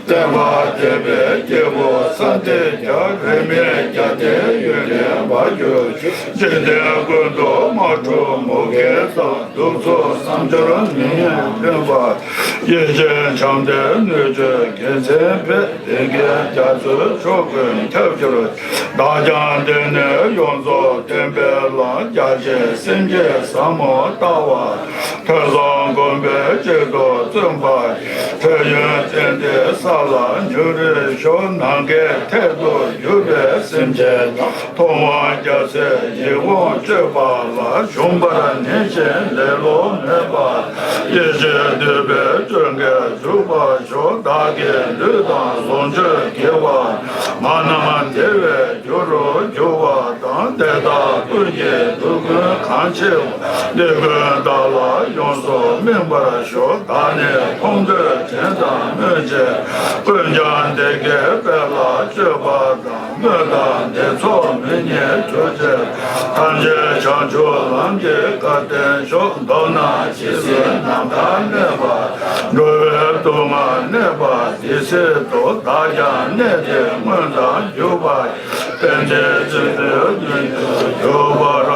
བསྟན་པ་འདྲེན་པའི་སྐྱེས་བུ་ས་སྟེང་རྒྱལ། རིས་མེད་རྒྱལ་བསྟན་ཡུན་རིང་འབར་གྱུར་ཅིག་འཇིག་རྟེན་ཀུན་ཏུ་དམག་འཁྲུག་མུ་གེ་དང་། གདུག་རྩུབ་བསམ་སྦྱོར་མི་ཡོང་ལྷུན་པ། ཡེ་ཤེས་བྱམས་ལྡན་སྣོད་བཅུད་རྒྱལ་མཚན་འཕེལ། ལྡན་དགེ་རྒྱ་མཚོའི་ཕྱོགས་ཀུན་ཁྱབ་གྱུར། བདག་ཀྱང་འདི་ནས་ཡོངས་རྫོགས་བསྟན་པའི་ལམ། རྒྱ་ཆེན་སེམས་བསྐྱེད་ཟབ་མོ་ལྟ་བ། ཐོས་བསམ་སྒོམ་པས་གཅིག་ཏུ་བརྩོན་པ། ཁྲེལ་ཡོད་ཅན་དེ་ས་ལ་མྱུར་རེ་ཤོག་ནམ་མཁའི་མཐས་གཏུགས་གྱུར་པའི་སེམས་ཅན་རྣམས། མཐོང་བ་རྒྱལ་སྲས་ཡིད་འོང་སྤྱོད་པ་ལ། ཞུམ་པར་ནན་ཞིང་ལེ་ལོ་མེད་པར། ཡིད་ཆེས་འདོད་པའི་སྤྱོད་འགལ་འཇུག་པར་ཤོག་བདག་གི་ལུས་དང་ལོངས་སྤྱོད་དགེ་བ། མ་རྣམས་བདེ་བའི་རྒྱུ་རུ་འགྱུར་བ་དང་། དེ་དག་ཀུན་གྱི་དུས་ཀུན་གང་ཆེ་བ། འདི་ཀུན་བདག་ལ་ཡོངས་སུ་སྨིན་པར་ཤོག་བདག་ནི་མཐོང་ཐོས་དྲན་དང་སྨོན་བྱས། ཀུན་ཀྱང་བདེ་དགེ་དཔལ་ལ་སྤྱོད་པ་དང་། སྨོན་དང་བདེ་ཚོགས་མི་ཉིད་གྱུར་ཅིག་ཐམས་ཅད་བྱང་ཆུབ་ལམ་གྱི་བཀའ་བསྟན་ཤོག་མདོར་ན་ཇི་སྲིད་ནམ་མཁའ་གནས་པ། འགྲོ་བའི་སྡུག་བསྔལ་གནས་པ་དེ་སྲིད་དུ། བདག་ཀྱང་གནས་དེར་མངོན་དུ་གྱུར་པ། པཎ་ཆེན་བརྩོན་འགྲུས་ཀུན་ཏུ་འགྱུར་བར་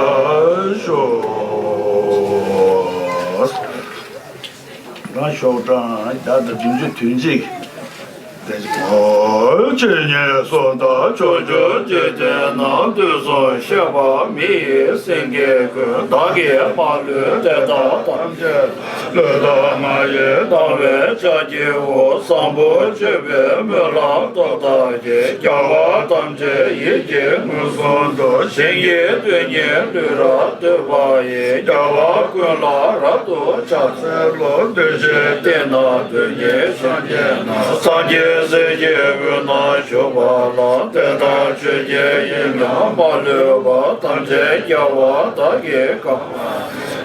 ཤོག་རང་ཤོག་གྲངས་བརྒྱ་དང་བདུན་ཅུ་དོན་གཅིག་དེ་ཇི་སྙེད་སུ་དག་ཕྱོགས་བཅུའི་འཇིག་རྟེན་ན། དུས་གསུམ་གཤེགས་པ་མི་ཡི་སེང་གེ་ཀུན། བདག་གིས་མ་ལུས་དེ་དག་ཐམས་ཅད། ལུས་དང་ངག་ཡིད་དང་བས་ཕྱག་བགྱིའོ། བཟང་པོ་སྤྱོད་པའི་སྨོན་ལམ་སྟོབས་དག་གིས། རྒྱལ་བ་ཐམས་ཅད་ཡིད་ཀྱིས་མངོན་སུམ་དུ། ཞིང་གི་རྡུལ་སྙེད་ལུས་རབ་བཏུད་པ་ཡིས། རྒྱལ་བ་ཀུན་ལ་རབ་ཏུ་ཕྱག་འཚལ་ལོ། གདུལ་བྱའི་སྡེ་ན་རྡུལ་སྙེད་སངས་རྒྱས་རྣམས། སངས་རྒྱས་སྲས་ཀྱི་དབུས་ན་བཞུགས་པ་ལ། དེ་ལྟར་ཆོས་ཀྱི་དབྱིངས་ཀྱང་མ་ལུས་པ། ཐམས་ཅད་རྒྱལ་བ་དག་གིས་གང་བ།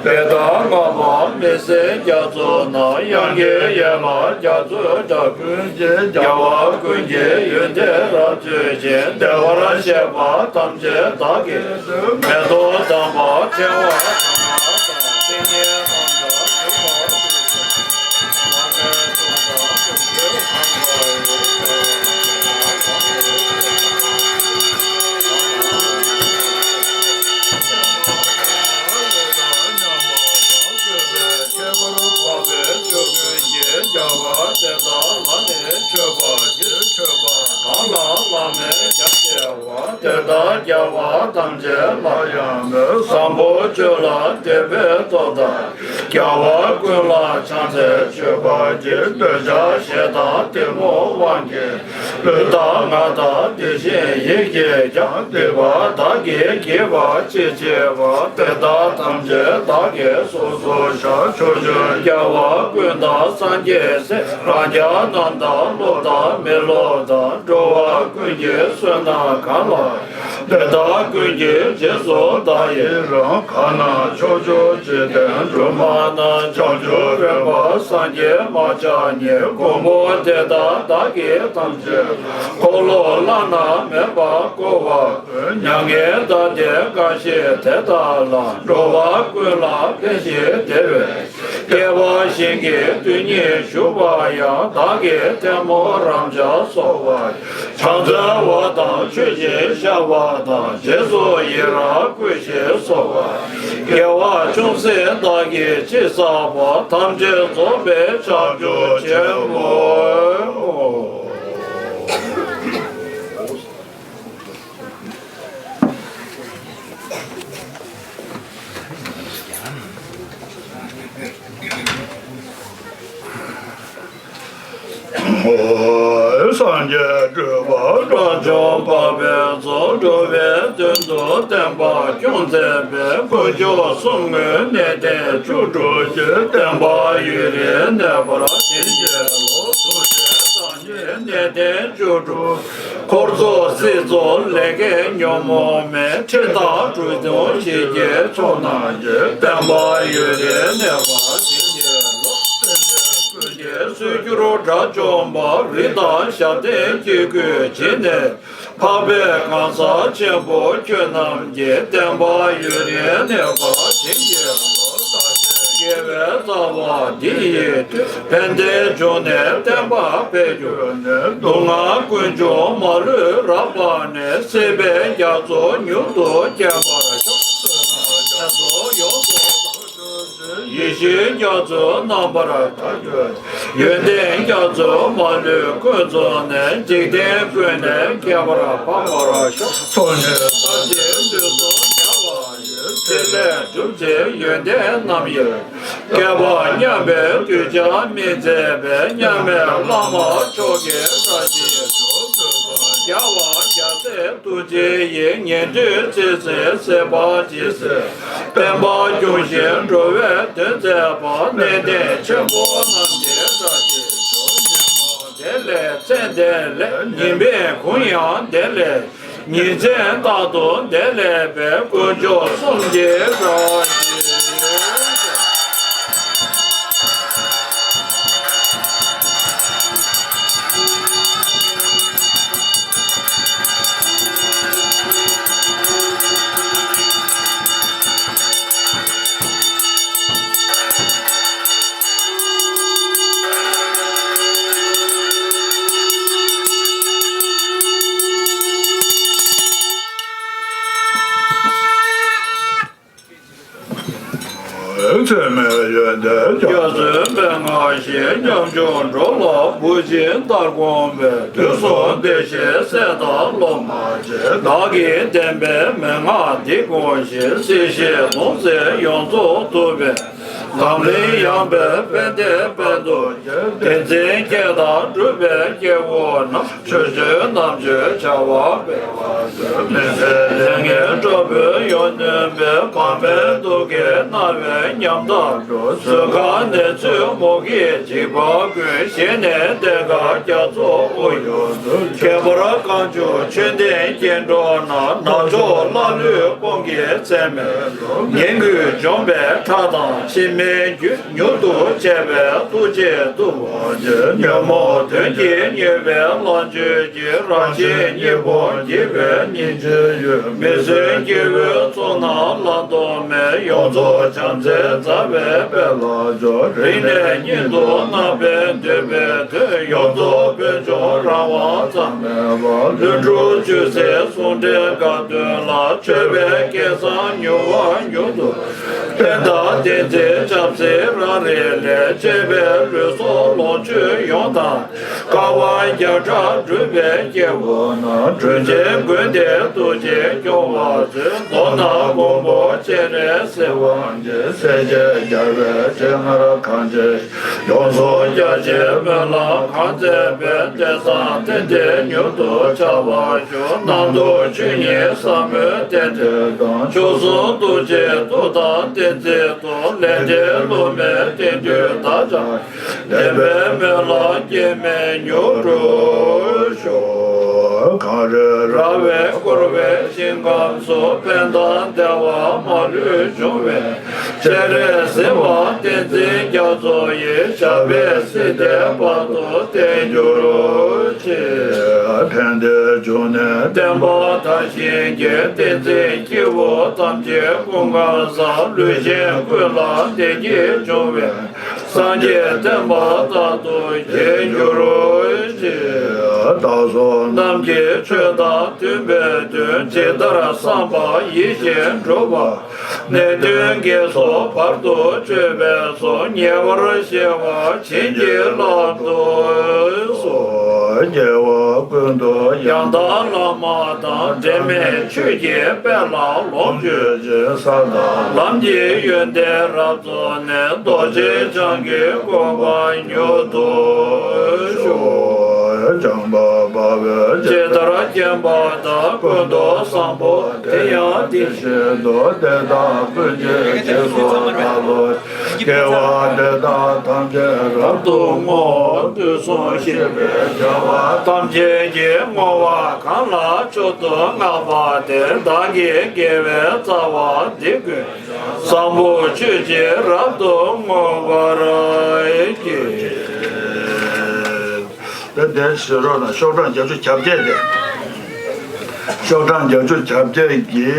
དེ་དག་བསྔགས་པ་མི་ཟད་རྒྱ་མཚོ་རྣམས། དབྱངས་ཀྱི་ཡན་ལག་རྒྱ་མཚོའི་སྒྲ། ཀུན་གྱི་རྒྱལ་བ་ཀུན་གྱི་ཡོན་ཏན་རབ་བརྗོད་ཅིང་། བདེ་བར་གཤེགས་པ་ཐམས་ཅད་བདག་གིས་མེ་ཏོག་དམ་པ་ཕྲེང་བ་དང་། སིལ་སྙན་དང་འདྲ་བཞུགས་པ་དེ། ཁྱད་པར་འཕགས་པའི་ཆོས་ཀུན་གྱི། རྒྱལ་བ་དེ་དག་ལ་ནི་མཆོད་པར་བགྱི། མཆོད་པ་གང་ལ་བླ་མེད་རྒྱ་ཆེ་བ། དེ་དག་རྒྱལ་བ་ཐམས་ཅད་ལ་ཡང་མོས། བཟང་པོ་སྤྱོད་ལ་དད་པའི་སྟོབས་དག་གིས། རྒྱལ་བ་ཀུན་ལ་ཕྱག་འཚལ་མཆོད་པར་བགྱི། འདོད་ཆགས་ཞེ་སྡང་གཏི་མུག་དབང་གིས། ལུས་དང་ངག་དང་དེ་བཞིན་ཡིད་ཀྱིས་ཀྱང་། སྡིག་པ་དག་གིས་བགྱིས་པ་ཅི་མཆིས་པ། དེ་དག་ཐམས་ཅད་བདག་གིས་སོ་སོར་བཤགས། ཕྱོགས་བཅུའི་རྒྱལ་བ་ཀུན་དང་སངས་རྒྱས་སྲས། རང་རྒྱལ་རྣམས་དང་སློབ་དང་མི་སློབ་དང་། འགྲོ་བ་ཀུན་གྱི་བསོད་ནམས་གང་ལགས། དེ་དག་ཀུན་གྱི་རྗེས་སུ་བདག་ཡི་རང་། གང་ན་ཕྱོགས་བཅུའི་འཇིག་རྟེན་སྒྲོན་མ་རྣམས། བྱང་ཆུབ་སེམས་དཔའ་སངས་རྒྱས་མ་ཆགས་ཉིད། གོ་འཕང་དེ་དག་བདག་གིས་ཐམས་ཅད། འཁོར་ལོ་བླ་ན་མེད་པ་བསྐོར་བར་མཛད། མྱ་ངན་འདའ་སྟོན་དགའ་བཞིན་དེ་དག་ལ། འགྲོ་བ་ཀུན་ལ་ཕན་ཞིང་བདེ་བའི། སྐལ་བ་ཞིང་གི་རྡུལ་སྙེད་བཞུགས་པ་ཡང་། བདག་གིས་ཐལ་མོ་རབ་སྦྱར་གསོལ་བ། ཕྱག་འཚལ་བ་དང་མཆོད་ཅིང་བཤགས་པ་དང་། རྗེས་སུ་ཡི་རང་བསྐུལ་ཞིང་གསོལ་བ། དགེ་བ་ཅུང་ཟད་བདག་གིས་ཅི་བསགས་པ། ཐམས་ཅད་རྫོགས་པའི་བྱང་ཆུབ་ཆེན་པོའི། སངས་རྒྱས་སྤྲུལ་པ་དགྲ་བཅོམ་པ་དཔལ་མཚོ། འགྲོ་བའི་དོན་དུ་བསྟན་པ་སྐྱོང་མཛད་པའི། དཀོན་མཆོག་གསུམ་མགོན་གནས་བརྟན་བཅུ་དྲུག་གི། བསྟན་པ་ཡུན་རིང་གནས་པར་བྱིན་གྱིས་རློབས། ཐུགས་རྗེ་བདག་ཉིད་གནས་བརྟན་བཅུ་དྲུག་འཁོར་ཚོགས་སྲིད་མཚོ་ལས་སྐྱེས་ཉོན་མོངས་མེད། ཁྲི་དང་གྲུ་གསུམ་ཞི་རྒྱས་མཆོག་རྣམས་ཀྱི། བསྟན་པ་ཡུན་རིང་གནས་པར་བྱིན་གྱིས་རློབས། བསྟན་པའི་ཀུན་གྱི་སྲོལ་གྱུར་དགྲ་བཅོམ་པ། རིགས་དང་ཞབས་བརྟན་སྐྱེ་དགུའི་དྲིན་ནས། འཕགས་པའི་གང་ཟག་ཆེན་པོ་ཁྱོད་རྣམས་ཀྱི། བསྟན་པ་ཡུན་རིང་གནས་པར་བྱིན་གྱིས་རློབས། དགེ་བའི་རྩ་བ་འདི་ཡི་མཐུས། ཕན་བདེའི་འབྱུང་གནས་བསྟན་པ་འཕེལ་གྱུར་ནས། སྡུག་བསྔལ་ཀུན་འབྱུང་མ་ལུས་རབ་སྤངས་ནས། སྲིད་པའི་རྒྱ་མཚོ་མྱུར་དུ་སྐྱེ་བར་ཤོག་རྒྱ་མཚོ་ཡོངས་སུ་ཡིད་བཞིན་རྒྱ་མཚོའི་རྣམ་པར་ཐར་གྱུར། ཡོན་ཏན་རྒྱ་མཚོས་མ་ལུས་ཀུན་འཚོ་ནས། འཇིག་རྟེན་ཀུན་ནས་ཁྱད་པར་འཕགས་པར་ཤོག་ཚོགས་གཉིས་ལྟར་གྱི་དུས་སུ་མཇལ་བ་ཡི། ཕྲིན་ལས་སྒྲུབ་ཕྱིར་ཡོན་ཏན་རྣམ་དབྱེར། བསྐལ་པ་མཉམ་པའི་གདུལ་བྱ་མི་མཛད་པའི། མཉམ་མེད་བླ་མ་མཆོག་གི་ས་གཞི་བྱོན། རྒྱལ་བ་རྒྱལ་སྲས་ཐུགས་རྗེ་ཡིས། ཉན་ཐོས་སྲིད་རྩེའི་སྲིད་པ་ཇི་སྲིད། བསྟན་པ་སྐྱོང་ཞིང་འགྲོ་བའི་དོན་མཛད་པ། གནས་བརྟན་ཆེན་པོ་རྣམས་ཀྱི་བཀྲ་ཤིས་ཤོག་ཉོན་མོངས་བདེ་ལེགས་མཚན་ལྡན་ལས། ཉེས་པའི་ཁུངས་ཡང་བདེ་ལེགས། ཉིན་མཚན་རྟག་ཏུ་བདེ་ལེགས་པའི། དཀོན་མཆོག་གསུམ་གྱི་བཀྲ་ཤིས། ཚད་མེད་ཡོན་ཏན་རྒྱ་མཚོའི་མན་ངག་བཞིན། ཉམ་ཆུང་འགྲོ་ལ་བུ་བཞིན་བལྟ་དགོངས་པའི། དུས་གསུམ་བདེ་གཤེགས་སྲས་དང་སློབ་མ་ཆེ། བདག་གིས་བསྟན་པའི་མན་ངག་འདི་དགོངས་ཤིང་། སྲིད་ཞིའི་དོང་ཙེ་ཡོངས་རྫོགས་ཐུབ་པའི། ལམ་རིམ་ཡངས་པའི་དཔལ་ལྡན་དཔལ་དུ། བསྟན་འཛིན་བསྐྱེད་དང་སྒྲུབ་པའི་སྐྱེས་བུ་རྣམས། ཆོས་སྤྱོད་རྣམ་དཔྱོད་བྱ་བ་སྤེལ་བར་མཛོད། མི་ཕམ་ལས་ངན་དྲག་པོས་ཡོངས་ནོན་པའི། གོང་མའི་གདུགས་ཀྱིས་གནང་བའི་ཉམས་དང་འགྲོགས། གསོད་ཁ་ནས་ཚུར་མུ་གེའི་འཇིགས་པ་ཀུན། ཞི་ནས་གདེངས་ཀ་རྒྱ་མཚོ་དབུ་ཡུག་འཛུགས། ཁྱད་པར་རྐང་མགྱོགས་ཆོས་ལྡན་སྐྱེ་འགྲོ་རྣམས། ནག་ཕྱོགས་ཀླ་ཀློའི་དཔུང་གིས་ཚད་མེད་ངན་རྒོལ་འཇོམས་པའི་ཁྲག་དང་འཆི་མེད་རྒྱུད། མྱུར་དུ་སྤྱད་པའི་ཐུགས་རྗེས་བཏུལ་བར་བྱེད། ཉོན་མོངས་གདོན་གྱིས་མྱོས་པའི་ལོངས་སྤྱོད་ཀྱི། རང་བཞིན་གཉིས་པོ་འཇིག་པའི་སྙིང་རྗེའི་འོད། མི་བསྲུན་སྐྱེ་བོའི་ཚོགས་རྣམས་ལ་གདོང་མེད། ཡོངས་རྫོགས་བྱམས་བརྩེ་ཟབ་པའི་དཔལ་ལ་སྤྱོད། རིང་ནས་སྙིང་དུ་བརྣག་པའི་འདོད་པའི་དོན། ཡོངས་རྫོགས་བོད་ལྗོངས་རང་དབང་གཙང་མའི་བར། ལྷུན་གྲུབ་ཆོས་སྲིད་ཟུང་འབྲེལ་དགའ་སྟོན་ལ། མཆོད་པའི་སྐལ་བཟང་མྱུར་བ་མྱུར་དུ། བསྟན་དང་བསྟན་འཛིན་ཆབ་སྲིད་རང་རིགས་ལས། གཅེས་པའི་ལུས་སྲོག་ལོངས་སྤྱོད་ཡོངས་དང་། དཀའ་བ་བརྒྱ་ཕྲག་སྒྲུབ་པའི་སྐྱེས་བུ་རྣམས། དྲིན་ཅན་མགོན་དེར་ཐུགས་རྗེས་སྐྱོང་བར་མཛོད། མདོར་ན་མགོན་པོ་སྤྱན་རས་གཟིགས་དབང་ཆེན། སྲས་བཅས་རྒྱལ་བའི་སྤྱན་སྔར་གང་མཇལ། ཡོངས་སུ་རྒྱ་ཆེའི་སྨོན་ལམ་གང་མཛད་པའི། བསྟན་བཟང་རྟེན་འབྲེལ་མྱུར་དུ་འཆར་བར་ཤོག། རྣམ་རྟོག་ཆོས་ཉིད་ཟབ་མོའི་རྟེན་འབྲེལ་དང་། མཆོག་གསུམ་ཐུགས་རྗེའི་མཐུ་དང་བསྟན་འཛིན་ཐུགས། ལས་འབྲས་བསླུ་མེད་རྟེན་འབྲེལ་བདག་ཅག་ལེགས་པའི་སྨོན་ལམ་སྐྱེ་མེད་མྱུར་འགྲུབ་ཤོག། གངས་རི་ར་བས་བསྐོར་བའི་ཞིང་ཁམས་སུ། ཕན་དང་བདེ་བ་མ་ལུས་འབྱུང་བའི། སྤྱན་རས་གཟིགས་དབང་བསྟན་འཛིན་རྒྱ་མཚོ་ཡི། ཞབས་པད་སྲིད་མཐའི་བར་དུ་བརྟན་གྱུར་ཅིག། ཕན་བདེའི་འབྱུང་གནས་བསྟན་པ་དར་ཞིང་རྒྱས། བསྟན་འཛིན་སྐྱེས་བུ་ཐམས་ཅད་ཀུན་དགའ་བཟང་། ལུས་ཅན་ཀུན་ལ་བདེ་སྐྱིད་འབྱུང་བའི། སངས་རྒྱས་བསྟན་པ་རྟག་ཏུ་རྒྱས་གྱུར་ཅིག། བདག་སོགས་རྣམས་ཀྱི་ཆོས་དང་མཐུན་པའི་དོན། ཇི་ལྟར་བསམ་པ་ཡིད་བཞིན་འགྲུབ་པ། ནད་གདོན་བགེགས་སོགས་བར་དུ་གཅོད་པའི་ཚོགས། ཉེ་བར་ཞི་བ་བྱིན་གྱིས་བརླབ་ཏུ་གསོལ། སྐྱེ་བ་ཀུན་ཏུ་ཡང་དག་བླ་མ་དང་། འབྲལ་མེད་ཆོས་ཀྱི་དཔལ་ལ་ལོངས་སྤྱོད་ཅིང་། ས་དང་ལམ་གྱི་ཡོན་ཏན་རབ་རྫོགས་ནས། རྡོ་རྗེ་འཆང་གི་གོ་འཕང་མྱུར་དུ་ཤོག། བྱམས་པ་འབར་བའི་ཇི་ལྟར་མཁྱེན་པ་དང་། ཀུན་ཏུ་བཟང་པོ་དེ་ཡང་དེ་བཞིན་དུ། དེ་དག་ཀུན་གྱི་རྗེས་སུ་བདག་སློབ་ཅིང་། དགེ་བ་འདི་དག་ཐམས་ཅད་རབ་ཏུ་བསྔོ། དུས་གསུམ་གཤེགས་པའི་རྒྱལ་བ་ཐམས་ཅད་ཀྱིས། བསྔོ་བ་གང་ལ་མཆོག་ཏུ་བསྔགས་པ་དེས། བདག་གི་དགེ་བའི་རྩ་བ་འདི་ཀུན། བཟང་པོ་སྤྱོད་ཅིང་རབ་ཏུ་བསྔོ་བར་བགྱི། ད་དེ་ཞུ་རོགས་གནང་། ཤོག་གྲངས་བརྒྱད་ཅུ་གྱ་བརྒྱད་དེ། ཤོག་གྲངས་བརྒྱད་ཅུ་གྱ་བརྒྱད་ཀྱི།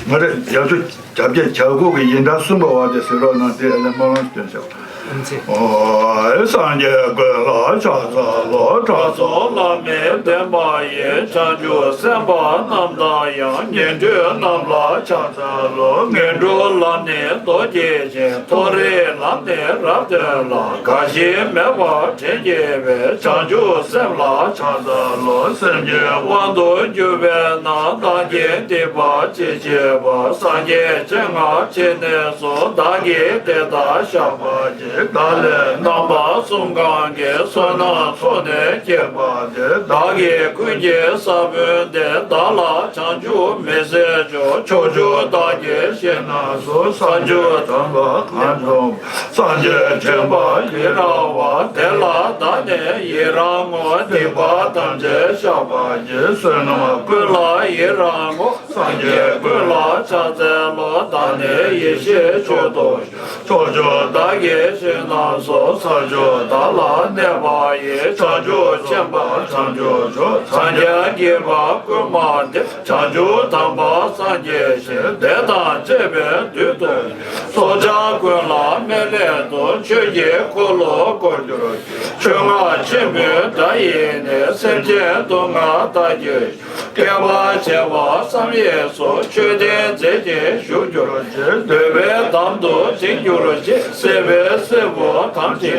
ང་རེ་བརྒྱད་ཅུ་གྱ་བརྒྱད་གྱ་དགུ་གི་ཡི་དམ་གསུམ་པ་བ་དེ་ཟེར་རོགས་གནང་། དེ་ཨ་ནི་སྨོན་ལམ་སྟོན་ཤོག། ཨོ། སངས་རྒྱས་ཀུན་ལ་ཕྱག་འཚལ་ལོ། དྲང་སྲོང་བླ་མའི་བསྟན་པ་ཡི། བྱང་ཆུབ་སེམས་དཔའ་རྣམས་དང་ཡང་། ངན་འགྲོ་རྣམས་ལ་ཕྱག་འཚལ་ལོ། ངན་འགྲོ་ལ་ནི་མདོ་སྡེ་བཞིན། མཐོ་རིས་ལམ་ནི་རབ་སྟོན་ལ། འགའ་ཞིག་མེད་པར་དྲིན་སྐྱེས་པའི། བྱང་ཆུབ་སེམས་ལ་ཕྱག་འཚལ་ལོ། སེམས་ཀྱི་དབང་དུ་གྱུར་པའི་ནང་། བདག་གི་སྡིག་པ་ཅི་མཆིས་པ། སངས་རྒྱས་སྤྱན་སྔར་ཕྱི་ནས་སུ། བདག་གིས་དེ་དག་བཤགས་པ་བགྱི། བདག་ལས་རྣམ་པ་གསུམ་གང་གི། བསོད་ནམས་ཚོགས་ནི་བསྐྱེད་པ་དེས། བདག་གིས་ཀུན་གྱི་ས་བོན་འདི། བདག་ལ་བྱང་ཆུབ་མི་ཟད་འཇུག། ཕྱོགས་བཅུ་བདག་གིས་བཤིགས་ན་སུ། ས་བཅུ་དམ་པ་གང་བྱུང་། སངས་རྒྱས་མཁྱེན་པ་ཡི་རང་བ། དེ་ལ་བདག་ནི་ཡི་རང་ངོ་། སྡིག་པ་ཐམས་ཅད་བཤགས་པར་བགྱི། བསོད་ནམས་ཀུན་ལ་ཡི་རང་ངོ་། སངས་རྒྱས་ཀུན་ལ་ཕྱག་འཚལ་ལོ། བདག་ནི་ཡེ་ཤེས་མཆོག་ཏུ། ཕྱོགས་བཅུ་བདག་གིས་བཤིགས་ན་སུ། ས་བཅུ་བདག་ལ་གནས་པ་ཡི། བྱང་ཆུབ་ཆེན་པོ་བྱང་ཆུབ་མཆོག། སངས་རྒྱས་དགྱེས་པ་བསྐུལ་མ་འདི། བྱང་ཆུབ་དམ་པ་སངས་རྒྱས་ཞེས། དེ་དང་བཅས་པའི་དུས་སུ། སྲོག་ཆགས་ཀུན་ལ་སྨན་སླད་དུ། ཆོས་ཀྱི་འཁོར་ལོ་བསྐོར་གྱུར་ཅིག། ཆོས་སྔགས་ཆེན་པོའི་སྒྲ་ཡིས་ནི། སེམས་ཅན་སྡུག་བསྔལ་དག་གྱུར་ཅིག། སྐྱེད་པར་བྱེད་པ་བསམ་ཡས་སོ། མཆོད་རྟེན་རྫས་ཀྱི་བཞུགས་གྱུར་ཅིག་འདོད་པའི་འདམ་དུ་བྱིང་གྱུར་ཅིག་སྲིད་པའི་སྲིན་བུ་ཐམས་ཅད་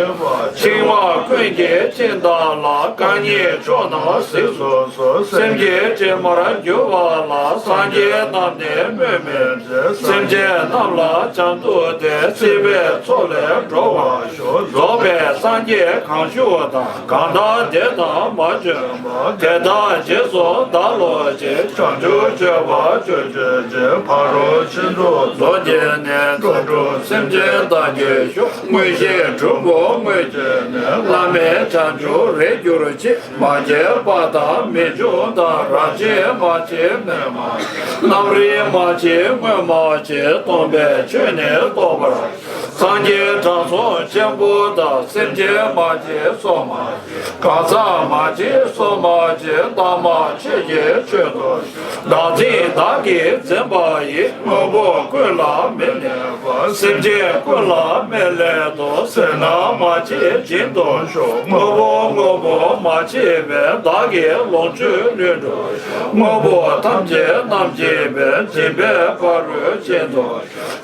འཆིང་བ་ཀུན་གྱི་འཆིང་བདག་ལ། རྐང་གཉིས་ཕྱོགས་རྣམས་གཟིགས་སུ་གསོལ། སེམས་ཅན་དྲི་མར་གྱུར་པ་ལ། སངས་རྒྱས་རྣམས་ནི་སྨོད་མི་བྱེད། སེམས་ཅན་རྣམས་ལ་བྱམས་བསྟོད་དེ། སྲིད་པའི་མཚོ་ལས་སྒྲོལ་བར་ཤོག་རྫོགས་པའི་སངས་རྒྱས་གང་བཞུགས་དང་། གང་དག་དེ་དང་མ་བྱོན་པ། དེ་དག་རྗེས་སུ་བདག་སློབ་ཅིང་། བྱང་ཆུབ་སྤྱོད་པ་སྤྱོད་བྱེད་ཅིང་། ཕ་རོལ་ཕྱིན་དྲུག་རྫོགས་བྱས་ནས། འགྲོ་དྲུག་སེམས་ཅན་དག་གི་གཞུང་། དངོས་གཞི་དྲུག་པོ་དངོས་བྱས་ནས། བླ་མེད་བྱང་ཆུབ་རེག་གྱུར་ཅིག་མ་སྐྱེས་པ་དང་མི་འབྱུང་དང་། རང་བྱས་མ་བྱས་མེད་མ་ཡིན། རྣམ་རིག་མ་མཆིས་དངོས་མ་མཆིས། སྟོང་པའི་ཆོས་ནི་རྟོགས་པར། སངས་རྒྱས་དྲང་སྲོང་ཆེན་པོ་དང་། སེམས་ཅན་མ་མཆིས་སོ་མ་མཆིས། གང་ཟག་མ་མཆིས་སོ་མ་མཆིས། བླ་མ་ཆོས་ཀྱི་ཆོས་སུ། བདག་འཛིན་བདག་གིས་འཛིན་པ་ཡིས། དངོས་པོ་ཀུན་ལ་མི་གནས་པ། སེམས་ཅན་ཀུན་ལ་མི་སླད་དོ། སེར་སྣ་མ་མཆིས་སྦྱིན་དུ་ཤོག་དངོས་པོ་དངོས་པོ་མ་མཆིས་པས། བདག་གི་ལོངས་སྤྱོད་ལྷུན་གྲུབ། དངོས་པོ་ཐམས་ཅད་རྣམ་མཁྱེན་པས། སྦྱིན་པའི་ཕ་རོལ་ཕྱིན་དུ།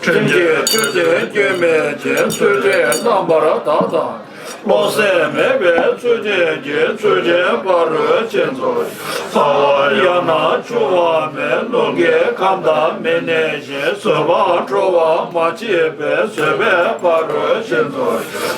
ཁྲིམས་ཀྱི་ཆུ་སྲིན་སྐྱོན་མེད་ཅིང་། ཚུལ་ཁྲིམས་རྣམ་པར་དག་དང་། སློབ་སེམས་མེད་པའི་ཚུལ་ཁྲིམས་ཀྱིས། ཚུལ་ཁྲིམས་ཕ་རོལ་ཕྱིན་དུ། ཚ་བ་ཡང་ན་འཆུ་བ་མེད། རླུང་གི་ཁམས་དང་མི་གནས་ཤིང་། བཟོད་པ་ཁྲོ་བ་མ་མཆིས་པས། བཟོད་པའི་ཕ་རོལ་ཕྱིན་དུ།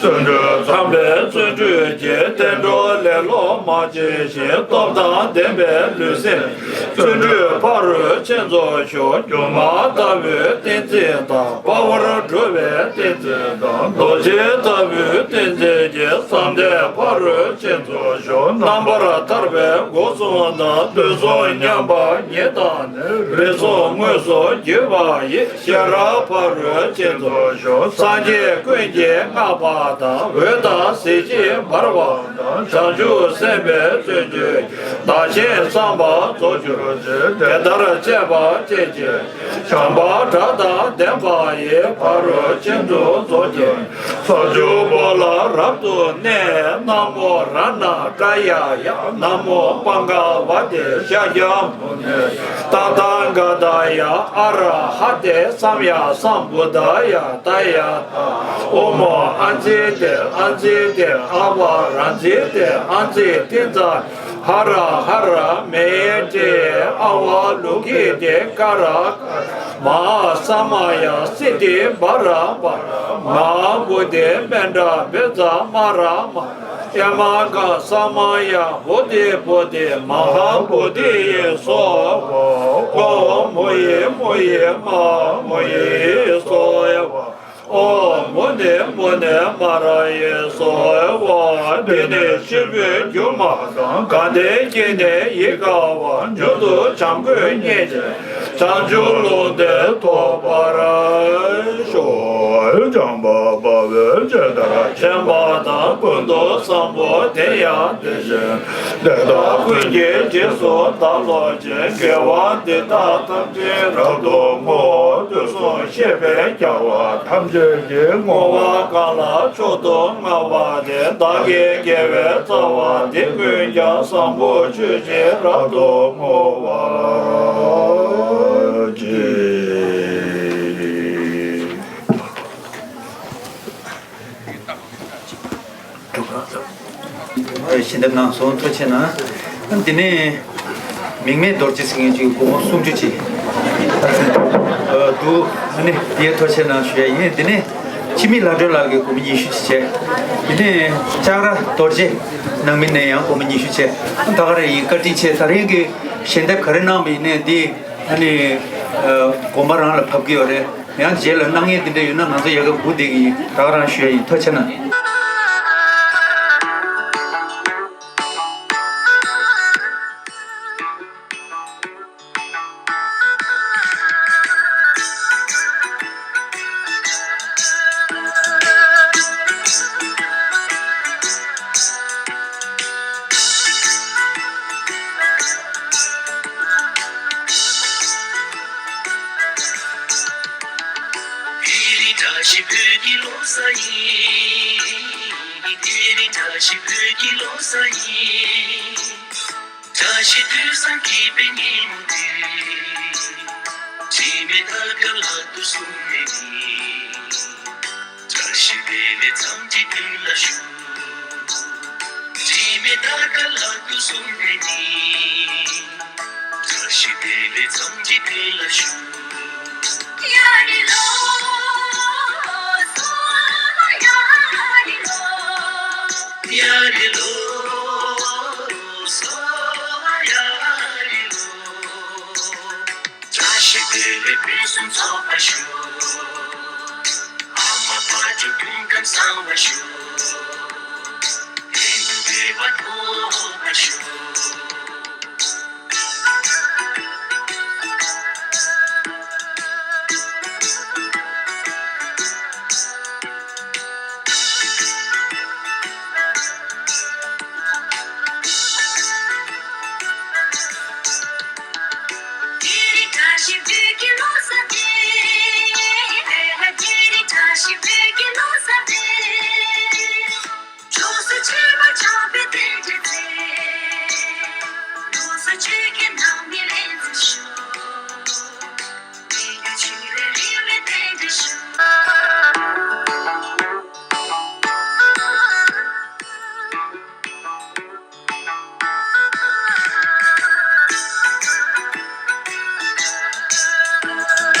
བརྩོན་འགྲུས་ཚངས་པའི་བརྩོན་འགྲུས་ཀྱིས། བསྟན་འགྲོ་ལེ་ལོ་མ་མཆིས་ཤིང་། སྟོབས་དང་ལྡན་པའི་ལུས་སེམས། བརྩོན་འགྲུས་ཕ་རོལ་ཕྱིན་རྫོགས་ཤོག་སྒྱུ་མ་ལྟ་བུའི་གཏན་ཚིགས་དང་། དཔའ་བར་སྒྲུབ་པའི་གཏན་ཚིགས་དང་། རྡོ་རྗེ་ལྟ་བུའི་གཏན་ཚིགས་ཀྱིས། བསམ་གཏན་ཕ་རོལ་ཕྱིན་རྫོགས་ཤོག་རྣམ་པར་ཐར་པའི་སྒོ་གསུམ་དང་། དུས་གསུམ་མཉམ་པ་ཉིད་དང་ནི། རིགས་གསུམ་དངོས་སུ་བརྒྱུད་པ་ཡི། ཤེས་རབ་ཕ་རོལ་ཕྱིན་རྫོགས་ཤོག་སངས་རྒྱས་ཀུན་གྱིས་བསྔགས་པ་དང་། འོད་དང་ཟེར་གྱིས་འབར་བ་དང་། བྱང་ཆུབ་སེམས་དཔའི་བརྩོན་འགྲུས་ཀྱིས། བདག་གཞན་བསམ་པ་རྫོགས་གྱུར་ཅིག་དེ་ལྟར་སྤྱད་པ་ཅན་གྱི། བྱམས་པ་དགྲ་དང་ལྡན་པ་ཡི། ཕ་རོལ་ཕྱིན་དྲུག་རྫོགས་བྱེད། ས་བཅུ་པོ་ལ་རབ་ཏུ་གནས། ན་མོ་རཏྣ་ཏྲ་ཡ་ཡ། ན་མོ་པང་ཀ་བ་ཏི་ཤཱཀྱ་མུ་ནེ། ཏ་ཐཱ་ག་ཏཱ་ཡ། ཨ་ར་ཧ་ཏེ་སམ་ཡ་སམ་བུ་དྷཱ་ཡ། ཏ་ཡ་ཐཱ། ཨོ་མོ་ཨ་ཙི་ཏེ་ཨ་ཙི་ཏེ། ཨ་བ་ར་ཛི་ཏེ་ཨ་ཙི་ཏི་ཙ། ཧ་ར་ཧ་ར་མེ་ཏྲེ། ཨ་བ་ལུ་ཀི་ཏེ་ཀ་ར་ཀ་ར། མ་ཧཱ་ས་མ་ཡ་སི་ཏི་བ་ར་བ་ར། མ་ཧཱ་བོ་དྷི་མནྜ་བཛྲ་མ་ར་མ་ར། ཨེ་མ་ཀ་ས་མ་ཡ་བོ་དྷི་བོ་དྷི་མ་ཧཱ་བོ་དྷི་ཡེ་སྭཱ་ཧཱ། ཨོཾ་མུ་ཡེ་མུ་ཡེ་མ་ཧཱ་མུ་ཡེ་ཡེ་སྭཱ་ཧཱ། ཨོཾ་མུ་ནེ་མུ་ནེ་མ་ར་ཡེ་སྭཱ་ཧཱ། འདི་ནི་སྐྱེས་བུའི་སྒྱུ་མ་དང་། དགའ་ལྡན་སྐྱེས་ནས་ཡིད་དགའ་བ། མྱུར་དུ་བྱམས་མགོན་མཉེས་བྱས། བྱང་ཆུབ་ལུང་བསྟན་ཐོབ་པར་ཤོག་བྱམས་པ་དཔའ་བོས་ཇི་ལྟར་མཁྱེན་པ་དང་། ཀུན་ཏུ་བཟང་པོ་དེ་ཡང་དེ་བཞིན་ཏེ། དེ་དག་ཀུན་གྱི་རྗེས་སུ་བདག་སློབ་ཅིང་། དགེ་བ་འདི་དག་ཐམས་ཅད་རབ་ཏུ་བསྔོ། དུས་གསུམ་གཤེགས་པའི་རྒྱལ་བ་ཐམས་ཅད་ཀྱིས། བསྔོ་བ་གང་ལ་མཆོག་ཏུ་བསྔགས་པ་དེས། བདག་གི་དགེ་བའི་རྩ་བ་འདི་ཀུན་ཀྱང་། བཟང་པོ་སྤྱོད་ཕྱིར་རབ་ཏུ་བསྔོ་བར་བགྱི། ཞལ་འདེབས་གནང་སོང་། ཐུགས་རྗེ་གནང་། དེ་ནས་མིང་མེད་རྡོ་རྗེ་ཟེར་མཁན་ཅིག་སྒོར་མོ་སུམ་ཅུ་ཅིག་འདུག་ཨ་ནི་དེའི་ཐུགས་རྗེ་གནང་ཞུ་ཡ་ཡིན། དེ་ནས་འཆི་མེད་ལྷ་སྒྲོན་ལགས་ཀྱིས་སྒོར་མོ་ཉི་ཤུ་ཅིག་བྱས། དེ་ནས་ལྕགས་ར་རྡོ་རྗེ་ནང་མི་ནས་ཡང་སྒོར་མོ་ཉི་ཤུ་བྱས། ད་ག་རང་ཡིན། བཀའ་དྲིན་ཆེ། ད་རིང་གི་ཞལ་འདེབས་ག་རེ་གནང་བ་ཡིན་ནའི་འདི་ཨ་ནི་དགོན་པ་རང་ལ་ཕབ་ཀྱི་ཡོད་རེད། ཡང་རྗེས་ལ་གནང་ཡས་དེ་འདྲ་ཡོད་ན་ང་ཚོ་ཡ་གི་སྒུག་བསྡད་ཀྱི་ཡིན། ད་ག་རང་ཞུ་ཡ་ཡིན། ཐུགས་རྗེ་གནང་། བཀྲ་ཤིས་དུས་བཟང་སྐྱིད་པའི་ཉིན་མོ་འདིར། འཆི་མེད་ཐར་ཀ་ལག་ཏུ་བཟུང་ནས་ནི། བཀྲ་ཤིས་བདེ་ལེགས་མཚམས་ཀྱི་དུས་ལ་ཞུགས། འཆི་མེད་ཐར་ཀ་ལག་ཏུ་བཟུང་ནས་ནི། བཀྲ་ཤིས་བདེ་ལེགས་མཚམས་ཀྱི་དུས་ལ་ཞུགས། ཡ་རེ་ལོ། སོ་ཡ་རེ་ལོ། ཡ་རེ་ལོ། སོ་ཡ་རེ་ལོ། བཀྲ་ཤིས་བདེ་ལེགས་ཕུན་སུམ་ཚོགས་པར་ཤོག། ཨ་མ་ཕ་ཇོ་སྐྱོང་ཁམས་བཟང་བར་ཤོག། ལྷན་དུ་བདེ་བ་ཐོབ་པར་ཤོག། དེ་རིང་བཀྲ་ཤིས་བདེ་སྐྱིད་ལོ་གསར་བདེ། དེ་རིང་བཀྲ་ཤིས་བདེ་སྐྱིད་ལོ་གསར་བདེ། ལོ་གསར་ཆེ་བ་ཆགས་པའི་རྟེན་འབྲེལ་ཚེ། ལོ་གསར་ཆོས་ཀྱི་ནང་མི་ལེན་ཚེ་ཤོག། མི་རྒྱུ་ཆུ་ལས་རིང་བའི་རྟེན་འབྲེལ་ཤོག།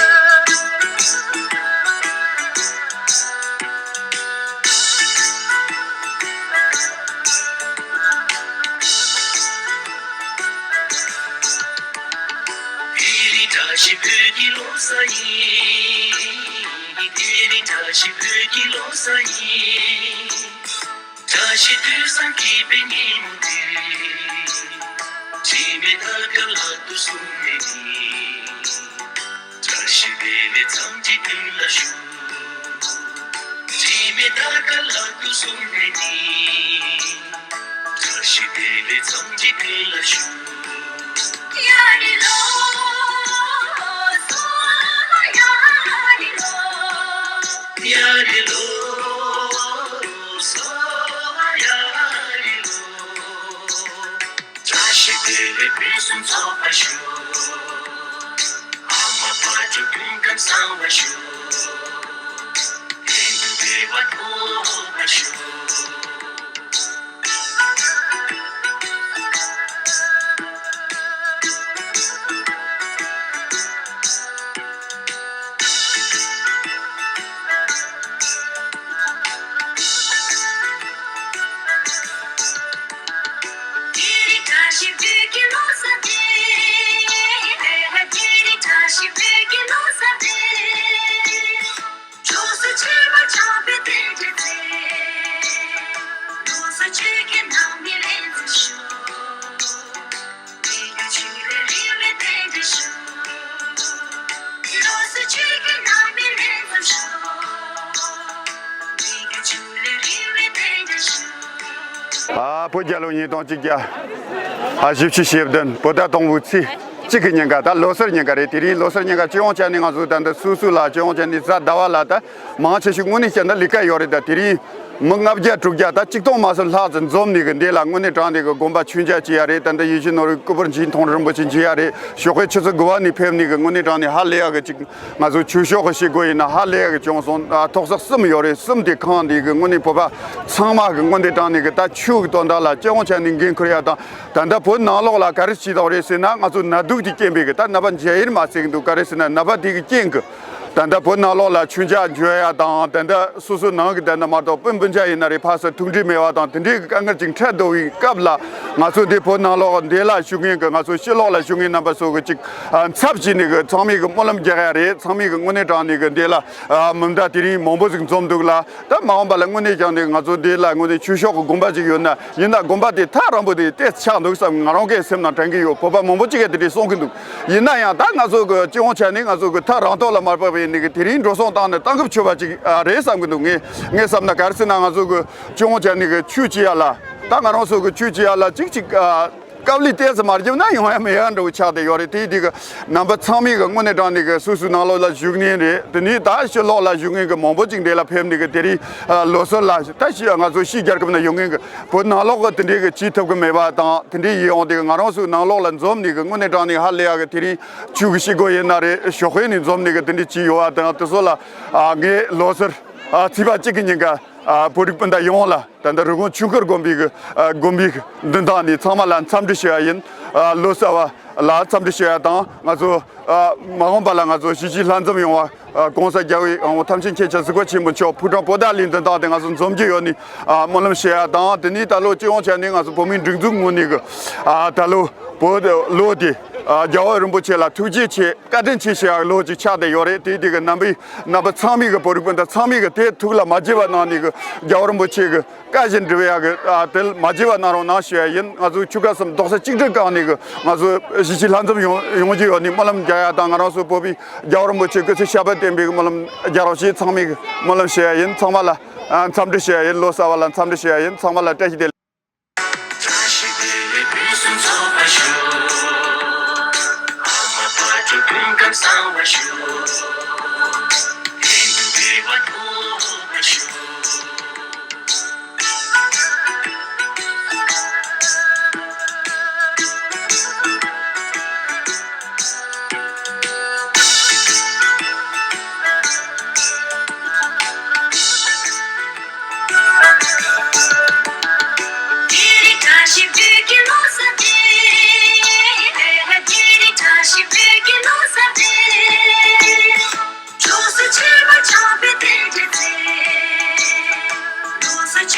དེ་རིང་བཀྲ་ཤིས་བོད་ཀྱི་ལོ་གསར་ཡིན། དེ་རིང་བཀྲ་ཤིས་བོད་ཀྱི་ལོ་གསར་ཡིན། བཀྲ་ཤིས་དུས་བཟང་སྐྱིད་པའི་ཉིན་མོ་འདིར། འཆི་མེད་ཐར་ཀ་ལག་ཏུ་བཟུང་ནས་ནི། བཀྲ་ཤིས་བདེ་ལེགས་མཚམས་ཀྱི་དུས་ལ་ཞུགས། འཆི་མེད་ཐར་ཀ་ལག་ཏུ་བཟུང་ནས་ནི། བཀྲ་ཤིས་བདེ་ལེགས་མཚམས་ཀྱི་དུས་ལ་ཞུགས། ཡ་རེ་ལོ། སོ་ཡ་རེ་ལོ། ཡ་རེ་ལོ། སོ་ཡ་རེ་ལོ། བཀྲ་ཤིས་བདེ་ལེགས་ཕུན་སུམ་ཚོགས་པར་ཤོག། ཨ་མ་ཕ་ཇོ་སྐྱོང་ཁམས་བཟང་བར་ཤོག། ལྷན་དུ་བདེ་བ་ཐོབ་པར་ཤོག། དེ་རིང་བཀྲ་ཤིས་བོད་ཀྱི་ལོ་གསར་བདེ། དེ་རིང་བཀྲ་ཤིས་བོད་ཀྱི་ལོ་གསར་བདེ། ལོ་གསར་ཆེ་བ་ཆགས་པའི་རྟེན་འབྲེལ་ཚེ། ལོ་གསར་ཆོས་ཀྱི་ནང་མི་ལེན་ཚེ་ཤོག། མི་རྒྱུ་ཆུ་ལས་རིང་བའི་རྟེན་འབྲེལ་ཤོག། ལོ་གསར་ཆོས་ཀྱི་ནང་མི་ལེན་ཚེ་ཤོག། མི་རྒྱུ་ཆུ་ལས་རིང་བའི་རྟེན་འབྲེལ་ཤོག། ཨ་བོད་རྒྱལ་ལོ་ཉིས་སྟོང་གཅིག་བརྒྱ། ཨ་བཞི་བཅུ་ཞེ་བདུན་བོད་ཟླ་དང་པོའི་ཚེས་གཅིག་གི་ཉིན་ཀ་ད་ལོ་གསར་ཉིན་ཀ་རེད། དེ་རིང་ལོ་གསར་ཉིན་ཀ་སྤྱི་ཡོངས་བྱས་ནས་ང་ཚོ་ད་འདི་སུད་སི་ལ་སྤྱི་ཡོངས་བྱས་ནས་གཟའ་ཟླ་བ་ལ་ད་མང་ཆེ་ཤོས་དངོས་གནས་བཤད་ན་ལས་ཀ་ཡོད་རེད། ད་དེ་རིང་མི་ལྔ་བརྒྱ་དྲུག་བརྒྱ་ད་ཆིག་སྟོང་མ་ཟིན་ལྷག་ཙམ་འཛོམས་ནས་གི་འདི་ལ་དངོས་གནས་དྲང་ནས་གི་དགོན་པ་མཆོད་མཇལ་བྱེད་ཡ་རེད། ད་འདི་ཡིད་བཞིན་ནོར་བུའི་སྐུ་པར་འཇིགས་མཐོང་རིན་པོ་ཆེ་མཇལ་ཡ་རེད། ཞོགས་ཀས་ཆུ་ཚོད་དགུ་པ་ནས་ཕེབས་ནས་གི་དངོས་གནས་དྲང་ནས་ཧ་ལས་ཡ་གི་ཅིག་ང་ཚོ་ཆོས་ཕྱོགས་གི་བྱེད་སྒོ་ཡིན་ན་ཧ་ལས་ཡ་གི་བྱུང་སོང་། ཨ་ཐོག་ས་གསུམ་ཡོད་རེད། གསུམ་དེ་ཁང་དེ་གི་དངོས་གནས་བོད་པ་ཚང་མ་གི་དངོས་གནས་དྲང་ནས་གི་ད་ཆོས་གི་དོན་དག་ལ་སྤྱི་ཡོངས་བྱས་ནས་འགན་འཁུར་ཡ་དང་། ད་ལྟ་བོད་ནང་ལོགས་ལ་ག་རེ་བྱེད་དོག་རེད་ཟེར་ན། ང་ཚོ་ནད་དུག་དེ་རྐྱེན་པས་གི་ད་ནད་པ་མཇལ་ཡེར་མ་ཟེར་གི་འདུག་ག་རེ་ཟེར་ན་ནད་པ་དེ་གི་རྐྱེན་གི་ད་ལྟ་བོད་ནང་ལོགས་ལ་མཆོད་མཇལ་འབྱོར་ཡ་དང་། ད་ལྟ་སོ་སོ་ནང་གི་ད་ལྟ་མ་གཏོགས་སྤུན་སྤུན་མཆེད་ཡིན་ན་རེད། ཕ་སར་ཐུག་འཕྲད་མེད་པ་དང་དེ་འདྲའི་གི་དཀའ་ངལ་ཅིག་འཕྲད་འདུག་པའི་སྐབས་ལ། ང་ཚོ་འདི་བོད་ནང་ལོགས་འདི་ལ་བཞུགས་མཁན་གི་ང་ཚོ་ཕྱི་ལོགས་ལ་བཞུགས་མཁན་རྣམ་པ་ཚོ་གི་ཅིག་ཨ་ཚབ་བྱས་ནས་གི་ཚང་མས་གི་སྨོན་ལམ་རྒྱག་ཡ་རེད། ཚང་མས་གི་དངོས་གནས་དྲང་ནས་གི་འདི་ལ་ཨ་མི་འདྲ་དེ་རིང་མང་པོ་ཟིག་འཛོམས་འདུག་ལ། ད་མ་འོངས་པ་ལ་དངོས་གནས་ཀྱང་ནི་ང་ཚོ་འདི་ལ་དངོས་གནས་ཆོས་ཕྱོགས་ཀྱི་དགོན་པ་ཅིག་ཡོད་ན་ཡིན་ན་དགོན་པ་དེ་ཐག་རིང་པོ་དེ་ཏོག་ཙམ་ཆགས་འདུག་བསམ། ང་རང་གིས་སེམས་ནང་དྲན་གྱི་ཡོད། བོད་པ་མང་པོ་ཅིག་གིས་དེ་འདྲས་གསུང་གི་འདུག་ཡིན་ན་ཡང་ད་ང་ཚོ་གི་སྤྱི་ཡོངས་ཆ་ནས་ང་ཚོ་གི་ཐག་རིང་ཐོག་ལ་མ་བབས་པའི་ནི་གི་དེ་རིང་འགྲོ་སོང་བཏང་ནས་བཏང་གི་ཆོག་པ་ཅིག་ཨ་རེད་བསམ་གི་འདུག་ངས་ངས་བསམ་ན། ག་རེ་ཟེར་ན་ང་ཚོ་གི་སྤྱི་ཡོངས་ཆ་ནས་གི་ཆོས་བྱེད་ཡ་ལ་ད་ང་རང་ཚོ་གི་ཆོས་བྱེད་ཡ་ལ་ཅིག་ཅིག་ཨ། སྟབས་ལས་ཏོག་ཙམ་མ་བརྒྱབ་ན་ཡོང་ཡ་མེད་ཡ་འདྲ་བོ་ཆགས་བསྡད་ཡོད་རེད། དེ་དེ་གི་རྣམ་པ་ཚང་མས་གི་དངོས་གནས་དྲང་གནས་གི་སོ་སོའི་ནང་ལོགས་ལ་བཞུགས་མཁན་རེད། དེ་ནས་ད་ཕྱི་ལོགས་ལ་བཞུགས་མཁན་གི་མང་པོ་ཅིག་འདི་ལ་ཕེབས་ནས་གི་དེ་རིང་ལོ་གསར་ལ་ད་ཕྱི་ང་ཚོ་ཕྱི་རྒྱལ་ཁབ་ནང་ཡོད་མཁན་གི་བོད་ནང་ལོགས་གི་དེ་འདྲའི་གི་བྱེད་ཐུབ་གི་མེད་པ་དང་། དེ་འདྲའི་ཡིན་ཡང་དེ་གི་ང་རང་ཚོའི་ནང་ལོགས་ལ་འཛོམས་ནས་གི་དངོས་གནས་དྲང་གནས་ཧ་ལས་ཡ་གི་དེ་རིང་ཆོས་གི་ཤིག་གོ་ཡིན་ན་རེད། ཞོགས་ཀས་ནས་འཛོམས་ནས་གི་དེ་འདྲའི་བྱས་ཡོད་པ་དང་། དེ་ཚོ་ལ་ངས་ལོ་གསར་ཚེས་པ་གཅིག་གི་ཉིན་ཀ་བོད་རིགས་སྤུན་ཟླ་ཡོངས་ལ། ད་ལྟ་རི་ཀོན་ཆོས་འཁོར་དགོན་པའི་གི་དགོན་པའི་མདུན་ཐང་ནས་ཚང་མ་ལ་འཚམས་འདྲི་ཞུ་ཡ་ཡིན། ལོ་གསར་བ་ལ་འཚམས་འདྲི་ཞུ་ཡ་དང་། ང་ཚོ་མ་འོངས་པ་ལ་ང་ཚོ་གཞིས་བྱེས་ལྷན་འཛོམས་ཡོང་བ་༸གོང་ས་༸རྒྱལ་བའི་དབང་པོ་ཐམས་ཅད་མཁྱེན་ཅིང་གཟིགས་པ་ཆེན་པོ་མཆོག་ཕོ་བྲང་པོ་ཏཱ་ལའི་མདུན་ཐང་དེ་ང་ཚོ་འཛོམས་རྒྱུ་ཡོད་ནི་སྨོན་ལམ་བྱེད་ཡ་དང་། དེ་ནས་ད་ལོ་སྤྱི་ཡོངས་བྱས་ནས་ང་ཚོ་བོད་མིའི་སྒྲིག་འཛུགས་ངོས་ནས་གི་ད་ལོ་བོད་ལོ་དེ་རྒྱལ་བ་རིན་པོ་ཆེ་ལ་ཐུགས་རྗེ་ཆེ། བཀའ་དྲིན་ཆེ་ཞེས་ཡག་ལོ་ཅིག་ཆགས་བསྡད་ཡོད་རེད། དེ་དེ་གི་རྣམ་པའི་རྣམ་པ་ཚང་མས་གི་བོད་རིགས་སྤུན་ཟླ་ཚང་མས་གི་དེ་ཐུགས་ལ་མ་བརྗེད་པ་གནང་ནས་གི་རྒྱལ་བ་རིན་པོ་ཆེ་གི་བཀའ་བཞིན་སྒྲུབ་ཡག་གི་དེ་མ་བརྗེད་པ་གནང་རོགས་གནང་ཞུ་ཡ་ཡིན། ང་ཚོའི་ཆོལ་ཁ་གསུམ་རྡོག་རྩ་གཅིག་སྒྲིལ་བསྐངས་ནས་གི་ང་ཚོ་གཞིས་བྱེས་ལྷན་འཛོམས་ཡོང་ཡོང་རྒྱུ་ཡོད་ནི་སྨོན་ལམ་རྒྱག་ཡ་དང་། ང་རང་ཚོ་བོད་པའི་རྒྱལ་བ་རིན་པོ་ཆེ་སྐུ་ཚེ་ཞབས་པད་བརྟན་པའི་སྨོན་ལམ་རྒྱག་རོགས་ཞེས་ཚང་མས་གི་སྨོན་ལམ་ཞུ་ཡ་ཡིན། ཚང་མ་ལ་འཚམས་འདྲི་ཞུ་ཡ་ཡིན། ལོ་གསར་བ་ལ་འཚམས་འདྲི་ཞུ་ཡ་ཡིན། ཚང་མ་ལ་བཀྲ་ཤིས་བདེ་ལེགས། བཀྲ་ཤིས་བདེ་ལེགས་ཕུན་སུམ་ཚོགས་པར་ཤོག་ཨ་མ་དཔལ་སྤྲུལ་སྐུ་ཁམས་བཟང་བར་ཤོག་ལྷན་དུ་བདེ་བ་ཐོབ་པར་ཤོག་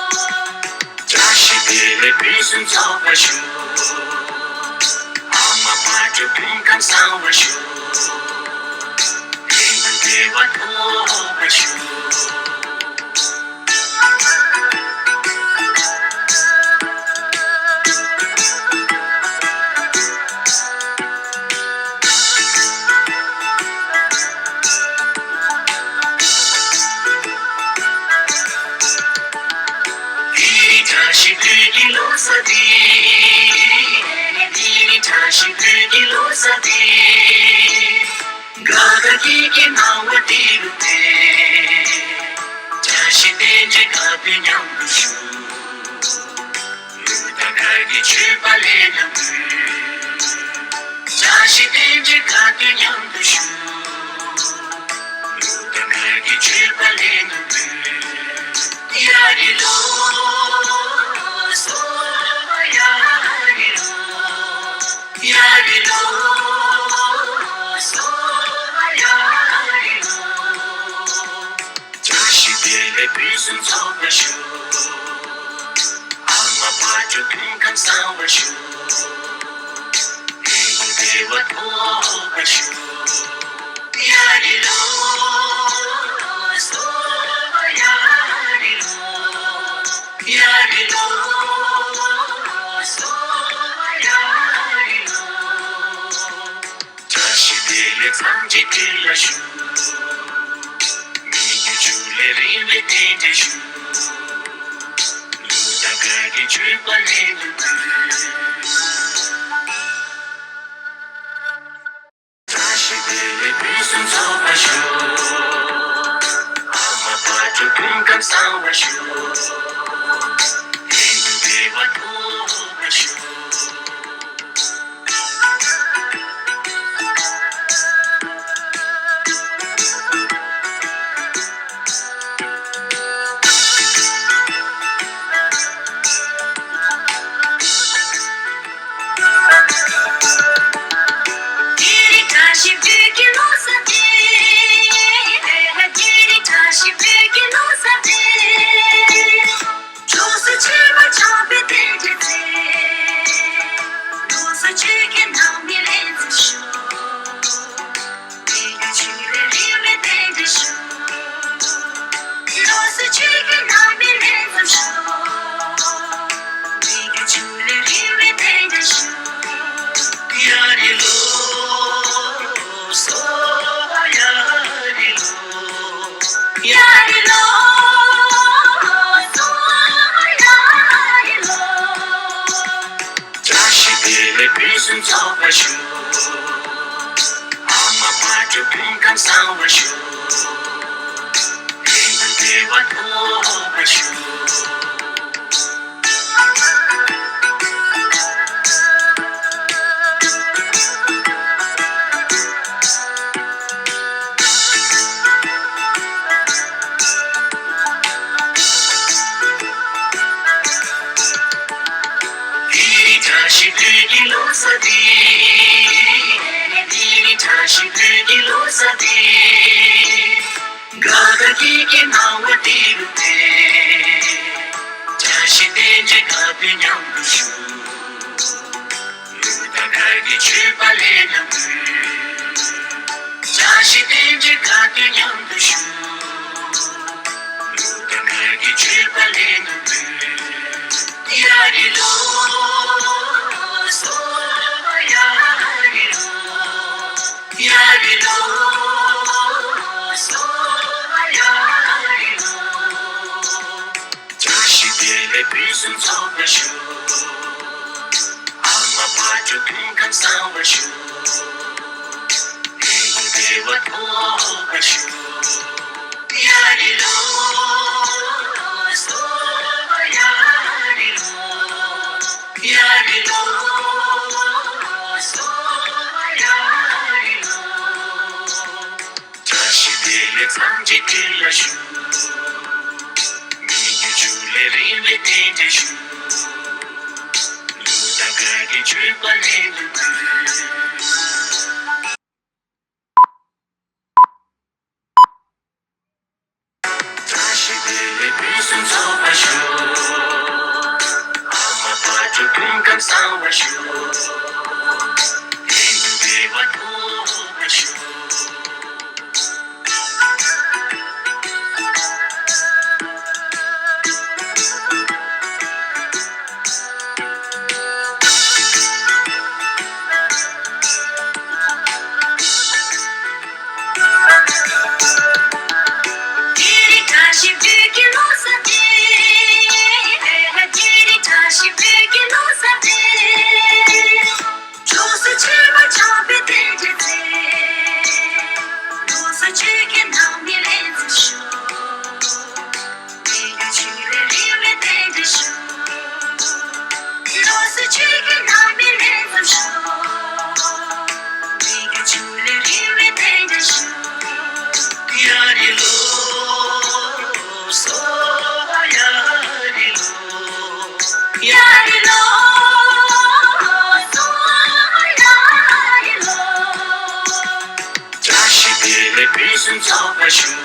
བཀྲ་ཤིས་བདེ་ལེགས་ཕུན་སུམ་ཚོགས་པར་ཤོག་ཨ་མ་དཔལ་སྤྲུལ་སྐུ་ཁམས་བཟང་བར་ཤོག་ལྷན་དུ་བདེ་བ་ཐོབ་པར་ཤོག་དེ་རིང་བཀྲ་ཤིས་བདེ་ལེགས་ལོ་གསར་དེ། དེ་རིང་བཀྲ་ཤིས་བདེ་ལེགས་ལོ་གསར་དེ། དགའ་དགའ་སྐྱིད་སྐྱིད་སྣང་བ་དེ་རུ་བསྟན། བཀྲ་ཤིས་རྟེན་འབྲེལ་དགའ་སྟོན་མཉམ་དུ་ཞུ། ལུགས་དང་མཐུན་པའི་མཆོད་པ་ལེན་ན་འདུད། བཀྲ་ཤིས་རྟེན་འབྲེལ་དགའ་སྟོན་མཉམ་དུ་ཞུ། ལུགས་དང་མཐུན་པའི་མཆོད་པ་ལེན་ན་འདུད། ཡ་རི་ལོ། སོ་ཡ་རི་ལོ། ཡ་རི་ལོ། སོ་ཡ་རི་ལོ། བཀྲ་ཤིས་བདེ་ལེགས་ཕུན་སུམ་ཚོགས་པར་ཤོག་ཨ་མ་དཔལ་སྤྲུལ་སྐུ་ཁམས་བཟང་བར་ཤོག་ལྷན་དུ་བདེ་བ་ཐོབ་པར་ཤོག་ཡ་རི་ལོ། སོ་ཡ་རི་ལོ། ཡ་རི་ལོ། སོ་ཡ་རི་ལོ། བཀྲ་ཤིས་བདེ་ལེགས་ཚང་གཅིག་སྒྲིལ་ལ་ཞུགས། མི་རྒྱུད་ཆུ་ལས་རིང་བའི་རྟེན་འབྲེལ་ཞུ། ལུགས་དང་མཐུན་པའི་མཆོད་པ་ལེན་དུ་འདུད། བཀྲ་ཤིས་བདེ་ལེགས་ཕུན་སུམ་ཚོགས་པར་ཤོག་ཨ་མ་དཔལ་སྤྲུལ་སྐུ་ཁམས་བཟང་བར་ཤོག་ལྷན་དུ་བདེ་བ་ཐོབ་པར་ཤོག་ཡ་རི་ལོ། སོ་ཡ་རི་ལོ། ཡ་རི་ལོ། སོ་ཡ་རི་ལོ། བཀྲ་ཤིས་བདེ་ལེགས་ཕུན་སུམ་ཚོགས་པར་ཤོག་ཨ་མ་དཔལ་སྤྲུལ་སྐུ་ཁམས་བཟང་བར་ཤོག་ལས་འགུལ་བདེ་བ་ཐོབ་པར་ཤོག་དེ་རིང་བཀྲ་ཤིས་བདེ་སྐྱིད་ལོ་གསར་འདི། དེ་རིང་བཀྲ་ཤིས་བདེ་སྐྱིད་ལོ་གསར་འདི། དགའ་དགའ་སྐྱིད་སྐྱིད་སྣང་བ་དེ་རུ་བསྡད། བཀྲ་ཤིས་རྟེན་འབྲེལ་དགའ་སྟོན་མཉམ་དུ་ཞུ། ལུས་དང་ངག་གི་མཆོད་པ་ལེན་ན་འབུལ། བཀྲ་ཤིས་རྟེན་འབྲེལ་དགའ་སྟོན་མཉམ་དུ་ཞུ། ལུས་དང་ངག་གི་མཆོད་པ་ལེན་ན་འབུལ། ཡ་རི་ལོ། སོ་ཡ་རི་ལོ། ཡ་རི་ལོ། སོ་ཡ་རི་ལོ། བཀྲ་ཤིས་བདེ་ལེགས་ཕུན་སུམ་ཚོགས་པར་ཤོག་ཨ་མ་དཔལ་སྤྲུལ་སྐུ་ཁམས་བཟང་བར་ཤོག་ལས་འགུལ་བདེ་བ་ཐོབ་པར་ཤོག་ཡ་རི་ལོ། སོ་ཡ་རི་ལོ། ཡ་རི་ལོ། སོ་ཡ་རི་ལོ། བཀྲ་ཤིས་བདེ་ལེགས་འཚམས་འདྲི་དེ་ལ་ཞུ། མི་རྒྱུ་ཆུ་ལས་རིང་བའི་རྟེན་འབྲེལ་ཞུ། ལུས་དང་ངག་གི་མཆོད་པ་ལེན་དུ་འབུལ། བཀྲ་ཤིས་བདེ་ལེགས་ཕུན་སུམ་ཚོགས་པར་ཤོག་ཨ་མ་དཔལ་སྤྲུལ་སྐུ་ཁམས་བཟང་བར་ཤོག་ལས་འགུལ་བདེ་བ་ཐོབ་པར་ཤོག་དེ་རིང་བཀྲ་ཤིས་བདེ་སྐྱིད་ལོ་གསར་འདི། དེ་རིང་བཀྲ་ཤིས་བདེ་སྐྱིད་ལོ་གསར་འདི། སོ་སོ་ཆོས་པ་ཆགས་པའི་རྟེན་འབྲེལ་མཛད། སོ་སོ་ཆོས་ཀྱི་ནང་མི་ལེན་ཚུལ་ཤོག་མི་རྒྱུ་ཆུ་ལས་རིང་བའི་རྟེན་འབྲེལ་ཞུ། ལོ་སུ་ཆོས་ཀྱི་ནང་མི་ལེན་ཙམ་ཞུ། མི་རྒྱུ་ཆུ་ལས་རིང་བའི་རྟེན་འབྲེལ་ཞུ། ཡ་རི་ལོ། སོ་ཡ་རི་ལོ། ཡ་རི་ལོ། སོ་ཡ་རི་ལོ། བཀྲ་ཤིས་བདེ་ལེགས་ཕུན་སུམ་ཚོགས་པར་ཤོག་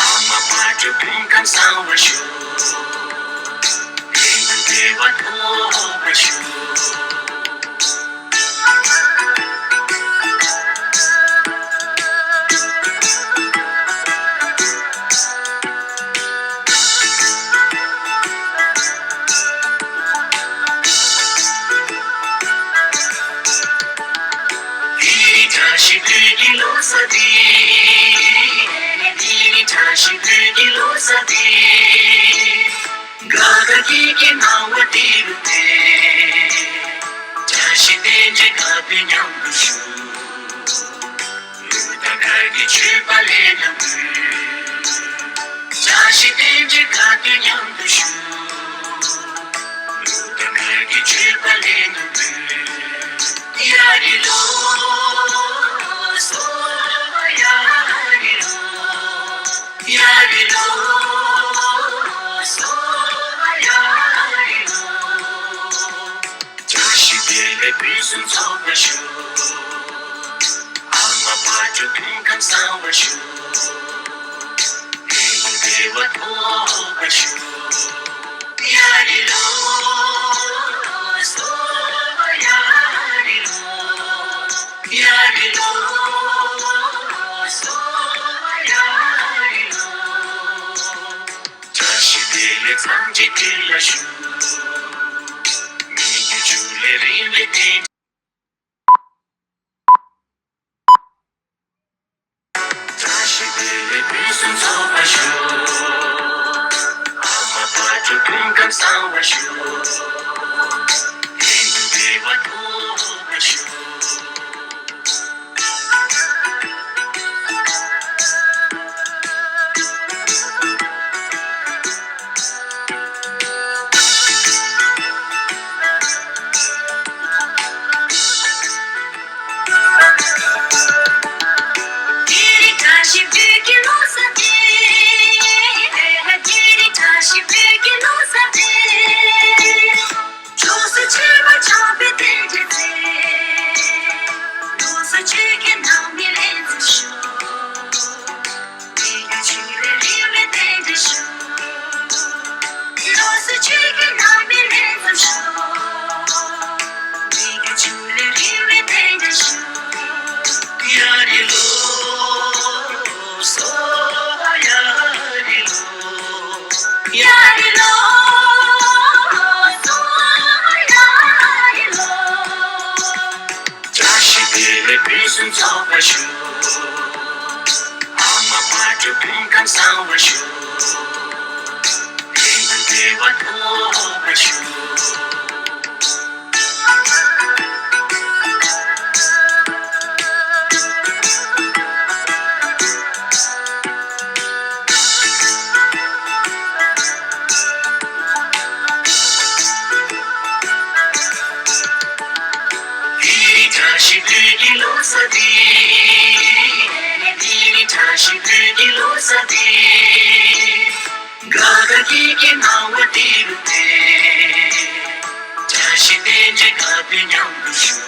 ཨ་མ་དཔལ་སྤྲུལ་སྐུ་ཁམས་བཟང་བར་ཤོག་ལས་འགུལ་བདེ་བ་ཐོབ་པར་ཤོག་དེ་རིང་བཀྲ་ཤིས་བདེ་སྐྱིད་ལོ་གསར་འདི། དེ་རིང་བཀྲ་ཤིས་བདེ་སྐྱིད་ལོ་གསར་འདི། དགའ་དགའ་སྐྱིད་སྐྱིད་སྣང་བ་དེ་རུ་བསྡད། བཀྲ་ཤིས་རྟེན་འབྲེལ་དགའ་སྟོན་མཉམ་དུ་ཞུ། ལུས་དང་ངག་གི་མཆོད་པ་ལེན་ན་འབུལ། བཀྲ་ཤིས་རྟེན་འབྲེལ་དགའ་སྟོན་མཉམ་དུ་ཞུ། ལུས་དང་ངག་གི་མཆོད་པ་ལེན་ན་འབུལ། ཡ་རི་ལོ། སོ་ཡ་རི་ལོ། ཡ་རི་ལོ། སོ་ཡ་རི་ལོ། བཀྲ་ཤིས་བདེ་ལེགས་ཕུན་སུམ་ཚོགས་པར་ཤོག་ཨ་མ་དཔལ་སྤྲུལ་སྐུ་ཁམས་བཟང་བར་ཤོག་ལས་འགུལ་བདེ་བ་ཐོབ་པར་ཤོག་ཡ་རི་ལོ། སོ་ཡ་རི་ལོ། ཡ་རི་ལོ། སོ་ཡ་རི་ལོ། བཀྲ་ཤིས་བདེ་ལེགས་འཚམས་འདྲི་དེ་ལ་ཞུ། མི་རྒྱུ་ཆུ་ལས་རིང་བའི་རྟེན། ལས་ཕུན་སུམ་ཚོགས་པར་ཤོག་ཨ་མ་དཔལ་སྤྲུལ་སྐུ་ཁམས་བཟང་བར་ཤོག་ལས་འགུལ་བདེ་བ་ཐོབ་པར་ཤོག་འདི་ནི་བཀྲ་ཤིས་སྤོས་ཀྱི་ལོ་གསར་འདི། འདི་ནི་བཀྲ་ཤིས་སྤོས་ཀྱི་ལོ་གསར་འདི། དགའ་དགའ་སྐྱིད་སྐྱིད་སྣང་བ་འདི་རུ་བརྟེན། བཀྲ་ཤིས་རྟེན་འབྲེལ་དགའ་སྟོན་མཉམ་དུ་ཞུ།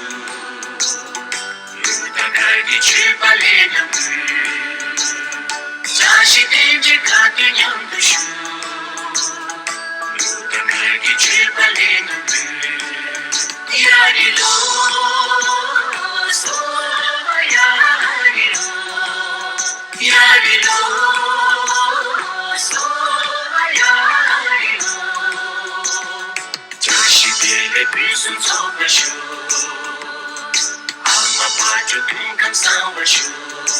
ལུས་དང་ངག་གི་སྤྱོད་པ་ལས་རྣམ་ཀུན། བཀྲ་ཤིས་རྟེན་འབྲེལ་དགའ་སྟོན་མཉམ་དུ་ཞུ། ལུས་དང་ངག་གི་སྤྱོད་པ་ལས་རྣམ་ཀུན། ཡ་རི་ལོ། སོ་ཡ་རི་ལོ། ཡ་རི་ལོ། སོ་ཡ་རི་ལོ། བཀྲ་ཤིས་བདེ་ལེགས་ཕུན་སུམ་ཚོགས་པར་ཤོག་ཨ་མ་དཔལ་སྤྲུལ་སྐུ་ཁམས་བཟང་བར་ཤོག་ལས་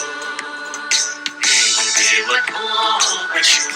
འགུལ་བདེ་བ་ཐོབ་པར་ཤོག